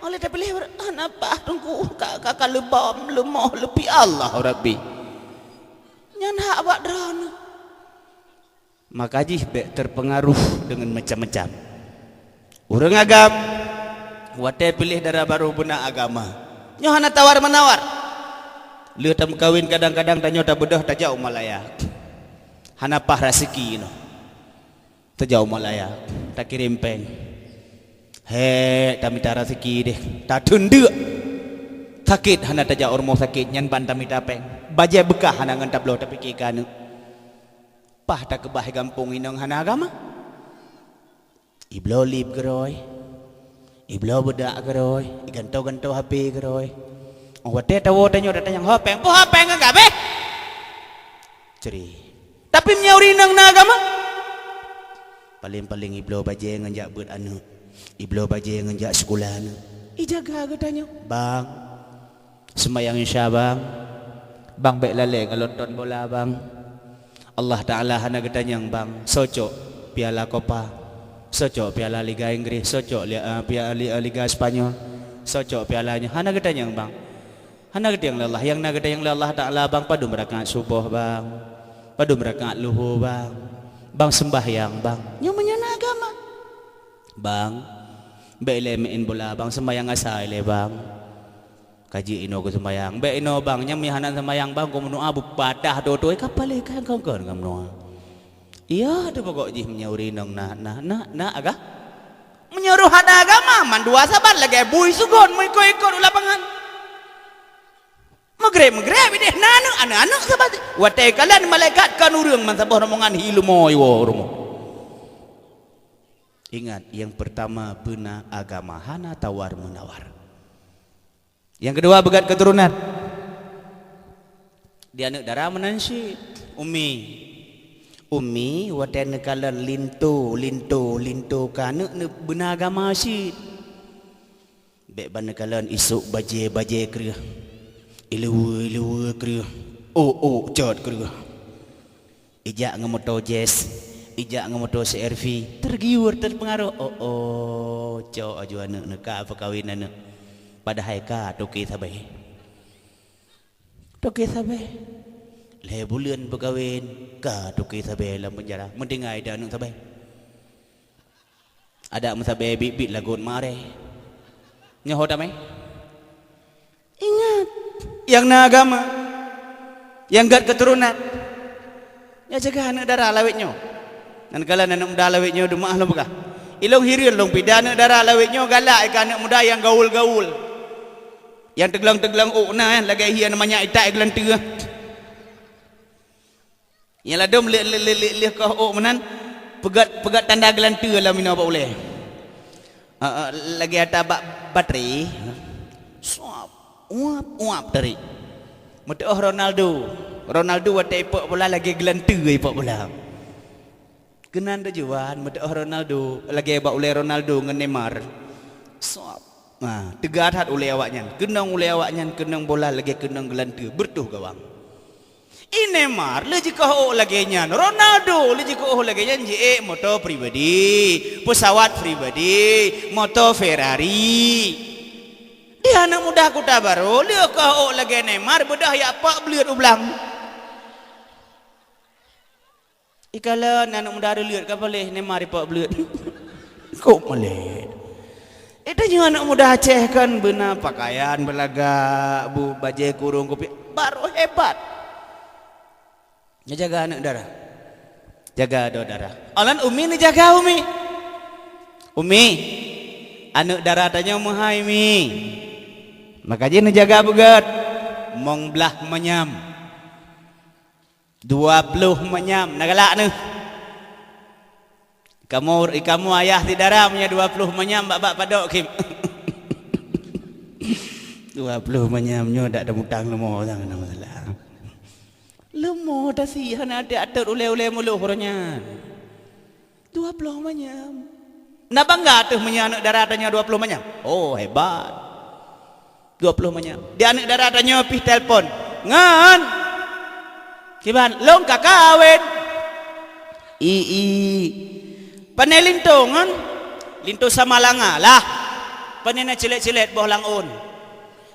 Alah, tapiléh, hana paih teungku, ka, ka, ka leubom, leumoh, leupie Allah Rabbi. Nyan hak bak droeneuh. Maka jih bék terpengaruh deungon macam-macam. Ureuëng agam, watée piléh dara barô beuna agama. Nyoe hana tawar-menawar. Lheueh tameukawen kadang-kadang tanyoe tabeudôh tajak u Malaya. Hana paih raseuki nyoe. Tajak u Malaya, takirém péng. Hék, tamita raseuki deh, tateundeuk. Sakét hana tajak u rumoh sakét, nyan ban tamita péng. Bajée beukah hana ngon tabloe tapike keu aneuëk. Paih takeubah gampông inong hana agama. Ibloe lip keurôi, ibloe beudak keurôi, igantoe-gantoe H P keurôi. Óh watée tawoe tanyoe tatanyong, "Ho péng, peue ho péng ngon gabéh?" Ceri. Tapi meunyoe ureuëng inong na agama, paleng-paleng ibloe bajée ngon jak beuet aneuëk, ibloe bajée ngon jak sikula aneuëk. Ijaga geutanyoe. Bang, seumayang Isya, Bang. Bang, bék lalée ngon lonton bola, Bang. Allah Taala hana geutanyong, Bang, soe cok piala Copa, soe cok piala Liga Inggris, soe cok li-, eh, pia-, li-, eh, Liga Spanyol, soe cok piala nyoe. Hana geutanyong, Bang. Hana geutanyong lé Allah. Nyang na geutanyong lé Allah Taala, Bang, padum rakaat suboh, Bang? Padum rakaat luho, Bang? Bang, seumbahyang, Bang? Nyoe meunyoe na agama. Bang, bék ilée meu'en bola, Bang, seumbahyang asa ilée, Bang. Ka jeuet inoe keu seumbahyang. Bék inoe, Bang, nyang meuhana seumbahyang, Bang, keu meunoe beupatah toe-toe, ka paléh ka kon-kon keu meunoe. Iya, teupeugok jih meunyoe ureuëng inong na, na, na, na aga-, Meunyoe roh hana agama, mandua saban lagée bui sugon meuikot-ikot u lapangan. Meugreb-meugreb ideh na aneuëk, aneuëk-aneuëk saban. Watée kalon malaikat kon ureuëng, man saboh rombongan hi leumo iwoe u rumoh. Ingat, nyang peurtama beuna agama, hana tawar-meunawar. Nyang keudua, beugat keuturonan. Di aneuëk dara meunan cit, umi. Umi watée neukalon linto, linto, linto keu aneuëk neubeuna agama cit. Bék ban neukalon isok bajée-bajée kreueh, iluweue-iluweue kreueh, ôk-ôk cot kreueh. Ijak ngon moto Jazz, ijak ngon moto C R V, tergiur, terpengaruh. Oh, oh, cok aju aneuëk neuka peukawen aneuëk. Padahai ka toke sabe. Toke sabe. Lhée buleuen peukawen, ka toke sabe lam penjara. Meutinggai dah aneuëk sabe. Adak meusabe biet-biet lagot marée. Nyoe ho tamé. Ingat, nyang na agama, nyang gat keuturonan, nyoe jaga aneuëk dara lawét nyoe. Nan kalon aneuëk muda lawét nyoe deumaah lom peugah. Ilong hireuen lom pih, di aneuëk dara lawét nyoe galak keu aneuëk muda nyang gaul-gaul. Nyang teuglong-teuglong ôk na, eh, lagée hireuen manyak itak geulanteue. Nyang ladôm lé-, lé-, lé-, lé-, lheueh koh ôk meunan, peugét, peugét tanda geulanteue lam inoe bak ulée. Ah, ah, lagée ata bak batri. Suap, uap, uap tarék. Meuteuoh Ronaldo. Ronaldo watée ipok bola lagée geulanteue ipok bola. Keunan tujuan meuteuoh Ronaldo, lagée bak ulée Ronaldo ngon Neymar. Suap. Nah, teuga that ulée awaknyan. Keunong ulée awaknyan, keunong bola lagée keunong geulanteue, beureutoh gawang. I Neymar lé jikoh ôk lagée nyan, Ronaldo lé jikoh ôk lagée nyan jiék moto pribadi, peusawat pribadi, moto Ferrari. Di aneuëk muda kuta barô lé koh ôk lagée Neymar beudôh jak pok bleuet u blang. Ikalon aneuëk muda reuleut ka paléh Neymar ipok bleuet. Kok malét. Itu nyoe aneuëk muda Aceh kan beuna pakaian beulagak, bu bajée kurong kupi, barô hebat. Neujaga aneuëk dara. Jaga droe dara. Alan umi neujaga umi. Umi, aneuëk dara tanyoe meuhai mi. Maka jih neujaga beugét. Mong blah manyam. Dua ploh manyam, na galak neuh. Kamoe, i kamoe ayah ti dara meunyoe dua ploh manyam bak-bak padok kim. Dua ploh manyam nyoe dak tamutang leumo sang na masalah. Leumo tasi hana até atot ulée-ulée muloh uroe nyan. Dua ploh manyam. Na bangga teuh meunyoe aneuëk dara tanyoe dua ploh manyam. Oh, hebat. Dua ploh manyam. Di aneuëk dara tanyoe pih telpon. Ngon. Kiban, lôn ka kawén. I, i. Pane linto ngon? Linto Samalanga lah. Pane na cilet-cilet boh langôn.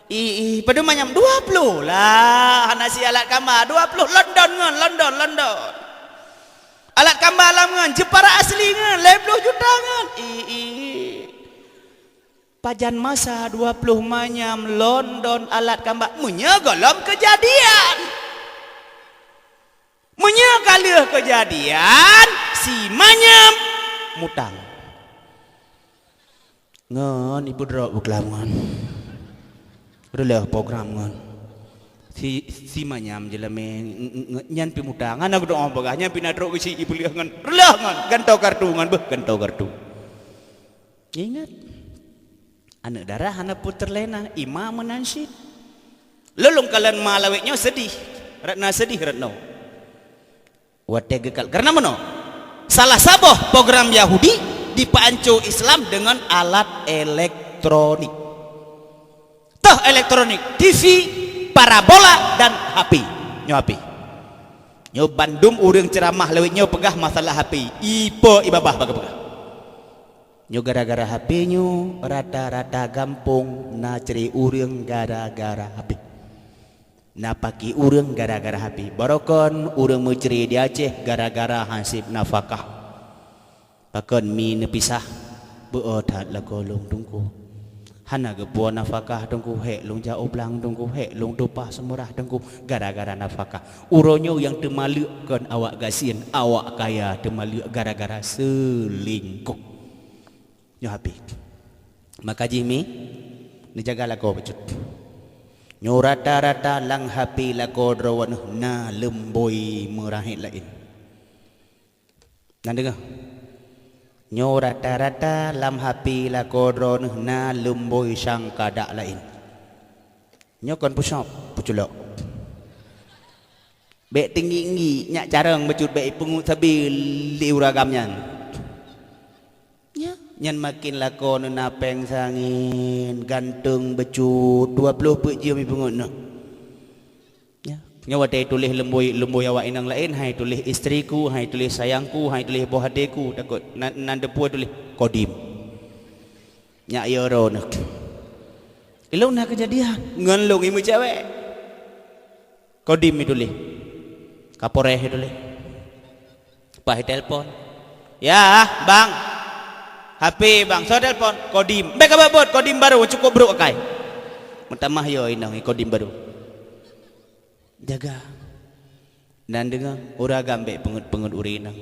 Ih, ih, padum manyam? Dua ploh lah, hana si alat kamba, dua ploh London ngon, London, London. Alat kamba lam ngon, Jepara asli ngon, lhèe ploh juta ngon. Ih, ih. Pajan masa dua ploh manyam London alat kamba, meunyoe gohlom keujadian. Meunyoe ka lheueh keujadian, si manyam mutang. Ngon ibu drop beuklam ngon. Reuloh program ngon. Si, si manyam jeulamé ng-, ng-, ng-, nyan pi mutang. Hana geudoa bagah, nyan pi na trok geusi ipeuleueh ngon. Reuloh ngon, gantoe kartu ngon, beuh, gantoe kartu. Ingat, aneuk dara hana peuteulena, ima meunan cit. Lôn lôn kalon ma lawét nyoe seudeh, Ratna seudeh Ratna. Watèe geukal, kareuna meunoe, salah saboh program Yahudi dipeuanco Islam deungon alat elektronik. Toh elektronik, T V, parabola, dan H P. Nyoe H P. Nyoe bandum ureueng ceuramah lawét nyoe peugah masalah H P. Ipo ibabah bak geupeugah. Nyoe gara-gara H P nyoe, rata-rata gampông na cre ureueng gara-gara H P. Na paki ureueng gara-gara H P. Barokon ureueng meucre di Aceh gara-gara hanseb nafakah. Pakon mi neupisah, beu-o that lakoe lôn Teungku. Hana geupuwoe nafakah Teungku, hék lôn jak u blang Teungku, hék lôn tumpah seumeurah Teungku, gara-gara nafakah. Uroe nyoe nyang teumaleuek kon awak gasien, awak kaya teumaleuek gara-gara seulingkoh. Nyoe H P. Maka jih mi, neujaga lakoe bacut. Nyoe rata-rata lam H P lakoe droeneuh na leumbôi meurahet laén. Na deungoe? Nyoe rata-rata lam H P lakoe droeneuh na leumbôi sangkadak laén. Nyoe kon pusop, puculok. Bèk teunggi-teunggi, nyak carông bacut bèk ipeungeut sabe lé ureueng agam nyan. Nyan, nyan maken lakoe neuh na péng sangén, ganteng bacut, dua ploh peuet jeuem ipeungeut nyoe. Ya. Nyoe watèe tuléh leumbôi, leumbôi awak inong laén, hai tuléh istriku, hai tuléh sayangku, hai tuléh boh atéku, takot nan, nan teupeue tuléh Kodim. Nyak yo droeneuh. Ilôn na keujadian ngon lôn imeucewek. Kodim ituléh. Kapolres ituléh. Paih telepon. "Ya, Bang. H P, Bang. Soe telepon?" "Kodim." "Bèk kabeuet-beuet, Kodim barô, cukôp brôk akai." Meutamah yo inong Kodim barô. Jaga. Dan deungoe, ureueng agam bèk peungeut-peungeut ureueng inong.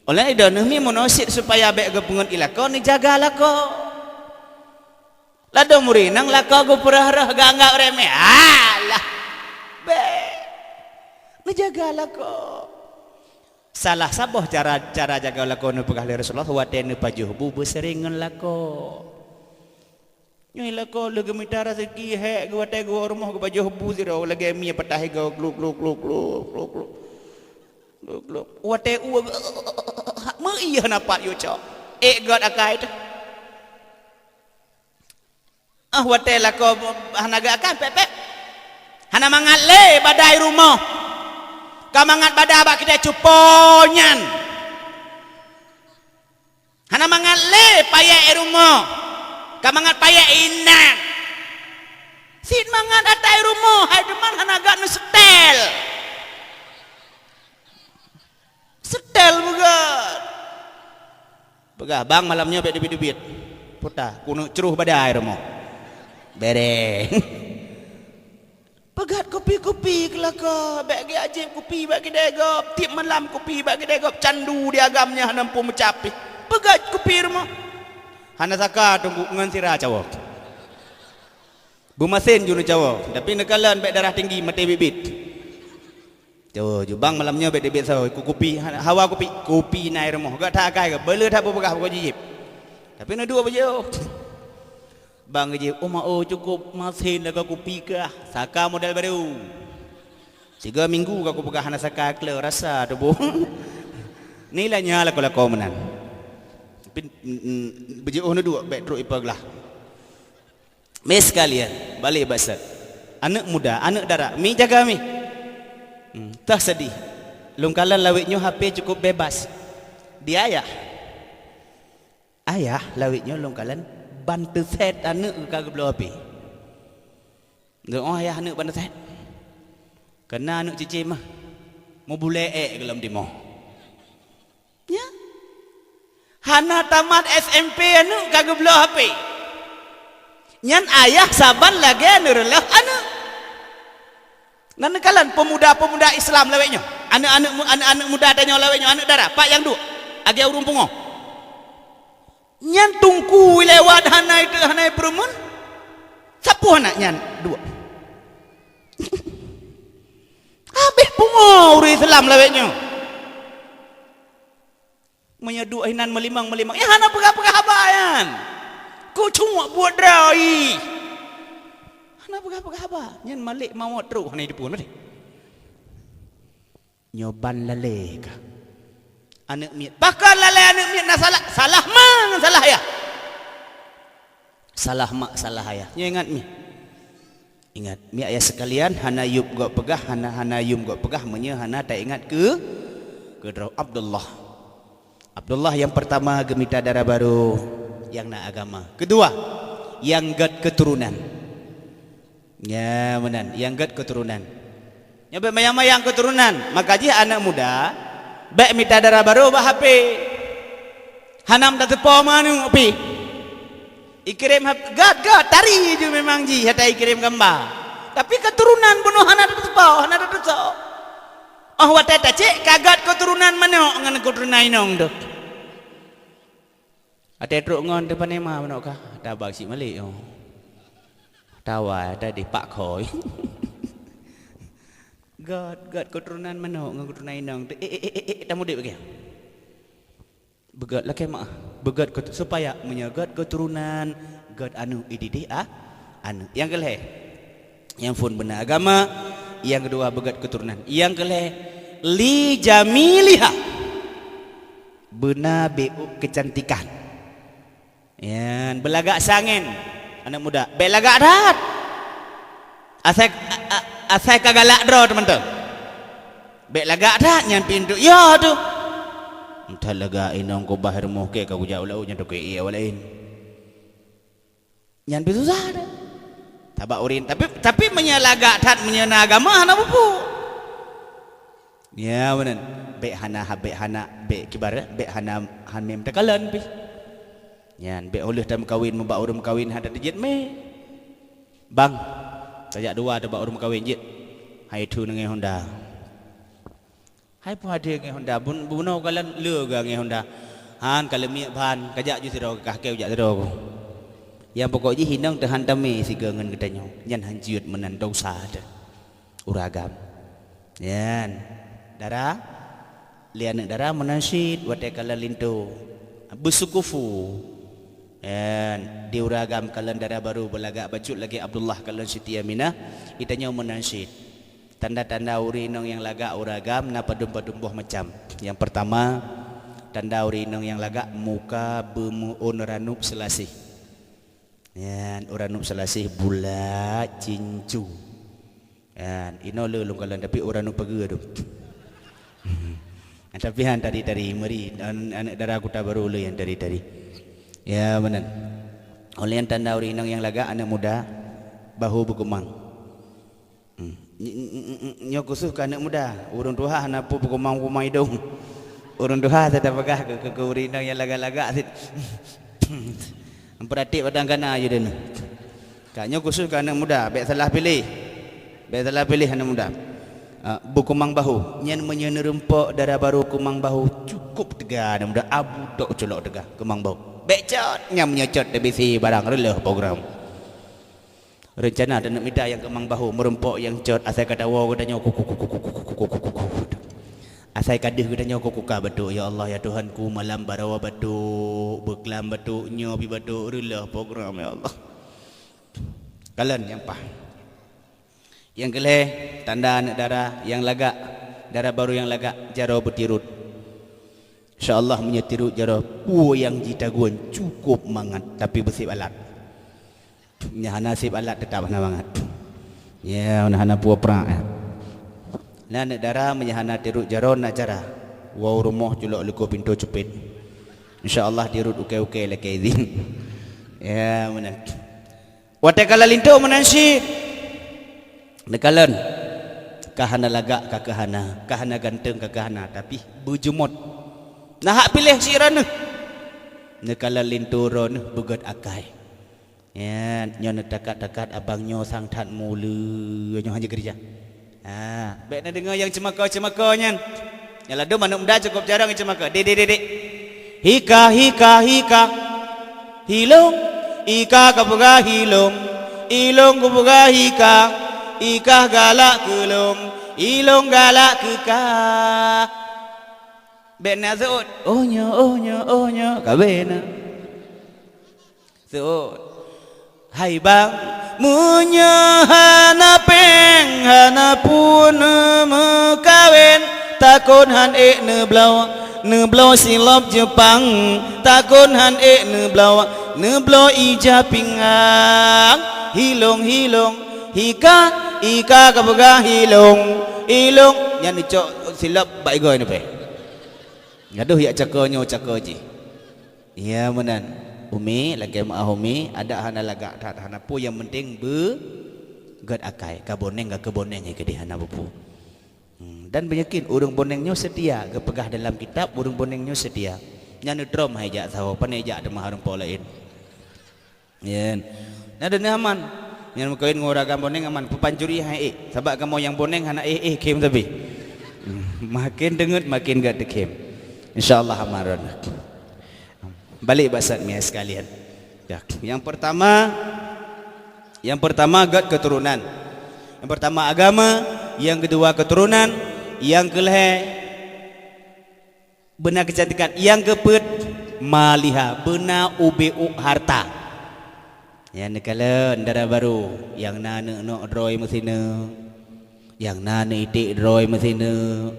Oleh droeneuh mi meunoe cit supaya bèk geupeungeut i lakoe, neujaga lakoe. Ladôm ureueng inong lakoe geupeurah-rah geuanggap remeh. Alah. Bèk. Neujaga lakoe. Salah saboh cara, cara jaga lakoe neupeugah lé Rasulullah watèe neupajoh bu beuseuréng ngon lakoe. Nyoe lakoe lheueh geumita raseuki hék geuwatèe geuwoe rumoh geupajoh bu sidroe lagèe mie patah igoe gluk, gluk, gluk, gluk, gluk, gluk. Gluk, gluk. Watèe u meuieh na pat yue cok. Ék göt akai teuh. Ah, watèe lakoe hana göt akai, pèp, pèp. Hana mangat lé badai rumoh. Ka mangat badai bak kitai cupo nyan. Hana mangat lé payèk i rumoh. Ka mangat payèk inan. Cit mangat ata i rumoh, hai teuma hana göt neuseutèl. Seutèl beugöt. Peugah, "Bang, malam nyoe bèk deubiet-deubiet." Puta, keuneuk cruh badai i rumoh. Bèrèh. Peugöt kupi-kupi keu lakoe, bèk geuajéb kupi bak kidai gob, tiep malam kupi bak kidai gob, candu di agam nyan hana muphom meucapéh. Peugöt kupi rumoh. Hana saka teungku ngon sira cawoe. Beumasen ju neucawoe, tapi neukalon bèk darah tinggi maté biet-biet. Cawoe ju, "Bang, malam nyoe bèk deubiet sawoe, ku-, kupi, ha-, hawa kupi, kupi na i rumoh." Göt that akai geuh, beu le that beupeugah bukon jijieb. Tapi neuduek beujiôh. Bang geujieb, "Oh ma oh, cukôp masen lakoe kupi kah, saka model barô. Sigoe minggu ka kupeugah hana saka kleu rasa tuboh." Nilai nyan lakoe-lakoe meunan. Tapi, mm, mm, beujiôh neuduek bèk trok ipeuglah. Mi sekalian, balek bak sat. Aneuk muda, aneuk dara, mi jaga mi. Hmm, teuh seudeh. Lôn kalon lawét nyoe H P cukôp bebas. Di ayah. Ayah lawét nyoe lôn kalon ban teusét aneuk ka geubloe H P. Doa ayah aneuk bansa. Kena aneuk cicém mah. Mubulée ék golom timoh. Ya. Hana tamat S M P aneuk ka geubloe H P. Nyan ayah saban lagée neureuloh aneuk. Nan neukalon pemuda-pemuda Islam lawét nyoe. Aneuk-aneuk mu-, aneuk-aneuk muda tanyoe lawét nyoe, aneuk dara, pat nyang duek? Lagée ureuëng pungo. Nyan teungku lewat hana itu, hana peureumeun. Sapeue aneuk nyan duek? Habéh pungo ureuëng Islam lawét nyoe. Meunyoe duek hinan meulimong-meulimong, ya hana peugah-peugah haba nyan. Kucuma buet droe. Hana peugah-peugah haba. Nyan malek mawöt trok hana jiteupue tadi. Nyoe ban lalée ka. Aneuk miet. Pakon lalée aneuk miet na salah? Salah ma ngon salah ayah. Salah mak, salah ayah. Nyoe ingat miet. Ingat, miet ayah sekalian, hana yub göt peugah, hana, hana yum göt peugah meunyoe hana taingat keu, keu droe. Abdullah. Abdullah nyang pertama geumita dara barô nyang na agama. Keudua, nyang göt keuturonan. Ya, meunan, nyang göt keuturonan. Nyoe bék mayang-mayang keuturonan, maka jih aneuk muda bék mita dara barô bak H P. Hana meutateupo meuaneuk pih. Ikirém hab-, göt, göt, tari ju memang jih, hata ikirém gamba. Tapi keuturonan bunoe hana tateupo, hana tateusoe. Oh, watée tacék ka göt keuturonan manök ngon keuturonan inong tu. Watée trok ngon teupanema manök ka, tabak cit malek, oh. Tawa tadi pak khôi. Göt, göt keuturonan manök ngon keuturonan inong tu. Eh, eh, eh, eh, eh, tamudép lagée. Beugöt lakée meuah, beugöt keut-, supaya meunyoe göt keuturonan, göt aneuk ididih, ah, aneuk. Nyang keulhée, nyang phon beuna agama, nyang keudua beugöt keuturonan. Nyang keulhée, li jamiliha, beuna bék keucantikan. Nyan, beulagak sangen, aneuk muda, bék lagak that. Asai, a-, a-, asai ka galak droe teumantong. Bék lagak that nyan pintoe, ya tu. Entah lagak inong kubah rumoh keu ka kujak u laôt nyan teuka ié awak laén. Nyan pih susah dah. Tabak urin, tapi, tapi meunyoe lagak that, meunyoe na agama hana bupu. Ya, meunan. Bék hana, bék hana, bék kibar, bék hana, han mé meutakhalan pih. Nyan, bék óh lheueh tameukawen, mubak ureuëng meukawen hana teujeuet mé. Bang, tajak dua teuh bak ureuëng meukawen jeuet. Hai thu neungéh honda. Hai peuhadé ngéh honda, bun-, bunoe kalon le ga ngéh honda. Han ka leumiek ban, kajak ju sidroe, kah keu jak sidroe. Nyang pokok jih inong teuh han tamé sigoe ngon geutanyoe. Nyan han jeuet meunan dosa teuh. Ureuëng agam. Nyan. Dara, lé aneuk dara meunan cit watée kalon linto. Beusukufu. Nyan. Di ureuëng agam kalon dara barô beulagak bacut lagée Abdullah kalon Siti Aminah, geutanyoe meunan cit. Tanda-tanda ureuëng inong nyang lagak ureuëng agam na padum-padum boh macam. Nyang peurtama, tanda ureuëng inong nyang lagak muka beumeuôn ranup seulasih. Nyan, ranup seulasih bulat, cincu. Nyan, inoe le lôn kalon, tapi ranup pageue tu. Tapi han tari-tari, meuri, an-, aneuk dara Kuta Barô le nyang tari-tari. Ya, meunan. Óh lheueh nyan tanda ureuëng inong nyang lagak aneuk muda, bahu beukeumang. Hmm. Ny-, ny-, ny-, ny-, nyoe khusos keu aneuk muda. Ureuëng tuha hana peue peukeumang-keumang idong. Ureuëng tuha asai tapeugah keu, keu, keu ureuëng inong nyang lagak-lagak cit. Meupeuratib padang kana je deuneuh. Ka nyoe khusos keu aneuk muda, bék salah piléh. Bék salah piléh aneuk muda. Ah, beukeumang bahu. Nyan meunyoe neureumpok dara barô keumang bahu, cukup teuga aneuk muda, abu tok culok teuga keumang bahu. Bék cot, nyan meunyoe cot teubisi barang reuloh program. Reuncana taneuk mita nyang keumang bahu, meureumpok nyang cot, asai ka tawoe geutanyoe kuku, kuku, kuku. Asai ka deuh geutanyoe kuku ka batuk, ya Allah, ya Tuhanku, malam baroe batuk, beuklam batuk, nyoe pih batuk, reuloh program, ya Allah. Kalon nyang paih. Nyang keulhée, tanda aneuk dara nyang lagak, dara barô nyang lagak, jaroe beutirot. Insya Allah meunyoe tirot jaroe, peue nyang jitagun cukup mangat, tapi beuseb alat. Meunyoe hana seb alat, teutap hana mangat. Ya, meunyoe hana peue prak, ya. Nah, aneuk dara meunyoe hana tirot jaroe na cara. Woe u rumoh culok likot pintoe ceupet. Insya Allah tirot ukée-ukée lakée idhin. Ya, meunan. Watée kalon linto meunan cit. Neukalon, ka hana lagak ka keuhana, ka hana ganteng ka keuhana, tapi beujeumot. Na hak piléh cit droeneuh. Neukalon linto droeneuh beugét akai. Nyan, nyoe neutakat-takat abang nyoe sang that muleue, nyoe hana keureuja. Ha, bék neudeungoe nyang ceumako-ceumako nyan. Nyang ladôm aneuk muda cukôp jarang ceumako. Dek, dek, dek, dek. Hika, hika, hika. Hilông, ika kapeugah hilông. Ilông kapeugah hika. Ika galak keu lông. Ilông galak keu ka. Bék na seuôt. Oh nyoe, oh nyoe, oh nyoe. Ka bék na. Seuôt. Hai bang, meunyoe hana péng, hana peue neumeukawen, takot han ék neubloe, neubloe silop Jeupang, takot han ék neubloe, neubloe ija pingang. Hilông, hilông, hika, ika kapeugah hilông, ilông, nyan neucok silop bak igoe neubée. Gadoh jak cako nyoe cako jih. Ya meunan. Umi, lakée meuáh umi, adak hana lagak that, hana peue, nyang penting beugét akai. Ka boneng, ka keu boneng keudeh hana peue-peue. Hmm, dan beuyakin ureuëng boneng nyoe seutia, geupeugah dalam kitab ureuëng boneng nyoe seutia. Nyan neutrom hai jak saho, pane jak teuma hareuem po laén. Nyan. Nyan deuh aman. Nyan meukawen ngon ureuëng agam boneng aman. Peupancuri hai ék. Sabab kamoe nyang boneng hana éh-éh khém tapi. Hmm, makin deungeut makin gét teukhém. Insya Allah aman droeneuh. Balik bak Ustaz Mia sekalian. Ya, yang pertama, yang pertama gét keturunan. Yang pertama agama, yang kedua keturunan, yang kelhée beuna keucantikan, nyang keupeuet maliha, beuna ubé-uk harta. Nyan neukalon dara barô, nyang na aneuk nok droe meusineuk, nyang na aneuk iték droe meusineuk.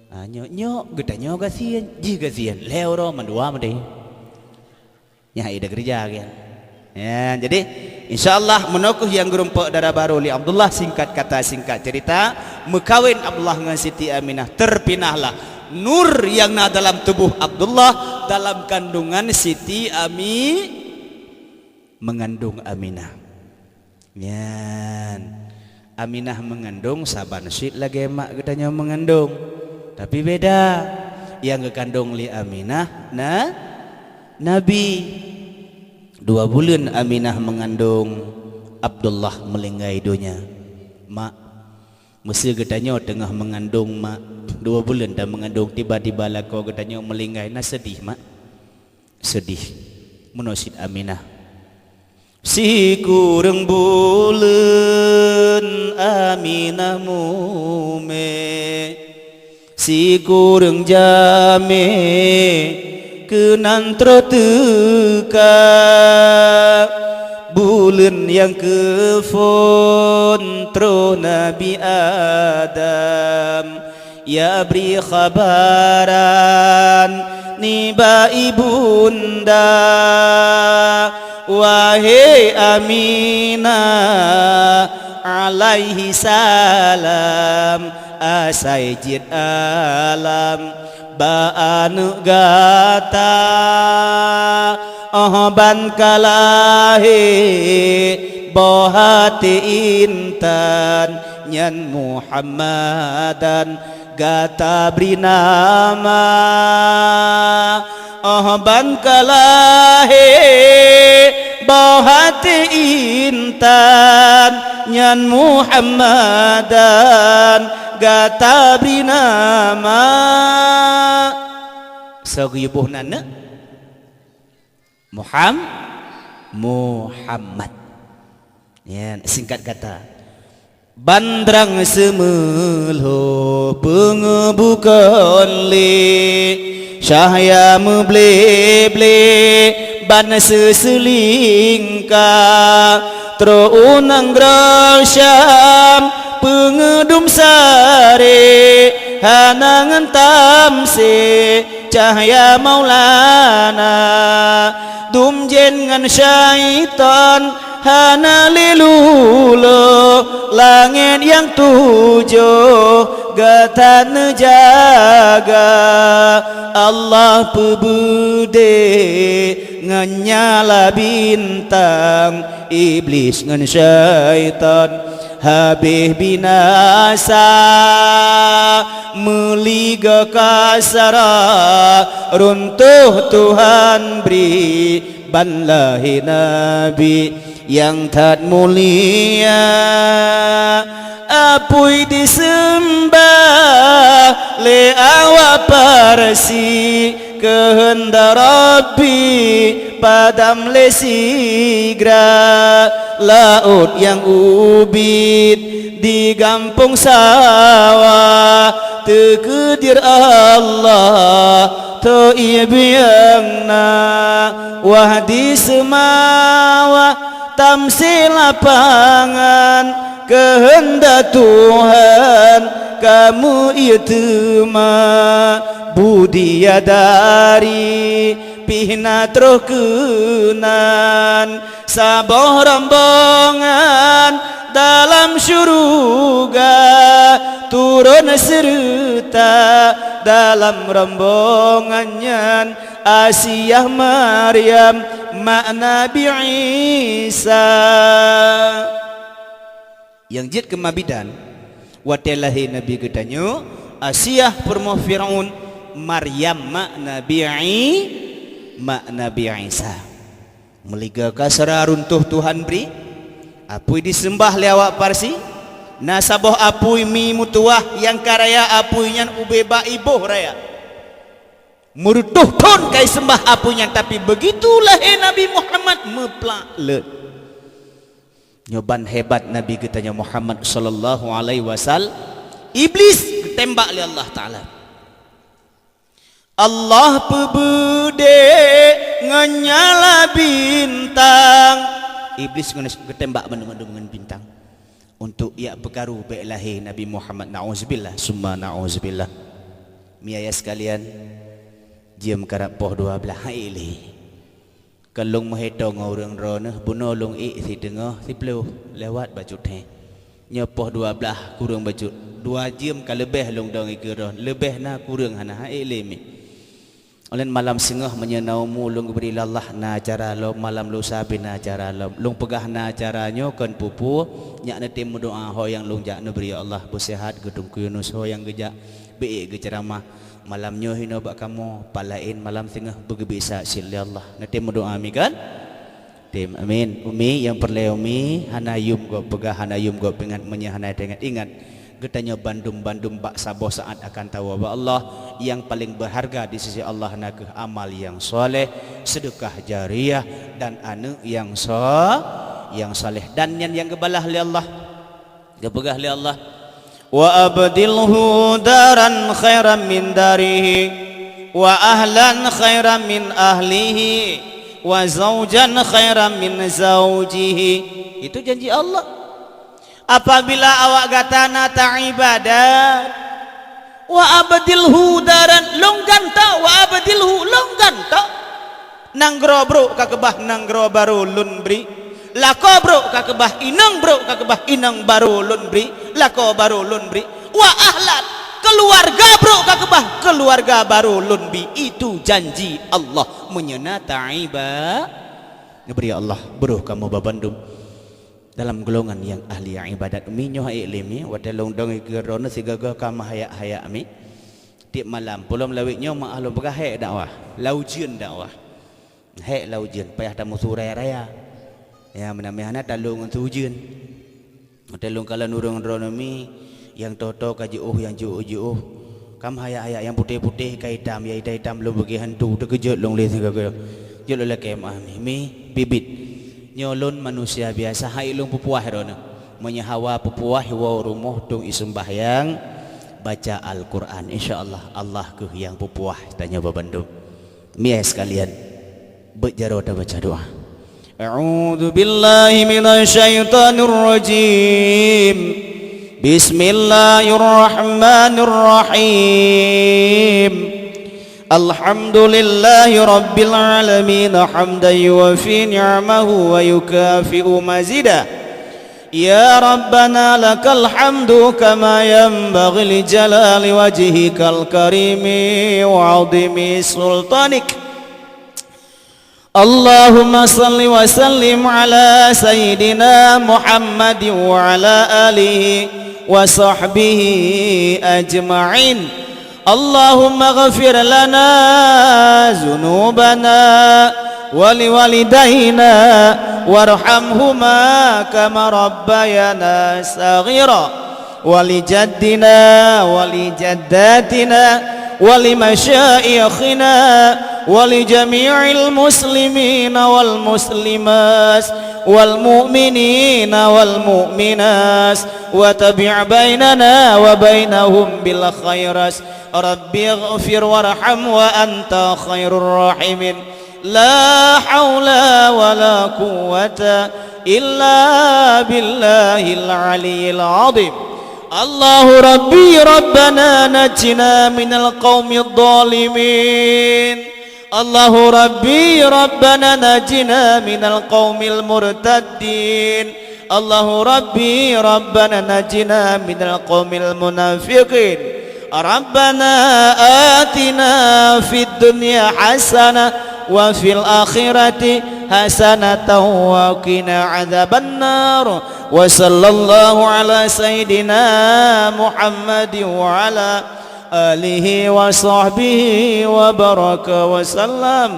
Ha, nyok-nyok geutanyoe gasien, jih gasien, lhée uroe mandua meudeh. Nyan hai ida keureuja kan. Ya, jadi insya Allah meunoe kheueh nyang geurumpok dara barô lé Abdullah, singkat kata singkat cerita, meukawen Abdullah ngon Siti Aminah, terpinahlah nur yang na dalam tubuh Abdullah dalam kandungan Siti Ami, mengandung Aminah. Nyan. Aminah meungandong saban cit lagée mak geutanyoe meungandong. Tapi beda. Nyang geukandong lé Aminah na Nabi. Dua buleuen Aminah meungandong Abdullah meulinggai donya. Mak, meusé geutanyoe teungoh meungandong mak, dua buleuen tameungandong tiba-tiba lakoe geutanyoe meulinggai, na seudih mak? Seudih. Meunoe cit Aminah. Sikureueng buleuen Aminah mume, sikureueng jamé keunan troh teuka. Buleuen nyang keuphon troh Nabi Adam, ya bri khabaran nibak ibunda, wahé Aminah alaihi salam, asai jeuet alam bak aneuk gata. Oh ban ka lahé boh até intan, nyan Muhammadan gata bri nama. Oh ban ka lahé boh até intan, nyan Muhammadan gata bri nama. Soe geuyue boh nan neuk? Muham-, Muhammad. Ya, singkat kata. Ban trang seumeulho peungeubukon lé, cahya meuble-ble ban seuseulingka, troh u nanggroe Syam peungeudum sare hana ngon tamsé. Cahya Maulana, dum jén ngon syaitan hana lé lulo, langét nyang tujoh gata neujaga. Allah peubeudé ngon nyala bintang, Iblih ngon syaitan Habéh binasa, meuligoe kasara, runtoh Tuhan bri ban lahé Nabi nyang that mulia. Apui diseumbah lé awak Parsi, keuheundak Rabbi padam lé sigra. Laôt nyang ubit di gampông sawah, teukeudeuer Allah tho ié bieng na. Wah di seumawah tamsé lapangan, keuheundak Tuhan ka meuié teuma. Budi ya dari pih na troh keunan, saboh rombongan dalam syeuruga, turun seureuta dalam rombongan nyan Asiah, Maryam, mak Nabi Isa. Nyang jeuet keu mabidan, watée lahé Nabi geutanyoe, Asiah peurumoh Fir'aun, Maryam mak Nabi I-, mak Nabi Isa. Meuligoe kasra runtoh Tuhan bri, apui diseumbah lé awak Parsi, na saboh apui mi meutuwah nyang ka raya apui nyan ubé bak iboh raya. Meureutoh thon ka iseumbah apui nyan, tapi beugitu lahé Nabi Muhammad meuplak leuet. Nyoe ban hebat Nabi geutanyoe Muhammad sallallahu alaihi wasal-, Iblis geutembak lé Allah Taala. Allah peubeudé ngon nyala bintang. Iblis ngon geutembak mandum-mandum ngon bintang. Untuk jak peukaru bék lahé Nabi Muhammad, na'uzubillah, summa na'uzubillah. Mi ayah sekalian, jeuem karab poh dua blaih, hai lé. Kon lôn meuhito ngon ureuëng droeneuh, bunoe lôn ék siteungoh, siplôh lewat bacut hé. Nyoe poh dua blaih kureueng bacut, dua jeuem ka leubeh lôn dong ikeue droe, leubeh na kureueng hana, hai lé mi. Ulôn malam singoh meunyoe na umu lôn geubri lé Allah na acara lom, malam lusa pih na acara lom. Lôn peugah na acara nyoe kon peue-peue, nyak neutem meudoá ho nyang lôn jak neubri, ya Allah, beuseuhat geuteungku Yunus ho nyang geujak, beuék geuceuramah. Malam nyoe hinoe bak kamoe, pat laén malam singoh beugeubri saksi lé Allah. Neutem meudoá mi kan? Tem, amin. Umi nyang peureulée umi, hana yum gob peugah, hana yum gob ingat, meunyoe hana teuingat-ingat. Geutanyoe bandum-bandum bak saboh saát akan tawoe bak Allah. Nyang paleng beuharga di sisi Allah nakeuh amal nyang saleh, seudeukah jariyah, dan aneuëk nyang sa-, nyang saleh. Dan nyan nyang geubalah lé Allah. Geupeugah lé Allah, "Wa abdilhu daran khairan min darihi, wa ahlan khairan min ahlihi, wa zaujan khairan min zaujihi." Itu janji Allah. Apabila awak gata na taibadat, "Wa abdilhu daran," lôn gantoe, "wa abdilhu," lôn gantoe. Nanggroe brok ka keubah nanggroe barô lôn bri. Lakoe brok ka keubah inong, brok ka keubah inong barô lôn bri. Lakoe barô lôn bri. Wa ahlan, keuluwarga brok ka keubah keuluwarga barô lôn bri. Itu janji Allah meunyoe na taiba-, neubri Allah, brok kamoe babandum dalam golongan nyang ahli ibadat. Mi nyoe hai lé mi, watée lôn dong ikeue droeneuh sigoe-goe ka meuhayak-hayak mi. Tieb malam, peulom lawét nyoe meuah lôn peugah hék dakwah, lau jeuet dakwah. Hék lau jeuet, payah tameusu raya-raya. Ya, meunan meuhana talôn ngon su jeuet. Watée lôn kalon ureuëng droeneuh mi, nyang toe-toe ka jiôh, nyang jiôh-jiôh. Ka meuhayak-hayak, nyang putéh-putéh ka itam, nyang itam-itam lôn beugée hantu, teukeujot lôn lé sigoe-goe. Jeuet lôn lakée meuah mi, mi, bibit. Nyoe lôn manusia biasa, hai lôn peupuah droeneuh. Meunyoe hawa peupuah, woe rumoh dong iseumbahyang, baca Al-Quran. Insya Allah, Allah kheueh nyang peupuah tanyoe babandum. Mi ayah sekalian, beuet jaroe tabaca doa. A'udzu billahi minasy syaithanir rajim. Bismillahirrahmanirrahim. Alhamdulillahi rabbil alamin, hamdan yuwafi ni'amahu wa yukafi'u mazidah. Ya Rabbana lakal hamdu kama yanbaghi li jalali wajhikal karimi wa 'azimi sultanik. اللهم صل وسلم على سيدنا محمد وعلى آله وصحبه أجمعين. اللهم اغفر لنا ذنوبنا ولوالدينا وارحمهما كما ربيانا صغيرا. ولجدنا ولجداتنا ولمشايخنا ولجميع المسلمين والمسلمات والمؤمنين والمؤمنات وتابع بيننا وبينهم بالخيرات. رب اغفر وارحم وأنت خير الراحمين. لا حول ولا قوة إلا بالله العلي العظيم. الله ربي ربنا نجنا من القوم الظالمين. الله ربي ربنا نجنا من القوم المرتدين. الله ربي ربنا نجنا من القوم المنافقين. ربنا آتنا في الدنيا حسنة وفي الآخرة حسنة وقنا عذاب النار. وصلى الله على سيدنا محمد وعلى آله وصحبه وبارك وسلم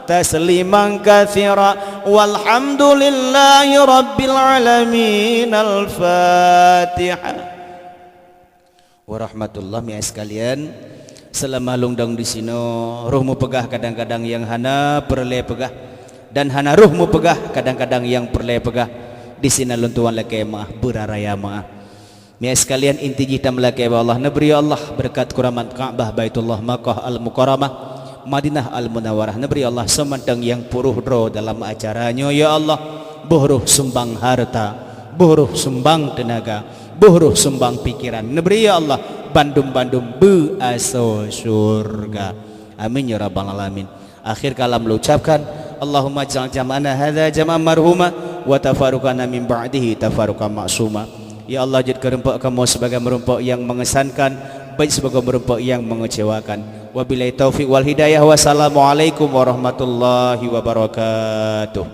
تسليما كثيرا. والحمد لله رب العالمين. الفاتحة. Warahmatullah, mi'ah sekalian. Seulama lôn dong disinoe, roh mupeugah kadang-kadang nyang hana peureulée peugah, dan hana roh mupeugah kadang-kadang nyang peureulée peugah. Disinoe lôn tuan lakée meu'ah, beuraya meu'ah. Mi'ah sekalian, inti jih tameulakée bak Allah, neubri ya Allah beureukat keuramat Ka'bah Baitullah Makkah Al-Mukarramah, Madinah Al-Munawwarah, neubri ya Allah soe mantong nyang peuroh droe dalam acara nyoe ya Allah, boh roh sumbang hareuta, boh roh sumbang teunaga, boh roh sumbang pikeran, neubri ya Allah bandum-bandum beuasoe syurga. Amin ya rabbal alamin. Akhir kalam lôn ucapkan, Allahumma ja'al jam'ana hadza jam'an marhuma wa tafarruqana min ba'dihi tafarruqan ma'suma. Ya Allah, jeuet keurumpok kamoe sibagai meurumpok nyang mengesankan, bék sibagai meurumpok nyang mengecewakan. Wabillahi taufiq wal hidayah. Wassalamualaikum warahmatullahi wabarakatuh.